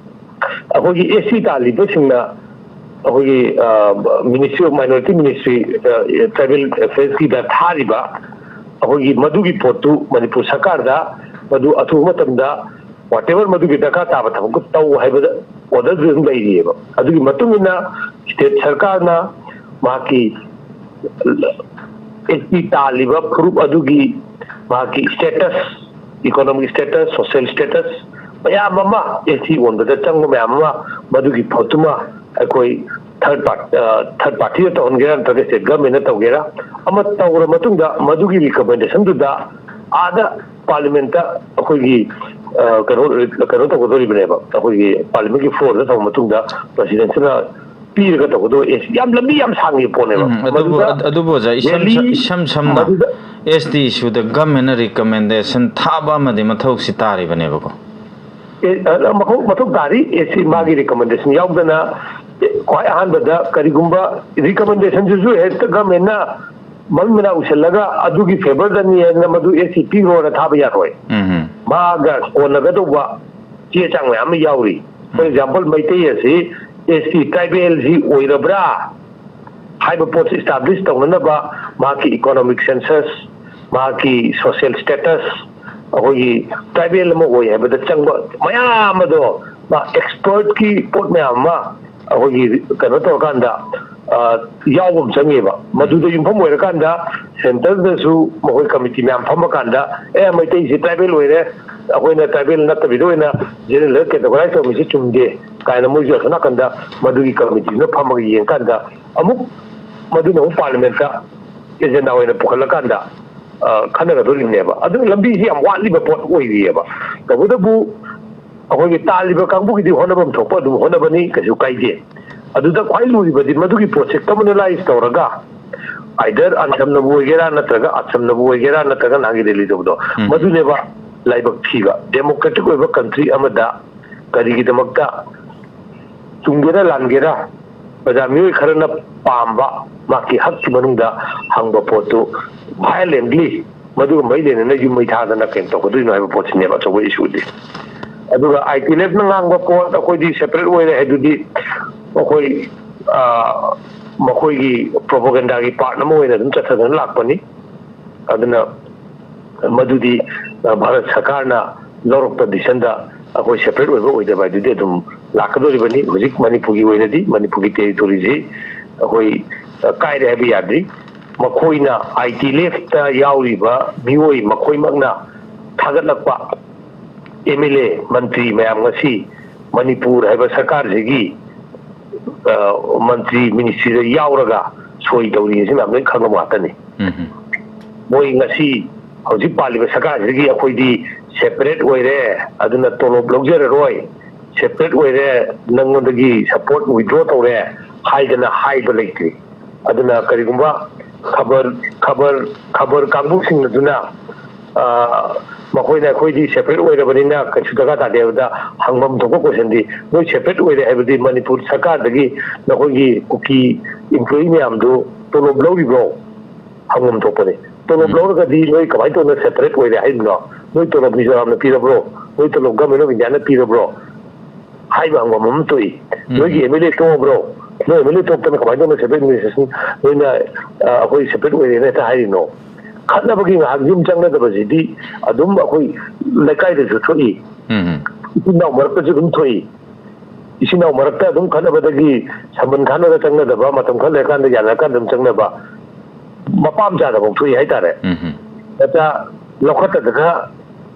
ꯑꯩꯈꯣꯏꯒꯤ ꯑꯦꯁ ꯇꯤ ꯇꯥꯜꯂꯤꯕꯁꯤꯡꯅ ꯑꯩꯈꯣꯏꯒꯤ, ꯑ, Ministry of Minority Ministry, ꯑ, Tribal Affairs ꯀꯤꯗ ꯊꯥꯔꯤꯕ ꯑꯩꯈꯣꯏꯒꯤ ꯃꯗꯨꯒꯤ ꯄꯣꯠꯇꯨ ꯃꯅꯤꯄꯨꯔ ꯁꯔꯀꯥꯔꯗ ꯃꯗꯨ ꯑꯊꯨꯕ ꯃꯇꯝꯗ whatever ꯃꯗꯨꯒꯤ ꯗꯔꯀꯥꯔ ꯇꯥꯕ ꯊꯕꯛꯇꯨ ꯇꯧ ꯍꯥꯏꯕꯗ ꯑꯣꯔꯗꯔꯗꯨ ꯑꯗꯨꯝ ꯂꯩꯔꯤꯑꯕ꯫ ꯑꯗꯨꯒꯤ ꯃꯇꯨꯡ ꯏꯟꯅ ꯁ꯭ꯇꯦꯠ ꯁꯔꯀꯥꯔꯅ ꯃꯍꯥꯛꯀꯤ ꯑꯦꯁ ꯇꯤ ꯇꯥꯜꯂꯤꯕ ꯐꯨꯔꯨꯞ ꯑꯗꯨꯒꯤ ꯃꯍꯥꯛꯀꯤ status, economic status, social status ꯃꯌꯥꯝ ꯑꯃ, ꯑꯦꯁ ꯇꯤ ꯑꯣꯟꯕꯗ ꯆꯪꯕ ꯃꯌꯥꯝ ꯑꯃ, ꯃꯗꯨꯒꯤ ꯄꯣꯠꯇꯨꯃ ꯑꯩꯈꯣꯏ ꯊꯔꯗ ꯄꯥꯔꯠ-, ꯑ, ꯊꯔꯗ ꯄꯥꯔꯇꯤꯗ ꯇꯧꯍꯟꯒꯦꯔꯥ ꯅꯠꯇ꯭ꯔꯒ ꯁ꯭ꯇꯦꯠ ꯒꯚꯔꯟꯃꯦꯟꯠꯅ ꯇꯧꯒꯦꯔꯥ ꯑꯃ ꯇꯧꯔ ꯃꯇꯨꯡꯗ ꯃꯗꯨꯒꯤ ꯔꯤꯀꯃꯦꯟꯗꯦꯁꯟꯗꯨꯗ ꯑꯥꯗ ꯄꯥꯔꯂꯤꯌꯥꯃꯦꯟꯠꯇ ꯑꯩꯈꯣꯏꯒꯤ, ꯑ, ꯀꯩꯅꯣ, ꯀꯩꯅꯣ ꯇꯧꯒꯗꯧꯔꯤꯕꯅꯦꯕ, ꯑꯩꯈꯣꯏꯒꯤ ꯄꯥꯔꯂꯤꯌꯥꯃꯦꯟꯠꯀꯤ ꯐ꯭ꯂꯣꯔꯗ ꯇꯧꯔ ꯃꯇꯨꯡꯗ ꯄ꯭ꯔꯁꯤꯗꯦꯟꯁꯤꯅ ꯄꯤꯔꯒ ꯇꯧꯒꯗꯧꯕ꯫ ꯑꯦꯁ, ꯌꯥꯝ ꯂꯝꯕꯤ ꯌꯥꯝ ꯁꯥꯡꯉꯤ ꯄꯣꯠꯅꯦꯕ꯫ ꯎꯝ, ꯑꯗꯨꯕꯨ, ꯃꯗꯨꯗ ꯑꯗꯨꯕꯨ ꯑꯣꯖꯥ, ꯏꯁꯝ, ꯗꯦꯜꯂꯤ ꯏꯁꯝ ꯁꯝꯅ ꯃꯗꯨꯗ ꯑꯦꯁ ꯇꯤ ꯏꯁꯨꯗ ꯒꯚꯔꯟꯃꯦꯟꯠꯅ ꯔꯤꯀꯃꯦꯟꯗꯦꯁꯟ ꯊꯥꯕ ꯑꯃꯗꯤ ꯃꯊꯧꯁꯤ ꯇꯥꯔꯤꯕꯅꯦꯕꯀꯣ꯫ ꯑꯦ, ꯑ, ꯃꯊꯧ, ꯃꯊꯧ ꯇꯥꯔꯤ꯫ ꯑꯦꯁ ꯇꯤ ꯃꯥꯒꯤ ꯔꯤꯀꯃꯦꯟꯗꯦꯁꯟ ꯌꯥꯎꯗꯅ, ꯑꯦ, ꯈ꯭ꯋꯥꯏ ꯑꯍꯥꯟꯕꯗ ꯀꯔꯤꯒꯨꯝꯕ ꯔꯤꯀꯃꯦꯟꯗꯦꯁꯟꯗꯨꯁꯨ ꯍꯦꯛꯇ ꯒꯚꯔꯟꯃꯦꯟꯠꯅ ꯃꯃꯤꯠ ꯃꯅꯥ ꯎꯁꯤꯜꯂꯒ ꯑꯗꯨꯒꯤ ꯐꯦꯚꯔꯗꯅꯤ ꯍꯥꯏꯅ ꯃꯗꯨ ꯑꯦꯁ ꯇꯤ ꯄꯤꯈ꯭ꯔꯣꯅ ꯊꯥꯕ ꯌꯥꯔꯣꯏ꯫ ꯎꯝ꯫ ꯃꯥꯒ ꯀꯣꯟꯅꯒꯗꯧꯕ ꯆꯦ ꯆꯥꯡ ꯃꯌꯥꯝ ꯑꯃ ꯌꯥꯎꯔꯤ꯫ For example, ꯃꯩꯇꯩ ꯑꯁꯤ ꯑꯦꯁ ꯇꯤ ꯇ꯭ꯔꯥꯏꯕꯦꯜꯁꯤ ꯑꯣꯏꯔꯕ꯭ꯔꯥ ꯍꯥꯏꯕ ꯄꯣꯠꯁꯤ ꯏꯁꯇꯥꯕ꯭ꯂꯤꯁ ꯇꯧꯅꯅꯕ ꯃꯍꯥꯛꯀꯤ ꯏꯀꯣꯅꯣꯃꯤꯛ ꯁꯦꯟꯁꯁ, ꯃꯍꯥꯛꯀꯤ ꯁꯣꯁꯤꯌꯦꯜ ꯁ꯭ꯇꯦꯇꯁ, ꯑꯩꯈꯣꯏꯒꯤ ꯇ꯭ꯔꯥꯏꯕꯦꯜ ꯑꯃ ꯑꯣꯏ ꯍꯥꯏꯕꯗ ꯆꯪꯕ ꯃꯌꯥꯝ ꯑꯗꯣ ꯃꯥ ꯑꯦꯛꯁꯄꯔꯠꯀꯤ ꯄꯣꯠ ꯃꯌꯥꯝ ꯑꯃ ꯑꯩꯈꯣꯏꯒꯤ ꯀꯩꯅꯣ ꯇꯧꯔꯀꯥꯟꯗ, ꯑ, ꯌꯥꯎꯕ ꯑꯃ ꯆꯪꯉꯦꯕ꯫ ꯃꯗꯨꯗ ꯌꯨꯝꯐꯝ ꯑꯣꯏꯔꯀꯥꯟꯗ ꯁꯦꯟꯇꯔꯗꯁꯨ ꯃꯈꯣꯏ ꯀꯃꯤꯇꯤ ꯃꯌꯥꯝ ꯐꯝꯃꯀꯥꯟꯗ, "ꯑꯦ, ꯃꯩꯇꯩꯁꯤ ꯇ꯭ꯔꯥꯏꯕꯦꯜ ꯑꯣꯏꯔꯦ, ꯑꯩꯈꯣꯏꯅ ꯇ꯭ꯔꯥꯏꯕꯦꯜ ꯅꯠꯇꯕꯤꯗ ꯑꯣꯏꯅ ꯖꯦꯅꯔꯦꯜꯗ ꯀꯦꯇꯒꯣꯔꯥꯏꯁ ꯇꯧꯔꯝꯃꯤꯁꯤ ꯆꯨꯝꯗꯦ ꯀꯥꯏꯅ ꯃꯣꯏꯁꯨ ꯑꯁꯣꯝ ꯅꯥꯀꯟꯗ ꯃꯗꯨꯒꯤ ꯀꯃꯤꯇꯤꯗꯨꯅ ꯐꯝꯃꯒ ꯌꯦꯡꯀꯥꯟꯗ ꯑꯃꯨꯛ ꯃꯗꯨꯅ ꯑꯃꯨꯛ ꯄꯥꯔꯂꯤꯌꯥꯃꯦꯟꯠꯇ ꯑꯦꯖꯦꯟꯗꯥ ꯑꯣꯏꯅ ꯄꯨꯈꯠꯂꯀꯥꯟꯗ, ꯑ, ꯈꯟꯅꯒꯗꯣꯔꯤꯕꯅꯦꯕ꯫ ꯑꯗꯨꯅ ꯂꯝꯕꯤꯁꯤ ꯌꯥꯝ ꯋꯥꯠꯂꯤꯕ ꯄꯣꯠ ꯑꯣꯏꯔꯤꯑꯕ꯫ ꯇꯧꯕꯇꯕꯨ ꯑꯩꯈꯣꯏꯒꯤ ꯇꯥꯜꯂꯤꯕ ꯀꯥꯡꯕꯨꯒꯤꯗꯤ ꯍꯣꯠꯅꯐꯝ ꯊꯣꯛꯄ ꯑꯗꯨꯝ ꯍꯣꯠꯅꯕꯅꯤ, ꯀꯩꯁꯨ ꯀꯥꯏꯗꯦ꯫ ꯑꯗꯨꯗ ꯈ꯭ꯋꯥꯏ ꯂꯨꯔꯤꯕꯗꯤ ꯃꯗꯨꯒꯤ ꯄꯣꯠꯁꯦ ꯀꯃꯨꯅꯦꯂꯥꯏꯁ ꯇꯧꯔꯒ, ꯑꯥꯏꯗꯔ ꯑꯟꯁꯝꯅꯕꯨ ꯑꯣꯏꯒꯦꯔꯥ, ꯅꯠꯇ꯭ꯔꯒ ꯑꯁꯝꯅꯕꯨ ꯑꯣꯏꯒꯦꯔꯥ, ꯅꯠꯇ꯭ꯔꯒ ꯅꯍꯥꯟꯒꯤ ꯔꯦꯂꯤ ꯇꯧꯕꯗꯣ, ꯎꯝ꯫ ꯃꯗꯨꯅꯦꯕ ꯂꯥꯏꯕꯛ ꯊꯤꯕ꯫ ꯗꯦꯃꯣꯀ꯭ꯔꯦꯇꯤꯛ ꯑꯣꯏꯕ ꯀꯟꯇ꯭ꯔꯤ ꯑꯃꯗ ꯀꯔꯤꯒꯤꯗꯃꯛꯇ, ꯆꯨꯝꯒꯦꯔꯥ ꯂꯥꯟꯒꯦꯔꯥ, ꯄ꯭ꯔꯖꯥ ꯃꯤꯑꯣꯏ ꯈꯔꯅ ꯄꯥꯝꯕ ꯃꯍꯥꯛꯀꯤ ꯍꯛꯀꯤ ꯃꯅꯨꯡꯗ ꯍꯪꯕ ꯄꯣꯠꯇꯨ violently ꯃꯗꯨꯒ ꯃꯔꯤ ꯂꯩꯅꯅ ꯌꯨꯝ ꯃꯩ ꯊꯥꯗꯅ ꯀꯩꯅꯣ ꯇꯧꯒꯗꯣꯏꯅꯣ ꯍꯥꯏꯕ ꯄꯣꯠꯁꯤꯅꯦꯕ ꯑꯆꯧꯕ ꯏꯁꯨꯗꯤ꯫ ꯑꯗꯨꯒ ꯑꯥꯏ ꯇꯤ ꯑꯦꯜ ꯑꯦꯐꯅ ꯉꯥꯡꯕ ꯄꯣꯠ, ꯑꯩꯈꯣꯏꯗꯤ ꯁꯦꯄꯔꯦꯠ ꯑꯣꯏꯔꯦ ꯍꯥꯏꯗꯨꯗꯤ ꯑꯩꯈꯣꯏ, ꯑ, ꯃꯈꯣꯏꯒꯤ ꯄ꯭ꯔꯣꯄꯒꯦꯟꯗꯥꯒꯤ ꯄꯥꯔꯠ ꯑꯃ ꯑꯣꯏꯅ ꯑꯗꯨꯝ ꯆꯠꯊꯗꯨꯅ ꯂꯥꯛꯄꯅꯤ꯫ ꯑꯗꯨꯅ ꯃꯗꯨꯗꯤ, ꯑ, ꯚꯥꯔꯠ ꯁꯔꯀꯥꯔꯅ ꯂꯧꯔꯛꯄ ꯗꯤꯁꯤꯖꯟꯗ ꯑꯩꯈꯣꯏ ꯁꯦꯄꯔꯦꯠ ꯑꯣꯏꯕ ꯑꯣꯏꯗꯕ ꯍꯥꯏꯗꯨꯗꯤ ꯑꯗꯨꯝ ꯂꯥꯛꯀꯗꯧꯔꯤꯕꯅꯤ꯫ ꯍꯧꯖꯤꯛ ꯃꯅꯤꯄꯨꯔꯒꯤ ꯑꯣꯏꯅꯗꯤ ꯃꯅꯤꯄꯨꯔꯒꯤ ꯇꯦꯔꯤꯇꯣꯔꯤꯁꯤ ꯑꯩꯈꯣꯏ, ꯑ, ꯀꯥꯏꯔꯦ ꯍꯥꯏꯕ ꯌꯥꯗ꯭ꯔꯤ꯫ ꯃꯈꯣꯏꯅ ꯑꯥꯏ ꯇꯤ ꯑꯦꯜ ꯑꯦꯐꯇ ꯌꯥꯎꯔꯤꯕ ꯃꯤꯑꯣꯏ ꯃꯈꯣꯏꯃꯛꯅ ꯊꯥꯒꯠꯂꯛꯄ ꯑꯦꯝ ꯑꯦꯜ ꯑꯦ, ꯃꯟꯇ꯭ꯔꯤ ꯃꯌꯥꯝ ꯉꯁꯤ ꯃꯅꯤꯄꯨꯔ ꯍꯥꯏꯕ ꯁꯔꯀꯥꯔꯁꯤꯒꯤ, ꯑ, ꯃꯟꯇ꯭ꯔꯤ ꯃꯤꯅꯤꯁꯇ꯭ꯔꯤꯗ ꯌꯥꯎꯔꯒ ꯁꯣꯏ ꯇꯧꯔꯤ ꯑꯁꯤ ꯃꯌꯥꯝ ꯂꯣꯏ ꯈꯪꯉꯕ ꯉꯥꯛꯇꯅꯤ꯫ ꯎꯝ꯫ ꯃꯣꯏ ꯉꯁꯤ ꯍꯧꯖꯤꯛ ꯄꯥꯜꯂꯤꯕ ꯁꯔꯀꯥꯔꯁꯤꯗꯒꯤ ꯑꯩꯈꯣꯏꯗꯤ ꯁꯦꯄꯔꯦꯠ ꯑꯣꯏꯔꯦ, ꯑꯗꯨꯅ ꯇꯣꯂꯣꯞ ꯂꯧꯖꯔꯔꯣꯏ, ꯁꯦꯄꯔꯦꯠ ꯑꯣꯏꯔꯦ, ꯅꯪꯉꯣꯟꯗꯒꯤ ꯁꯄꯣꯔꯠ ꯋꯤꯗ꯭ꯔꯣ ꯇꯧꯔꯦ ꯍꯥꯏꯗꯅ ꯍꯥꯏꯕ ꯂꯩꯇ꯭ꯔꯤ꯫ ꯑꯗꯨꯅ ꯀꯔꯤꯒꯨꯝꯕ ꯈꯕꯔ, ꯈꯕꯔ, ꯈꯕꯔ ꯀꯥꯡꯕꯨꯁꯤꯡ ꯑꯗꯨꯅ, ꯑ, ꯃꯈꯣꯏꯅ ꯑꯩꯈꯣꯏꯗꯤ ꯁꯦꯄꯔꯦꯠ ꯑꯣꯏꯔꯕꯅꯤꯅ ꯀꯩꯁꯨ ꯗꯔꯀꯥꯔ ꯇꯥꯗꯦ ꯍꯥꯏꯕꯗ ꯍꯪꯐꯝ ꯊꯣꯛꯄ ꯀꯣꯏꯁꯟꯗꯤ, ꯅꯣꯏ ꯁꯦꯄꯔꯦꯠ ꯑꯣꯏꯔꯦ ꯍꯥꯏꯕꯗꯤ ꯃꯅꯤꯄꯨꯔ ꯁꯔꯀꯥꯔꯗꯒꯤ ꯅꯈꯣꯏꯒꯤ ꯀꯨꯀꯤ ꯏꯝꯄ꯭ꯂꯣꯌꯤ ꯃꯌꯥꯝꯗꯨ ꯇꯣꯂꯣꯞ ꯂꯧꯔꯤꯕ꯭ꯔꯣ? ꯍꯪꯐꯝ ꯊꯣꯛꯄꯅꯤ꯫ ꯇꯣꯂꯣꯞ ꯎꯝ꯫ ꯂꯧꯔꯒꯗꯤ ꯅꯣꯏ ꯀꯃꯥꯏꯅ ꯇꯧꯗꯅ ꯁꯦꯄꯔꯦꯠ ꯑꯣꯏꯔꯦ ꯍꯥꯏꯔꯤꯅꯣ? ꯅꯣꯏ ꯇꯣꯂꯣꯞ ꯃꯤꯖꯣꯔꯥꯝꯅ ꯄꯤꯔꯕ꯭ꯔꯣ? ꯅꯣꯏ ꯇꯣꯂꯣꯞ ꯒꯃꯦꯟ ꯑꯣꯐ ꯏꯟꯗꯤꯌꯥꯅ ꯄꯤꯔꯕ꯭ꯔꯣ? ꯍꯥꯏꯕ ꯍꯪꯐꯝ ꯑꯃ ꯊꯣꯛꯏ꯫ ꯎꯝ꯫ ꯅꯣꯏꯒꯤ ꯑꯦꯝ ꯑꯦꯜ ꯑꯦ ꯇꯣꯛꯑꯕ꯭ꯔꯣ? ꯅꯣꯏ ꯑꯦꯝ ꯑꯦꯜ ꯑꯦ ꯇꯣꯛꯇꯅ ꯀꯃꯥꯏꯅ ꯇꯧꯅ ꯁꯦꯄꯔꯦꯠ ꯑꯦꯗꯃꯤꯅꯤꯁꯇ꯭ꯔꯦꯁꯟ ꯅꯣꯏꯅ, ꯑ, ꯑꯩꯈꯣꯏ ꯁꯦꯄꯔꯦꯠ ꯑꯣꯏꯔꯦꯅ ꯍꯦꯛꯇ ꯍꯥꯏꯔꯤꯅꯣ? ꯈꯠꯅꯕꯒꯤ ꯉꯥꯏꯍꯥꯛ ꯌꯨꯝ ꯆꯪꯅꯗꯕꯁꯤꯗꯤ ꯑꯗꯨꯝ ꯑꯩꯈꯣꯏ ꯂꯩꯀꯥꯏꯗꯁꯨ ꯊꯣꯛꯏ, ꯎꯝ, ꯎꯝ꯫ ꯏꯆꯤꯟ ꯏꯅꯥꯎ ꯃꯔꯛꯇꯁꯨ ꯑꯗꯨꯝ ꯊꯣꯛꯏ꯫ ꯏꯆꯤꯟ ꯏꯅꯥꯎ ꯃꯔꯛꯇ ꯑꯗꯨꯝ ꯈꯠꯅꯕꯗꯒꯤ ꯁꯝꯕꯟ ꯈꯥꯅꯔ ꯆꯪꯅꯗꯕ, ꯃꯇꯝ ꯈꯔ ꯂꯩꯔꯀꯥꯟꯗ ꯌꯥꯅꯔꯀꯥꯟꯗ ꯑꯗꯨꯝ ꯆꯪꯅꯕ, ꯃꯄꯥ ꯃꯆꯥꯗꯐꯥꯎ ꯊꯣꯛꯏ ꯍꯥꯏꯇꯥꯔꯦ꯫ ꯎꯝ, ꯎꯝ꯫ ꯃꯆꯥ ꯂꯧꯈꯠꯇꯗꯅ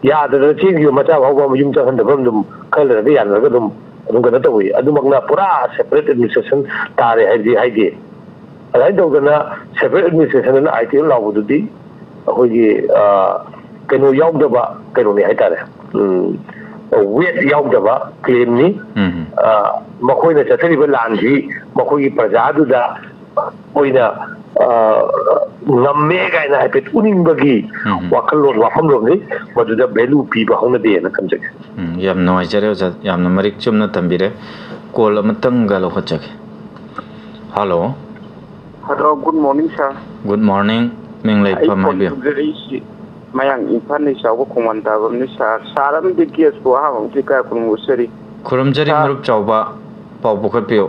ꯌꯥꯗꯗꯅ ꯆꯦꯟꯈꯤꯕ ꯃꯆꯥ ꯐꯥꯎꯕ ꯃꯌꯨꯝ ꯆꯪꯍꯟꯗꯕ ꯑꯗꯨꯝ ꯈꯔ ꯂꯩꯔꯒ ꯌꯥꯅꯔꯒ ꯑꯗꯨꯝ ꯑꯗꯨꯝ ꯀꯩꯅꯣ ꯇꯧꯏ꯫ ꯑꯗꯨꯃꯛꯅ ꯄꯨꯔꯥ separate administration ꯇꯥꯔꯦ ꯍꯥꯏꯕꯗꯤ ꯍꯥꯏꯗꯦ꯫ ꯑꯗꯨꯃꯥꯏꯅ ꯇꯧꯗꯅ separate administration ꯑꯅ ITL ꯂꯥꯎꯕꯗꯨꯗꯤ ꯑꯩꯈꯣꯏꯒꯤ, ꯑ, ꯀꯩꯅꯣ ꯌꯥꯎꯗꯕ ꯀꯩꯅꯣꯅꯤ ꯍꯥꯏꯇꯥꯔꯦ꯫ ꯎꯝ, weight ꯌꯥꯎꯗꯕ claimꯅꯤ꯫ ꯎꯝ꯫ ꯑ, ꯃꯈꯣꯏꯅ ꯆꯠꯊꯔꯤꯕ ꯂꯥꯟꯁꯤ ꯃꯈꯣꯏꯒꯤ ꯄ꯭ꯔꯖꯥꯗꯨꯗ ꯑꯣꯏꯅ, ꯑ, ꯉꯝꯃꯦ ꯀꯥꯏꯅ ꯍꯥꯏꯐꯦꯠ ꯎꯅꯤꯡꯕꯒꯤ ꯎꯝ꯫ ꯋꯥꯈꯜꯂꯣꯟ, ꯋꯥꯐꯝꯂꯣꯟꯅꯤ꯫ ꯃꯗꯨꯗ value ꯄꯤꯕ ꯍꯧꯅꯗꯦꯅ ꯈꯟꯖꯩ꯫ ꯎꯝ, ꯌꯥꯝ ꯅꯨꯡꯉꯥꯏꯖꯔꯦ ꯑꯣꯖꯥ, ꯌꯥꯝꯅ ꯃꯔꯤꯛ ꯆꯨꯝꯅ ꯊꯝꯕꯤꯔꯦ꯫ Call ꯑꯃꯇꯪꯒ ꯂꯧꯈꯠꯆꯒꯦ꯫ Hello꯫ Hello, good morning, sir. Good morning꯫ ꯃꯤꯡ ꯑꯩ ꯂꯩꯐꯝ phone ꯍꯥꯏꯕꯤꯌꯨ꯫ ꯇꯧꯖꯔꯛꯏꯁꯤ ꯃꯌꯥꯡ ꯏꯝꯐꯥꯜꯗꯒꯤ ꯆꯥꯎꯕ ꯈꯣꯡꯕꯥꯟ ꯇꯥꯕꯝꯅꯤ, sir꯫ Sir ꯑꯃꯗꯤ guestꯄꯨ ꯑꯍꯥꯟꯕ ꯃꯛꯇꯗ ꯏꯀꯥꯏ ꯈꯨꯝꯅꯕ ꯎꯠꯆꯔꯤ꯫ ꯈꯨꯔꯨꯝꯖꯔꯤ sir꯫ ꯃꯔꯨꯞ ꯆꯥꯎꯕ, ꯄꯥꯎ ꯄꯨꯈꯠꯄꯤꯌꯨ꯫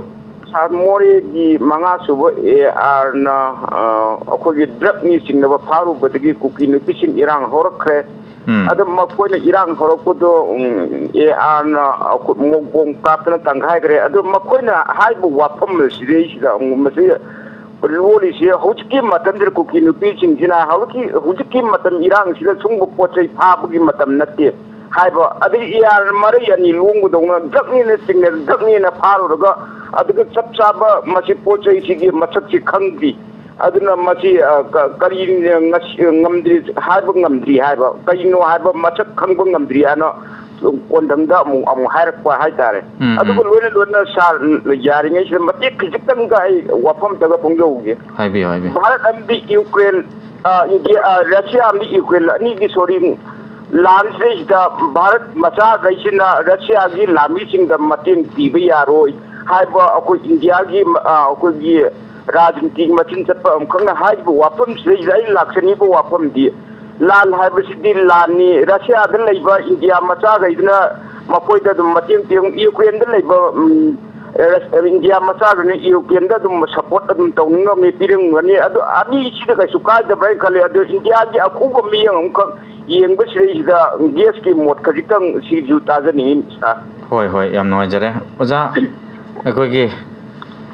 Sir, ꯃꯣꯔꯦꯒꯤ ꯃꯉꯥ ꯁꯨꯕ ARꯅ, ꯑ, ꯑꯩꯈꯣꯏꯒꯤ drugꯅꯤ ꯆꯤꯡꯅꯕ ꯐꯥꯔꯨꯕꯗꯒꯤ ꯀꯨꯀꯤ ꯅꯨꯄꯤꯁꯤꯡ ꯏꯔꯥꯡ ꯍꯧꯔꯛꯈ꯭ꯔꯦ꯫ ꯎꯝ꯫ ꯑꯗꯨ ꯃꯈꯣꯏꯅ ꯏꯔꯥꯡ ꯍꯧꯔꯛꯄꯗꯣ, ꯎꯝ, ARꯅ ꯑꯩꯈꯣꯏ ꯃꯣꯡ ꯕꯣꯝ ꯀꯥꯞꯇꯅ ꯇꯪꯈꯥꯏꯈ꯭ꯔꯦ꯫ ꯑꯗꯨ ꯃꯈꯣꯏꯅ ꯍꯥꯏꯕ ꯋꯥꯐꯝ ꯑꯁꯤꯗꯩꯁꯤꯗ ꯑꯃꯨꯛ ꯃꯁꯤ ꯂꯣꯜꯂꯤꯁꯦ ꯍꯧꯖꯤꯛꯀꯤ ꯃꯇꯝꯁꯤꯗ ꯀꯨꯀꯤ ꯅꯨꯄꯤꯁꯤꯡꯁꯤꯅ ꯍꯧꯖꯤꯛꯀꯤ, ꯍꯧꯖꯤꯛꯀꯤ ꯃꯇꯝ ꯏꯔꯥꯡꯁꯤꯗ ꯁꯨꯝꯕ ꯄꯣꯠ ꯆꯩ ꯐꯥꯕꯒꯤ ꯃꯇꯝ ꯅꯠꯇꯦ ꯍꯥꯏꯕ, ꯑꯗꯒꯤ AR ꯃꯔꯩ ꯑꯅꯤ ꯂꯣꯡꯕꯗꯧꯅ drugꯅꯦꯅ ꯆꯤꯡꯅ, drugꯅꯦꯅ ꯐꯥꯔꯨꯔꯒ ꯑꯗꯨꯒ ꯆꯞ ꯆꯥꯕ ꯃꯁꯤ ꯄꯣꯠ ꯆꯩꯁꯤꯒꯤ ꯃꯁꯛꯁꯤ ꯈꯪꯗ꯭ꯔꯤ꯫ ꯑꯗꯨꯅ ꯃꯁꯤ, ꯑ, ꯀ-, ꯀꯔꯤ, ꯉꯁꯤ, ꯉꯝꯗ꯭ꯔꯤ, ꯍꯥꯏꯕ ꯉꯝꯗ꯭ꯔꯤ ꯍꯥꯏꯕ, ꯀꯔꯤꯅꯣ ꯍꯥꯏꯕ ꯃꯁꯛ ꯈꯪꯕ ꯉꯝꯗ꯭ꯔꯤ ꯍꯥꯏꯅ ꯀꯣꯟꯗꯪꯗ ꯑꯃꯨꯛ, ꯑꯃꯨꯛ ꯍꯥꯏꯔꯛꯄ ꯍꯥꯏꯇꯥꯔꯦ꯫ ꯎꯝ, ꯑꯗꯨꯒ ꯎꯝ꯫ ꯂꯣꯏꯅ ꯂꯣꯏꯅ sir, ꯌꯥꯔꯤꯉꯩꯁꯤꯗ ꯃꯇꯦꯛ ꯈꯖꯤꯛꯇꯪꯒ ꯑꯩ ꯋꯥꯐꯝ ꯑꯝꯇꯒ ꯐꯣꯡꯗꯣꯛꯍꯧꯒꯦ꯫ ꯍꯥꯏꯕꯤꯌꯨ, ꯍꯥꯏꯕꯤꯌꯨ꯫ ꯚꯥꯔꯠ ꯑꯃꯗꯤ ꯌꯨꯀ꯭ꯔꯦꯟ, ꯑ, ꯏꯟꯗꯤꯌꯥ, ꯑ, ꯔꯁꯤꯌꯥ ꯑꯃꯗꯤ ꯌꯨꯀ꯭ꯔꯦꯟ ꯑꯅꯤꯒꯤ, sorry, ꯂꯥꯟꯁꯤꯗꯩꯁꯤꯗ ꯚꯥꯔꯠ ꯃꯆꯥꯈꯩꯁꯤꯅ ꯔꯁꯤꯌꯥꯒꯤ ꯂꯥꯟꯃꯤꯁꯤꯡꯗ ꯃꯇꯦꯡ ꯄꯤꯕ ꯌꯥꯔꯣꯏ ꯍꯥꯏꯕ ꯑꯩꯈꯣꯏ ꯏꯟꯗꯤꯌꯥꯒꯤ, ꯑ, ꯑꯩꯈꯣꯏꯒꯤ ꯔꯥꯖꯅꯤꯇꯤꯒꯤ ꯃꯆꯤꯟ ꯆꯠꯄ ꯑꯃꯈꯛꯅ ꯍꯥꯏꯔꯤꯕ ꯋꯥꯐꯝꯁꯤꯗꯩꯁꯤꯗ ꯑꯩ ꯂꯥꯛꯆꯅꯤꯡꯕ ꯋꯥꯐꯝꯗꯤ, ꯂꯥꯟ ꯍꯥꯏꯕꯁꯤꯗꯤ ꯂꯥꯟꯅꯤ꯫ ꯔꯁꯤꯌꯥꯗ ꯂꯩꯕ ꯏꯟꯗꯤꯌꯥ ꯃꯆꯥꯈꯩꯗꯨꯅ ꯃꯈꯣꯏꯗ ꯑꯗꯨꯝ ꯃꯇꯦꯡ ꯄꯤꯔꯝ-, ꯌꯨꯀ꯭ꯔꯦꯟꯗ ꯂꯩꯕ, ꯎꯝ, ꯔꯁ-, ꯏꯟꯗꯤꯌꯥ ꯃꯆꯥꯗꯨꯅ ꯌꯨꯀ꯭ꯔꯦꯟꯗ ꯑꯗꯨꯝ support ꯑꯗꯨꯝ ꯇꯧꯅꯤꯡꯉꯝꯃꯤ, ꯄꯤꯔꯝꯒꯅꯤ꯫ ꯑꯗꯨ ꯑꯅꯤꯁꯤꯗ ꯀꯩꯁꯨ ꯀꯥꯏꯗꯕ꯭ꯔꯥ ꯍꯥꯏꯅ ꯈꯜꯂꯤ꯫ ꯑꯗꯨ ꯏꯟꯗꯤꯌꯥꯒꯤ ꯑꯈꯨꯕ ꯃꯤꯠꯌꯦꯡ ꯑꯃꯈꯛ ꯌꯦꯡꯕꯁꯤꯗꯩꯁꯤꯗ guestꯀꯤ ꯃꯣꯠ ꯈꯖꯤꯛꯇꯪ ꯁꯤꯁꯨ ꯇꯥꯖꯅꯤꯡꯉꯤ, sir꯫ ꯍꯣꯏ, ꯍꯣꯏ, ꯌꯥꯝ ꯅꯨꯡꯉꯥꯏꯖꯔꯦ꯫ ꯑꯣꯖꯥ, ꯑꯩꯈꯣꯏꯒꯤ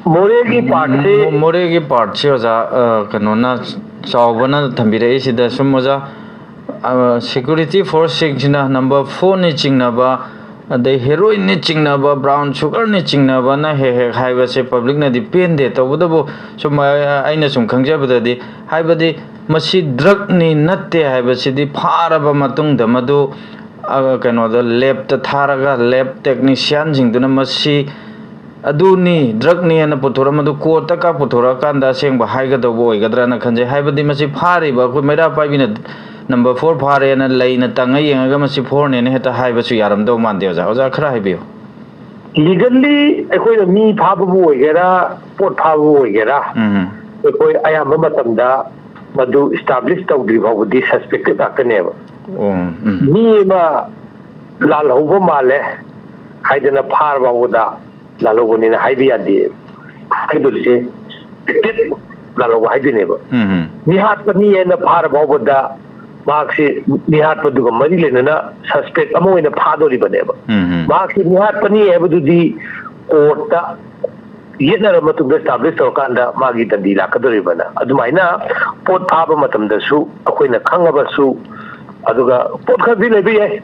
ꯃꯣꯔꯦꯒꯤ ꯃꯣ-, partꯁꯤ ꯃꯣ-, ꯃꯣꯔꯦꯒꯤ partꯁꯤ ꯑꯣꯖꯥ, ꯑ, ꯀꯩꯅꯣꯅ, ꯆꯥꯎꯕꯅ ꯊꯝꯕꯤꯔꯛꯏꯁꯤꯗ ꯁꯨꯝ ꯑꯣꯖꯥ, ꯁꯦꯀ꯭ꯌꯨꯔꯤꯇꯤ ꯐꯣꯔꯁꯁꯤꯡꯁꯤꯅ ꯅꯝꯕꯔ ꯐꯣꯔꯅꯤ ꯆꯤꯡꯅꯕ, ꯑꯗꯩ ꯍꯦꯔꯣꯏꯟꯅꯤ ꯆꯤꯡꯅꯕ, ꯕ꯭ꯔꯥꯎꯟ ꯁꯨꯒꯔꯅꯤ ꯆꯤꯡꯅꯕꯅ ꯍꯦꯛ ꯍꯦꯛ ꯍꯥꯏꯕꯁꯦ ꯄꯕ꯭ꯂꯤꯛꯅꯗꯤ ꯄꯦꯟꯗꯦ꯫ ꯇꯧꯕꯇꯕꯨ ꯁꯨꯝ, ꯑ, ꯑꯩꯅ ꯁꯨꯝ ꯈꯪꯖꯕꯗꯗꯤ, ꯍꯥꯏꯕꯗꯤ ꯃꯁꯤ ꯗ꯭ꯔꯛꯅꯤ ꯅꯠꯇꯦ ꯍꯥꯏꯕꯁꯤꯗꯤ ꯐꯥꯔꯕ ꯃꯇꯨꯡꯗ ꯃꯗꯨ, ꯑ, ꯀꯩꯅꯣꯗ ꯂꯦꯞꯇ ꯊꯥꯔꯒ ꯂꯦꯞ ꯇꯦꯛꯅꯤꯁꯤꯌꯥꯟꯁꯤꯡꯗꯨꯅ ꯃꯁꯤ ꯑꯗꯨꯅꯤ, ꯗ꯭ꯔꯛꯅꯤ ꯍꯥꯏꯅ ꯄꯨꯊꯣꯔꯛꯑ ꯃꯗꯨ ꯀꯣꯔꯠꯇ ꯀꯥ ꯄꯨꯊꯣꯔꯛꯑꯀꯥꯟꯗ ꯑꯁꯦꯡꯕ ꯍꯥꯏꯒꯗꯧꯕ ꯑꯣꯏꯒꯗ꯭ꯔꯅ ꯈꯟꯖꯩ꯫ ꯍꯥꯏꯕꯗꯤ ꯃꯁꯤ ꯐꯥꯔꯤꯕ ꯑꯩꯈꯣꯏ ꯃꯩꯔꯥ ꯄꯥꯏꯕꯤꯅ ꯅꯝꯕꯔ ꯐꯣꯔ ꯐꯥꯔꯦꯅ ꯂꯩꯅ ꯇꯪꯉ ꯌꯦꯡꯉꯒ ꯃꯁꯤ ꯐꯣꯔꯅꯦꯅ ꯍꯦꯛꯇ ꯍꯥꯏꯕꯁꯨ ꯌꯥꯔꯝꯗꯧ ꯃꯥꯟꯗꯦ꯫ ꯑꯣꯖꯥ, ꯑꯣꯖꯥ ꯈꯔ ꯍꯥꯏꯕꯤꯌꯨ꯫ ꯂꯤꯒꯜꯂꯤ ꯑꯩꯈꯣꯏꯅ ꯃꯤ ꯐꯥꯕꯕꯨ ꯑꯣꯏꯒꯦꯔꯥ, ꯄꯣꯠ ꯐꯥꯕꯕꯨ ꯑꯣꯏꯒꯦꯔꯥ, ꯎꯝ꯫ ꯑꯩꯈꯣꯏ ꯑꯌꯥꯝꯕ ꯃꯇꯝꯗ ꯃꯗꯨ ꯏꯁꯇꯥꯕ꯭ꯂꯤꯁ ꯇꯧꯗ꯭ꯔꯤ ꯐꯥꯎꯕꯗꯤ ꯁꯁꯄꯦꯛꯇꯦꯠ ꯉꯥꯛꯇꯅꯦꯕ꯫ ꯑꯣ, ꯎꯝ꯫ ꯃꯤ ꯑꯃ ꯂꯥꯜꯍꯧꯕ ꯃꯥꯜꯂꯦ ꯍꯥꯏꯗꯅ ꯐꯥꯔ ꯐꯥꯎꯕꯗ ꯂꯥꯜꯍꯧꯕꯅꯤꯅ ꯍꯥꯏꯕ ꯌꯥꯗꯦ꯫ ꯍꯥꯏꯗꯣꯔꯤꯁꯦ ꯁꯁꯄꯦꯛꯇꯦꯠ ꯂꯥꯜꯍꯧꯕ ꯍꯥꯏꯗꯣꯏꯅꯦꯕ꯫ ꯎꯝ, ꯎꯝ꯫ ꯃꯤꯍꯥꯠꯄꯅꯤ ꯍꯥꯏꯅ ꯐꯥꯔ ꯐꯥꯎꯕꯗ ꯃꯍꯥꯛꯁꯤ ꯃꯤꯍꯥꯠꯄꯗꯨꯒ ꯃꯔꯤ ꯂꯩꯅꯅ ꯁꯁꯄꯦꯛ ꯑꯃ ꯑꯣꯏꯅ ꯐꯥꯗꯣꯔꯤꯕꯅꯦꯕ꯫ ꯎꯝ, ꯎꯝ꯫ ꯃꯍꯥꯛꯁꯤ ꯃꯤꯍꯥꯠꯄꯅꯤ ꯍꯥꯏꯕꯗꯨꯗꯤ ꯀꯣꯔꯠꯇ ꯌꯦꯠꯅꯔ ꯃꯇꯨꯡꯗ ꯏꯁꯇꯥꯕ꯭ꯂꯤꯁ ꯇꯧꯔꯀꯥꯟꯗ ꯃꯥꯒꯤ ꯗꯟꯗꯤ ꯂꯥꯛꯀꯗꯧꯔꯤꯕꯅ꯫ ꯑꯗꯨꯃꯥꯏꯅ ꯄꯣꯠ ꯐꯥꯕ ꯃꯇꯝꯗꯁꯨ ꯑꯩꯈꯣꯏꯅ ꯈꯪꯉꯕꯁꯨ, ꯑꯗꯨꯒ ꯄꯣꯠ ꯈꯔꯗꯤ ꯂꯩꯕ ꯌꯥꯏ꯫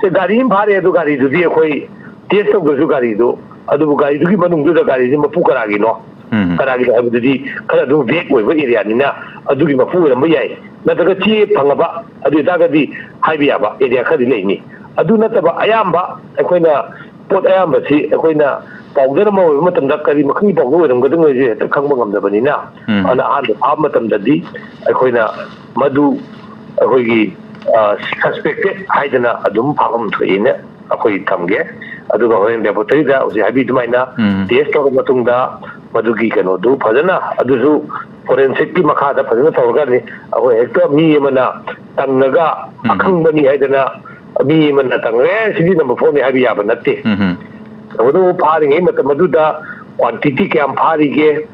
ꯁꯦ, ꯒꯥꯔꯤ ꯑꯃ ꯐꯥꯔꯦ, ꯑꯗꯨ ꯒꯥꯔꯤꯗꯨꯗꯤ ꯑꯩꯈꯣꯏ ꯇꯦꯁ ꯇꯧꯗ꯭ꯔꯁꯨ ꯒꯥꯔꯤꯗꯨ, ꯑꯗꯨꯕꯨ ꯒꯥꯔꯤꯗꯨꯒꯤ ꯃꯅꯨꯡꯗꯨꯗ ꯒꯥꯔꯤꯁꯤ ꯃꯄꯨ ꯀꯅꯥꯒꯤꯅꯣ, ꯎꯝ꯫ ꯀꯅꯥꯒꯤꯅꯣ ꯍꯥꯏꯕꯗꯨꯗꯤ ꯈꯔ ꯑꯗꯨꯝ ꯚꯦꯛ ꯑꯣꯏꯕ ꯑꯦꯔꯤꯌꯥꯅꯤꯅ ꯑꯗꯨꯒꯤ ꯃꯄꯨ ꯑꯣꯏꯔꯝꯕ ꯌꯥꯏ꯫ ꯅꯠꯇ꯭ꯔꯒ ꯆꯦ ꯐꯪꯉꯕ, ꯑꯗꯨ ꯑꯣꯏꯇꯥꯔꯒꯗꯤ ꯍꯥꯏꯕ ꯌꯥꯕ ꯑꯦꯔꯤꯌꯥ ꯈꯔꯗꯤ ꯂꯩꯅꯤ꯫ ꯑꯗꯨ ꯅꯠꯇꯕ ꯑꯌꯥꯝꯕ ꯑꯩꯈꯣꯏꯅ ꯄꯣꯠ ꯑꯌꯥꯝꯕꯁꯤ ꯑꯩꯈꯣꯏꯅ ꯄꯥꯎꯗꯔ ꯑꯃ ꯑꯣꯏꯕ ꯃꯇꯝꯗ ꯀꯔꯤ ꯃꯈꯜꯒꯤ ꯄꯥꯎꯗꯔ ꯑꯣꯏꯔꯝꯒꯗꯕꯅꯣ ꯍꯥꯏꯁꯦ ꯍꯦꯛꯇ ꯈꯪꯕ ꯉꯝꯗꯕꯅꯤꯅ, ꯎꯝ꯫ ꯑꯗꯨꯅ ꯑꯍꯥꯟꯕ ꯐꯥꯕ ꯃꯇꯝꯗꯗꯤ ꯑꯩꯈꯣꯏꯅ ꯃꯗꯨ ꯑꯩꯈꯣꯏꯒꯤ ꯁꯁꯄꯦꯛꯇꯦꯠ ꯍꯥꯏꯗꯅ ꯑꯗꯨꯝ ꯐꯥꯐꯝ ꯊꯣꯛꯏꯅ ꯑꯩꯈꯣꯏ ꯊꯝꯒꯦ꯫ ꯑꯗꯨꯒ ꯍꯣꯔꯦꯟ ꯂꯦꯕꯣꯔꯦꯇꯔꯤꯗ ꯍꯧꯖꯤꯛ ꯍꯥꯏꯕꯤꯗꯨꯃꯥꯏꯅ ꯎꯝ꯫ ꯇꯦꯁ ꯇꯧꯔꯕ ꯃꯇꯨꯡꯗ ꯃꯗꯨꯒꯤ ꯀꯩꯅꯣꯗꯨ ꯐꯖꯅ, ꯑꯗꯨꯁꯨ ꯐꯣꯔꯦꯟꯁꯤꯛꯀꯤ ꯃꯈꯥꯗ ꯐꯖꯅ ꯇꯧꯔꯒꯅꯤ꯫ ꯑꯩꯈꯣꯏ ꯍꯦꯛꯇ ꯃꯤ ꯑꯃꯅ ꯇꯪꯉꯒ ꯎꯝ꯫ ꯑꯈꯪꯕꯅꯤ ꯍꯥꯏꯗꯅ ꯃꯤ ꯑꯃꯅ ꯇꯪꯉꯒ, "ꯑꯦ, ꯁꯤꯗꯤ ꯅꯝꯕꯔ ꯐꯣꯔꯅꯤ" ꯍꯥꯏꯕ ꯌꯥꯕ ꯅꯠꯇꯦ꯫ ꯎꯝ꯫ ꯇꯧꯕꯇꯕꯨ ꯐꯥꯔꯤꯉꯩ ꯃꯇꯝ ꯑꯗꯨꯗ ꯀ꯭ꯋꯥꯟꯇꯤꯇꯤ ꯀꯌꯥꯝ ꯐꯥꯔꯤꯒꯦ,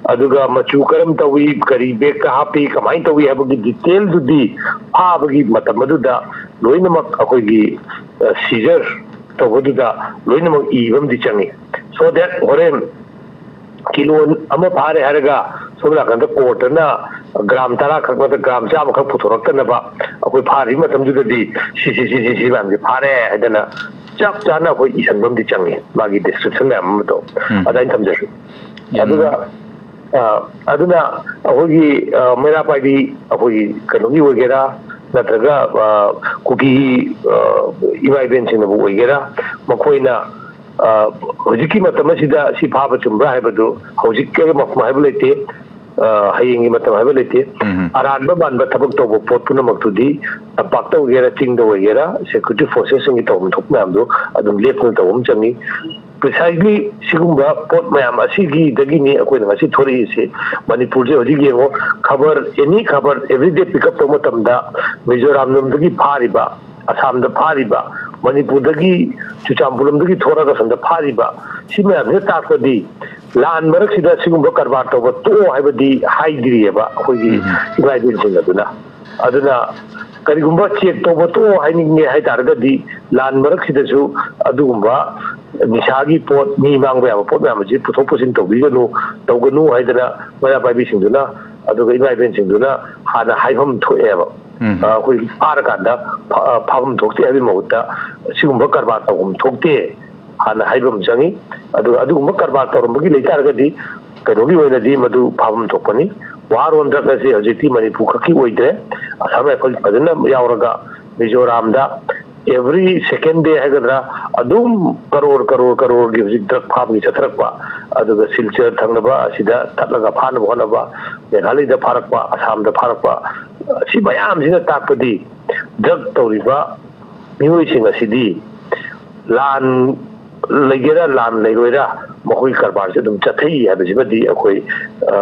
ꯑꯗꯨꯒ ꯃꯆꯨ ꯀꯔꯝ ꯇꯧꯏ, ꯀꯔꯤ ꯕꯦꯒꯇ ꯍꯥꯞꯄꯤ, ꯀꯃꯥꯏꯅ ꯇꯧꯏ ꯍꯥꯏꯕꯒꯤ ꯗꯤꯇꯦꯜꯗꯨꯗꯤ ꯐꯥꯕꯒꯤ ꯃꯇꯝ ꯑꯗꯨꯗ ꯂꯣꯏꯅꯃꯛ ꯑꯩꯈꯣꯏꯒꯤ, ꯑ, ꯁꯤꯖꯔ ꯇꯧꯕꯗꯨꯗ ꯂꯣꯏꯅꯃꯛ ꯏꯕ ꯑꯃꯗꯤ ꯆꯪꯉꯤ꯫ So that ꯍꯣꯔꯦꯟ ꯀꯤꯂꯣ ꯑꯃ ꯐꯥꯔꯦ ꯍꯥꯏꯔꯒ ꯁꯣꯝ ꯅꯥꯀꯟꯗ ꯀꯣꯔꯠꯇꯅ ꯒ꯭ꯔꯥꯝ ꯇꯔꯥ ꯈꯛ ꯅꯠꯇ꯭ꯔ ꯒ꯭ꯔꯥꯝ ꯆꯥꯝꯃ ꯈꯛ ꯄꯨꯊꯣꯔꯛꯇꯅꯕ, ꯑꯩꯈꯣꯏ ꯐꯥꯔꯤꯕ ꯃꯇꯝꯗꯨꯗꯗꯤ ꯁꯤ ꯁꯤ ꯁꯤ ꯁꯤ ꯁꯤ ꯃꯌꯥꯝꯁꯦ ꯐꯥꯔꯦ ꯍꯥꯏꯗꯅ ꯆꯞ ꯆꯥꯅ ꯑꯩꯈꯣꯏ ꯏꯁꯟꯕ ꯑꯃꯗꯤ ꯆꯪꯉꯤ, ꯃꯥꯒꯤ ꯗꯤꯁꯀ꯭ꯔꯤꯞꯁꯟ ꯃꯌꯥꯝ ꯑꯃꯗꯣ꯫ ꯎꯝ꯫ ꯑꯗꯨꯃꯥꯏꯅ ꯊꯝꯖꯒꯦ꯫ ꯌꯥꯝ ꯑꯗꯨꯒ ꯅꯨꯡꯉꯥꯏ꯫ ꯑ, ꯑꯗꯨꯅ ꯑꯩꯈꯣꯏꯒꯤ, ꯑ, ꯃꯩꯔꯥ ꯄꯥꯏꯕꯤ, ꯑꯩꯈꯣꯏꯒꯤ ꯀꯩꯅꯣꯒꯤ ꯑꯣꯏꯒꯦꯔꯥ, ꯅꯠꯇ꯭ꯔꯒ, ꯑ, ꯀꯨꯀꯤꯒꯤ, ꯑ, ꯏꯃꯥ ꯏꯕꯦꯟꯁꯤꯡꯅꯕꯨ ꯑꯣꯏꯒꯦꯔꯥ, ꯃꯈꯣꯏꯅ, ꯑ, ꯍꯧꯖꯤꯛꯀꯤ ꯃꯇꯝ ꯑꯁꯤꯗ ꯁꯤ ꯐꯥꯕ ꯆꯨꯝꯕ꯭ꯔꯥ ꯍꯥꯏꯕꯗꯨ ꯍꯧꯖꯤꯛꯀꯤ ꯃꯐꯝ ꯍꯥꯏꯕ ꯂꯩꯇꯦ, ꯑ, ꯍꯌꯦꯡꯒꯤ ꯃꯇꯝ ꯍꯥꯏꯕ ꯂꯩꯇꯦ꯫ ꯎꯝ꯫ ꯑꯔꯥꯟꯕ ꯃꯥꯟꯕ ꯊꯕꯛ ꯇꯧꯕ ꯄꯣꯠ ꯄꯨꯝꯅꯃꯛꯇꯨꯗꯤ ꯇꯝꯄꯥꯛꯇ ꯑꯣꯏꯒꯦꯔꯥ, ꯆꯤꯡꯗ ꯑꯣꯏꯒꯦꯔꯥ, ꯁꯦꯀ꯭ꯌꯨꯔꯤꯇꯤ ꯐꯣꯔꯁꯦꯁꯁꯤꯡꯒꯤ ꯇꯧꯐꯝ ꯊꯣꯛꯄ ꯃꯌꯥꯝꯗꯨ ꯑꯗꯨꯝ ꯂꯦꯞꯇꯅ ꯇꯧꯕ ꯑꯃ ꯆꯪꯉꯤ꯫ Precisely ꯁꯤꯒꯨꯝꯕ ꯄꯣꯠ ꯃꯌꯥꯝ ꯑꯁꯤꯒꯤꯗꯒꯤꯅꯤ ꯑꯩꯈꯣꯏꯅ ꯉꯁꯤ ꯊꯣꯔꯛꯏꯁꯦ꯫ ꯃꯅꯤꯄꯨꯔꯁꯦ ꯍꯧꯖꯤꯛ ꯌꯦꯡꯉꯣ, ꯈꯕꯔ, any ꯈꯕꯔ, everyday pick up ꯇꯧꯕ ꯃꯇꯝꯗ ꯃꯤꯖꯣꯔꯥꯝ ꯂꯣꯝꯗꯒꯤ ꯐꯥꯔꯤꯕ, ꯑꯁꯥꯝꯗ ꯐꯥꯔꯤꯕ, ꯃꯅꯤꯄꯨꯔꯗꯒꯤ, ꯆꯨꯔꯆꯥꯟꯄꯨꯔ ꯂꯣꯝꯗꯒꯤ ꯊꯣꯔꯛꯑꯒ ꯁꯣꯝꯗ ꯐꯥꯔꯤꯕ, ꯁꯤ ꯃꯌꯥꯝꯁꯤꯅ ꯇꯥꯛꯄꯗꯤ ꯂꯥꯟ ꯃꯔꯛꯁꯤꯗ ꯁꯤꯒꯨꯝꯕ ꯀꯔꯕꯥꯔ ꯇꯧꯕ ꯇꯣꯛꯑꯣ ꯍꯥꯏꯕꯗꯤ ꯍꯥꯏꯗ꯭ꯔꯤꯑꯕ ꯑꯩꯈꯣꯏꯒꯤ ꯎꯝ꯫ ꯏꯃꯥ ꯏꯕꯦꯟꯁꯤꯡ ꯑꯗꯨꯅ꯫ ꯑꯗꯨꯅ ꯀꯔꯤꯒꯨꯝꯕ ꯆꯦꯛ ꯇꯧꯕ ꯇꯣꯛꯑꯣ ꯍꯥꯏꯅꯤꯡꯉꯦ ꯍꯥꯏ ꯇꯥꯔꯒꯗꯤ ꯂꯥꯟ ꯃꯔꯛꯁꯤꯗꯁꯨ ꯑꯗꯨꯒꯨꯝꯕ ꯅꯤꯁꯥꯒꯤ ꯄꯣꯠ, ꯃꯤ ꯃꯥꯡꯕ ꯌꯥꯕ ꯄꯣꯠ ꯃꯌꯥꯝ ꯑꯁꯤ ꯄꯨꯊꯣꯛ ꯄꯨꯁꯤꯟ ꯇꯧꯕꯤꯒꯅꯨ, ꯇꯧꯒꯅꯨ ꯍꯥꯏꯗꯅ ꯃꯩꯔꯥ ꯄꯥꯏꯕꯤꯁꯤꯡꯗꯨꯅ, ꯑꯗꯨꯒ ꯏꯃꯥ ꯏꯕꯦꯟꯁꯤꯡꯗꯨꯅ ꯍꯥꯟꯅ ꯍꯥꯏꯐꯝ ꯊꯣꯛꯑꯦꯕ꯫ ꯎꯝ꯫ ꯑ, ꯑꯩꯈꯣꯏ ꯐꯥꯔꯀꯥꯟꯗ ꯐ-, ꯑ, ꯐꯥꯐꯝ ꯊꯣꯛꯇꯦ ꯍꯥꯏꯕꯒꯤ ꯃꯍꯨꯠꯇ ꯁꯤꯒꯨꯝꯕ ꯀꯔꯕꯥꯔ ꯇꯧꯐꯝ ꯊꯣꯛꯇꯦ ꯍꯥꯟꯅ ꯍꯥꯏꯕ ꯑꯃ ꯆꯪꯉꯤ꯫ ꯑꯗꯨꯒ ꯑꯗꯨꯒꯨꯝꯕ ꯀꯔꯕꯥꯔ ꯇꯧꯔꯝꯕꯒꯤ ꯂꯩꯇꯥꯔꯒꯗꯤ ꯀꯩꯅꯣꯒꯤ ꯑꯣꯏꯅꯗꯤ ꯃꯗꯨ ꯐꯥꯐꯝ ꯊꯣꯛꯄꯅꯤ꯫ War on drug ꯑꯁꯤ ꯍꯧꯖꯤꯛꯇꯤ ꯃꯅꯤꯄꯨꯔ ꯈꯛꯀꯤ ꯑꯣꯏꯗ꯭ꯔꯦ, ꯑꯁꯥꯝ ꯔꯥꯏꯐꯜ ꯐꯖꯅ ꯌꯥꯎꯔꯒ ꯃꯤꯖꯣꯔꯥꯝꯗ every second day ꯍꯥꯏꯒꯗ꯭ꯔꯥ, ꯑꯗꯨꯝ ꯀꯔꯣꯔ, ꯀꯔꯣꯔ, ꯀꯔꯣꯔꯒꯤ ꯍꯧꯖꯤꯛ ꯗ꯭ꯔꯒ ꯐꯥꯕꯒꯤ ꯆꯠꯊꯔꯛꯄ, ꯑꯗꯨꯒ ꯁꯤꯜꯆꯔ ꯊꯪꯅꯕ ꯑꯁꯤꯗ ꯊꯠꯂꯒ ꯐꯥꯅꯕ ꯍꯣꯠꯅꯕ, ꯃꯦꯘꯥꯂꯌꯗ ꯐꯥꯔꯛꯄ, ꯑꯁꯥꯝꯗ ꯐꯥꯔꯛꯄ, ꯁꯤ ꯃꯌꯥꯝꯁꯤꯅ ꯇꯥꯛꯄꯗꯤ ꯗ꯭ꯔꯒ ꯇꯧꯔꯤꯕ ꯃꯤꯑꯣꯏꯁꯤꯡ ꯑꯁꯤꯗꯤ ꯂꯥꯟ ꯂꯩꯒꯦꯔꯥ ꯂꯥꯟ ꯂꯩꯔꯣꯏꯔꯥ ꯃꯈꯣꯏꯒꯤ ꯀꯔꯕꯥꯔꯁꯦ ꯑꯗꯨꯝ ꯆꯠꯊꯩ ꯍꯥꯏꯕꯁꯤꯃꯗꯤ ꯑꯩꯈꯣꯏ, ꯑ,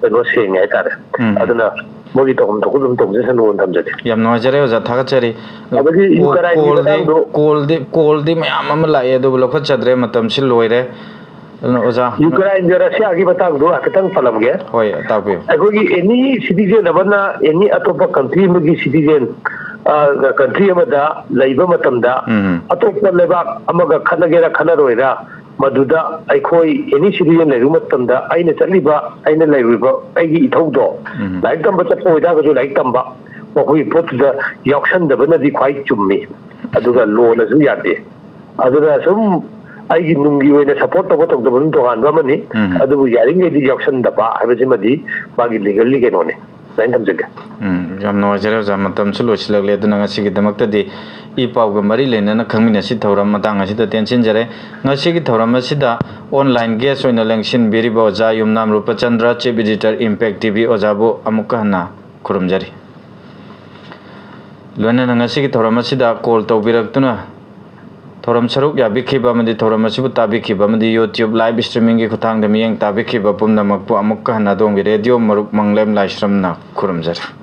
ꯀꯩꯅꯣ ꯁꯦꯡꯉꯦ ꯍꯥꯏꯇꯥꯔꯦ꯫ ꯎꯝ꯫ ꯑꯗꯨꯅ ꯃꯣꯏꯒꯤ ꯇꯧꯐꯝ ꯊꯣꯛꯄ ꯑꯗꯨꯝ ꯇꯧꯖꯁꯅꯨꯅ ꯊꯝꯖꯒꯦ꯫ ꯌꯥꯝ ꯅꯨꯡꯉꯥꯏꯖꯔꯦ ꯑꯣꯖꯥ, ꯊꯥꯒꯠꯆꯔꯤ꯫ ꯑꯗꯒꯤ ꯀꯣꯜ-, ꯌꯨꯀ꯭ꯔꯥꯏꯟꯒꯤ ꯀꯣꯜꯗꯤ, ꯃꯇꯥꯡꯗꯣ ꯀꯣꯜꯗꯤ, ꯀꯣꯜꯗꯤ ꯃꯌꯥꯝ ꯑꯃ ꯂꯥꯛꯑꯦ, ꯑꯗꯨꯕꯨ ꯂꯧꯈꯠꯆꯗ꯭ꯔꯦ, ꯃꯇꯝꯁꯤ ꯂꯣꯏꯔꯦ꯫ ꯑꯗꯨꯅ ꯑꯣꯖꯥ, ꯌꯨꯀ꯭ꯔꯥꯏꯟꯒ ꯔꯁꯤꯌꯥꯒꯤ ꯃꯇꯥꯡꯗꯣ ꯍꯥꯏꯐꯦꯠꯇꯪ ꯄꯜꯂꯝꯒꯦ꯫ ꯍꯣꯏ, ꯇꯥꯛꯄꯤꯌꯨ꯫ ꯑꯩꯈꯣꯏꯒꯤ any citizen ꯑꯃꯅ any ꯑꯇꯣꯞꯄ country ꯑꯃꯒꯤ citizen, ꯑ, country ꯑꯃꯗ ꯂꯩꯕ ꯃꯇꯝꯗ ꯎꯝ꯫ ꯑꯇꯣꯞꯄ ꯂꯩꯕꯥꯛ ꯑꯃꯒ ꯈꯠꯅꯒꯦꯔꯥ ꯈꯠꯅꯔꯣꯏꯔꯥ, ꯃꯗꯨꯗ ꯑꯩꯈꯣꯏ ꯑꯦꯅꯤ ꯁꯤꯇꯤꯖꯦꯟ ꯂꯩꯔꯨꯕ ꯃꯇꯝꯗ ꯑꯩꯅ ꯆꯠꯂꯤꯕ, ꯑꯩꯅ ꯂꯩꯔꯨꯔꯤꯕ ꯑꯩꯒꯤ ꯏꯊꯧꯗꯣ, ꯎꯝ꯫ ꯂꯥꯏꯔꯤꯛ ꯇꯝꯕ ꯆꯠꯄ ꯑꯣꯏꯇꯥꯔꯒꯁꯨ ꯂꯥꯏꯔꯤꯛ ꯇꯝꯕ, ꯃꯈꯣꯏꯒꯤ ꯄꯣꯠꯇꯨꯗ ꯌꯥꯎꯁꯟꯗꯕꯅꯗꯤ ꯈ꯭ꯋꯥꯏ ꯆꯨꯝꯃꯤ꯫ ꯑꯗꯨꯒ ꯂꯣꯅꯁꯨ ꯌꯥꯗꯦ꯫ ꯑꯗꯨꯅ ꯁꯨꯝ ꯑꯩꯒꯤ ꯅꯨꯡꯒꯤ ꯑꯣꯏꯅ ꯁꯞꯄꯣꯔꯠ ꯇꯧꯕ ꯇꯧꯗꯕ ꯑꯗꯨꯝ ꯇꯣꯉꯥꯟꯕ ꯑꯃꯅꯤ꯫ ꯎꯝ꯫ ꯑꯗꯨꯕꯨ ꯌꯥꯔꯤꯉꯩꯗꯤ ꯌꯥꯎꯁꯟꯗꯕ ꯍꯥꯏꯕꯁꯤꯃꯗꯤ ꯃꯥꯒꯤ ꯂꯤꯒꯦꯜꯂꯤ ꯀꯩꯅꯣꯅꯤ꯫ ꯑꯗꯨꯃꯥꯏꯅ ꯊꯝꯖꯒꯦ꯫ ꯎꯝ, ꯌꯥꯝ ꯅꯨꯡꯉꯥꯏꯖꯔꯦ ꯑꯣꯖꯥ, ꯃꯇꯝꯁꯨ ꯂꯣꯏꯁꯤꯜꯂꯛꯂꯦ꯫ ꯑꯗꯨꯅ ꯉꯁꯤꯒꯤꯗꯃꯛꯇꯗꯤ ꯏ ꯄꯥꯎꯒ ꯃꯔꯤ ꯂꯩꯅꯅ ꯈꯪꯃꯤꯟꯅꯁꯤ ꯊꯧꯔꯝ ꯃꯇꯥꯡ ꯑꯁꯤꯗ ꯇꯦꯟꯁꯤꯟꯖꯔꯦ꯫ ꯉꯁꯤꯒꯤ ꯊꯧꯔꯝ ꯑꯁꯤꯗ online guest ꯑꯣꯏꯅ ꯂꯦꯡꯁꯤꯟꯕꯤꯔꯤꯕ ꯑꯣꯖꯥ ꯌꯨꯝꯅꯥꯝ ꯔꯨꯄꯆꯟꯗ꯭ꯔ, Chief Editor, Impact T V, ꯑꯣꯖꯥꯕꯨ ꯑꯃꯨꯛꯀ ꯍꯟꯅ ꯈꯨꯔꯨꯝꯖꯔꯤ꯫ ꯂꯣꯏꯅꯅ ꯉꯁꯤꯒꯤ ꯊꯧꯔꯝ ꯑꯁꯤꯗ call ꯇꯧꯕꯤꯔꯛꯇꯨꯅ ꯊꯧꯔꯝ ꯁꯔꯨꯛ ꯌꯥꯕꯤꯈꯤꯕ ꯑꯃꯗꯤ ꯊꯧꯔꯝ ꯑꯁꯤꯕꯨ ꯇꯥꯕꯤꯈꯤꯕ ꯑꯃꯗꯤ YouTube live streamingꯒꯤ ꯈꯨꯠꯊꯥꯡꯗ ꯃꯤꯠꯌꯦꯡ ꯇꯥꯕꯤꯈꯤꯕ ꯄꯨꯝꯅꯃꯛꯄꯨ ꯑꯃꯨꯛꯀ ꯍꯟꯅ ꯑꯗꯣꯝꯒꯤ ꯔꯦꯗꯤꯑꯣ ꯃꯔꯨꯞ ꯃꯪꯂꯦꯝ ꯂꯥꯏꯁ꯭ꯔꯝꯅ ꯈꯨꯔꯨꯝꯖꯔꯤ꯫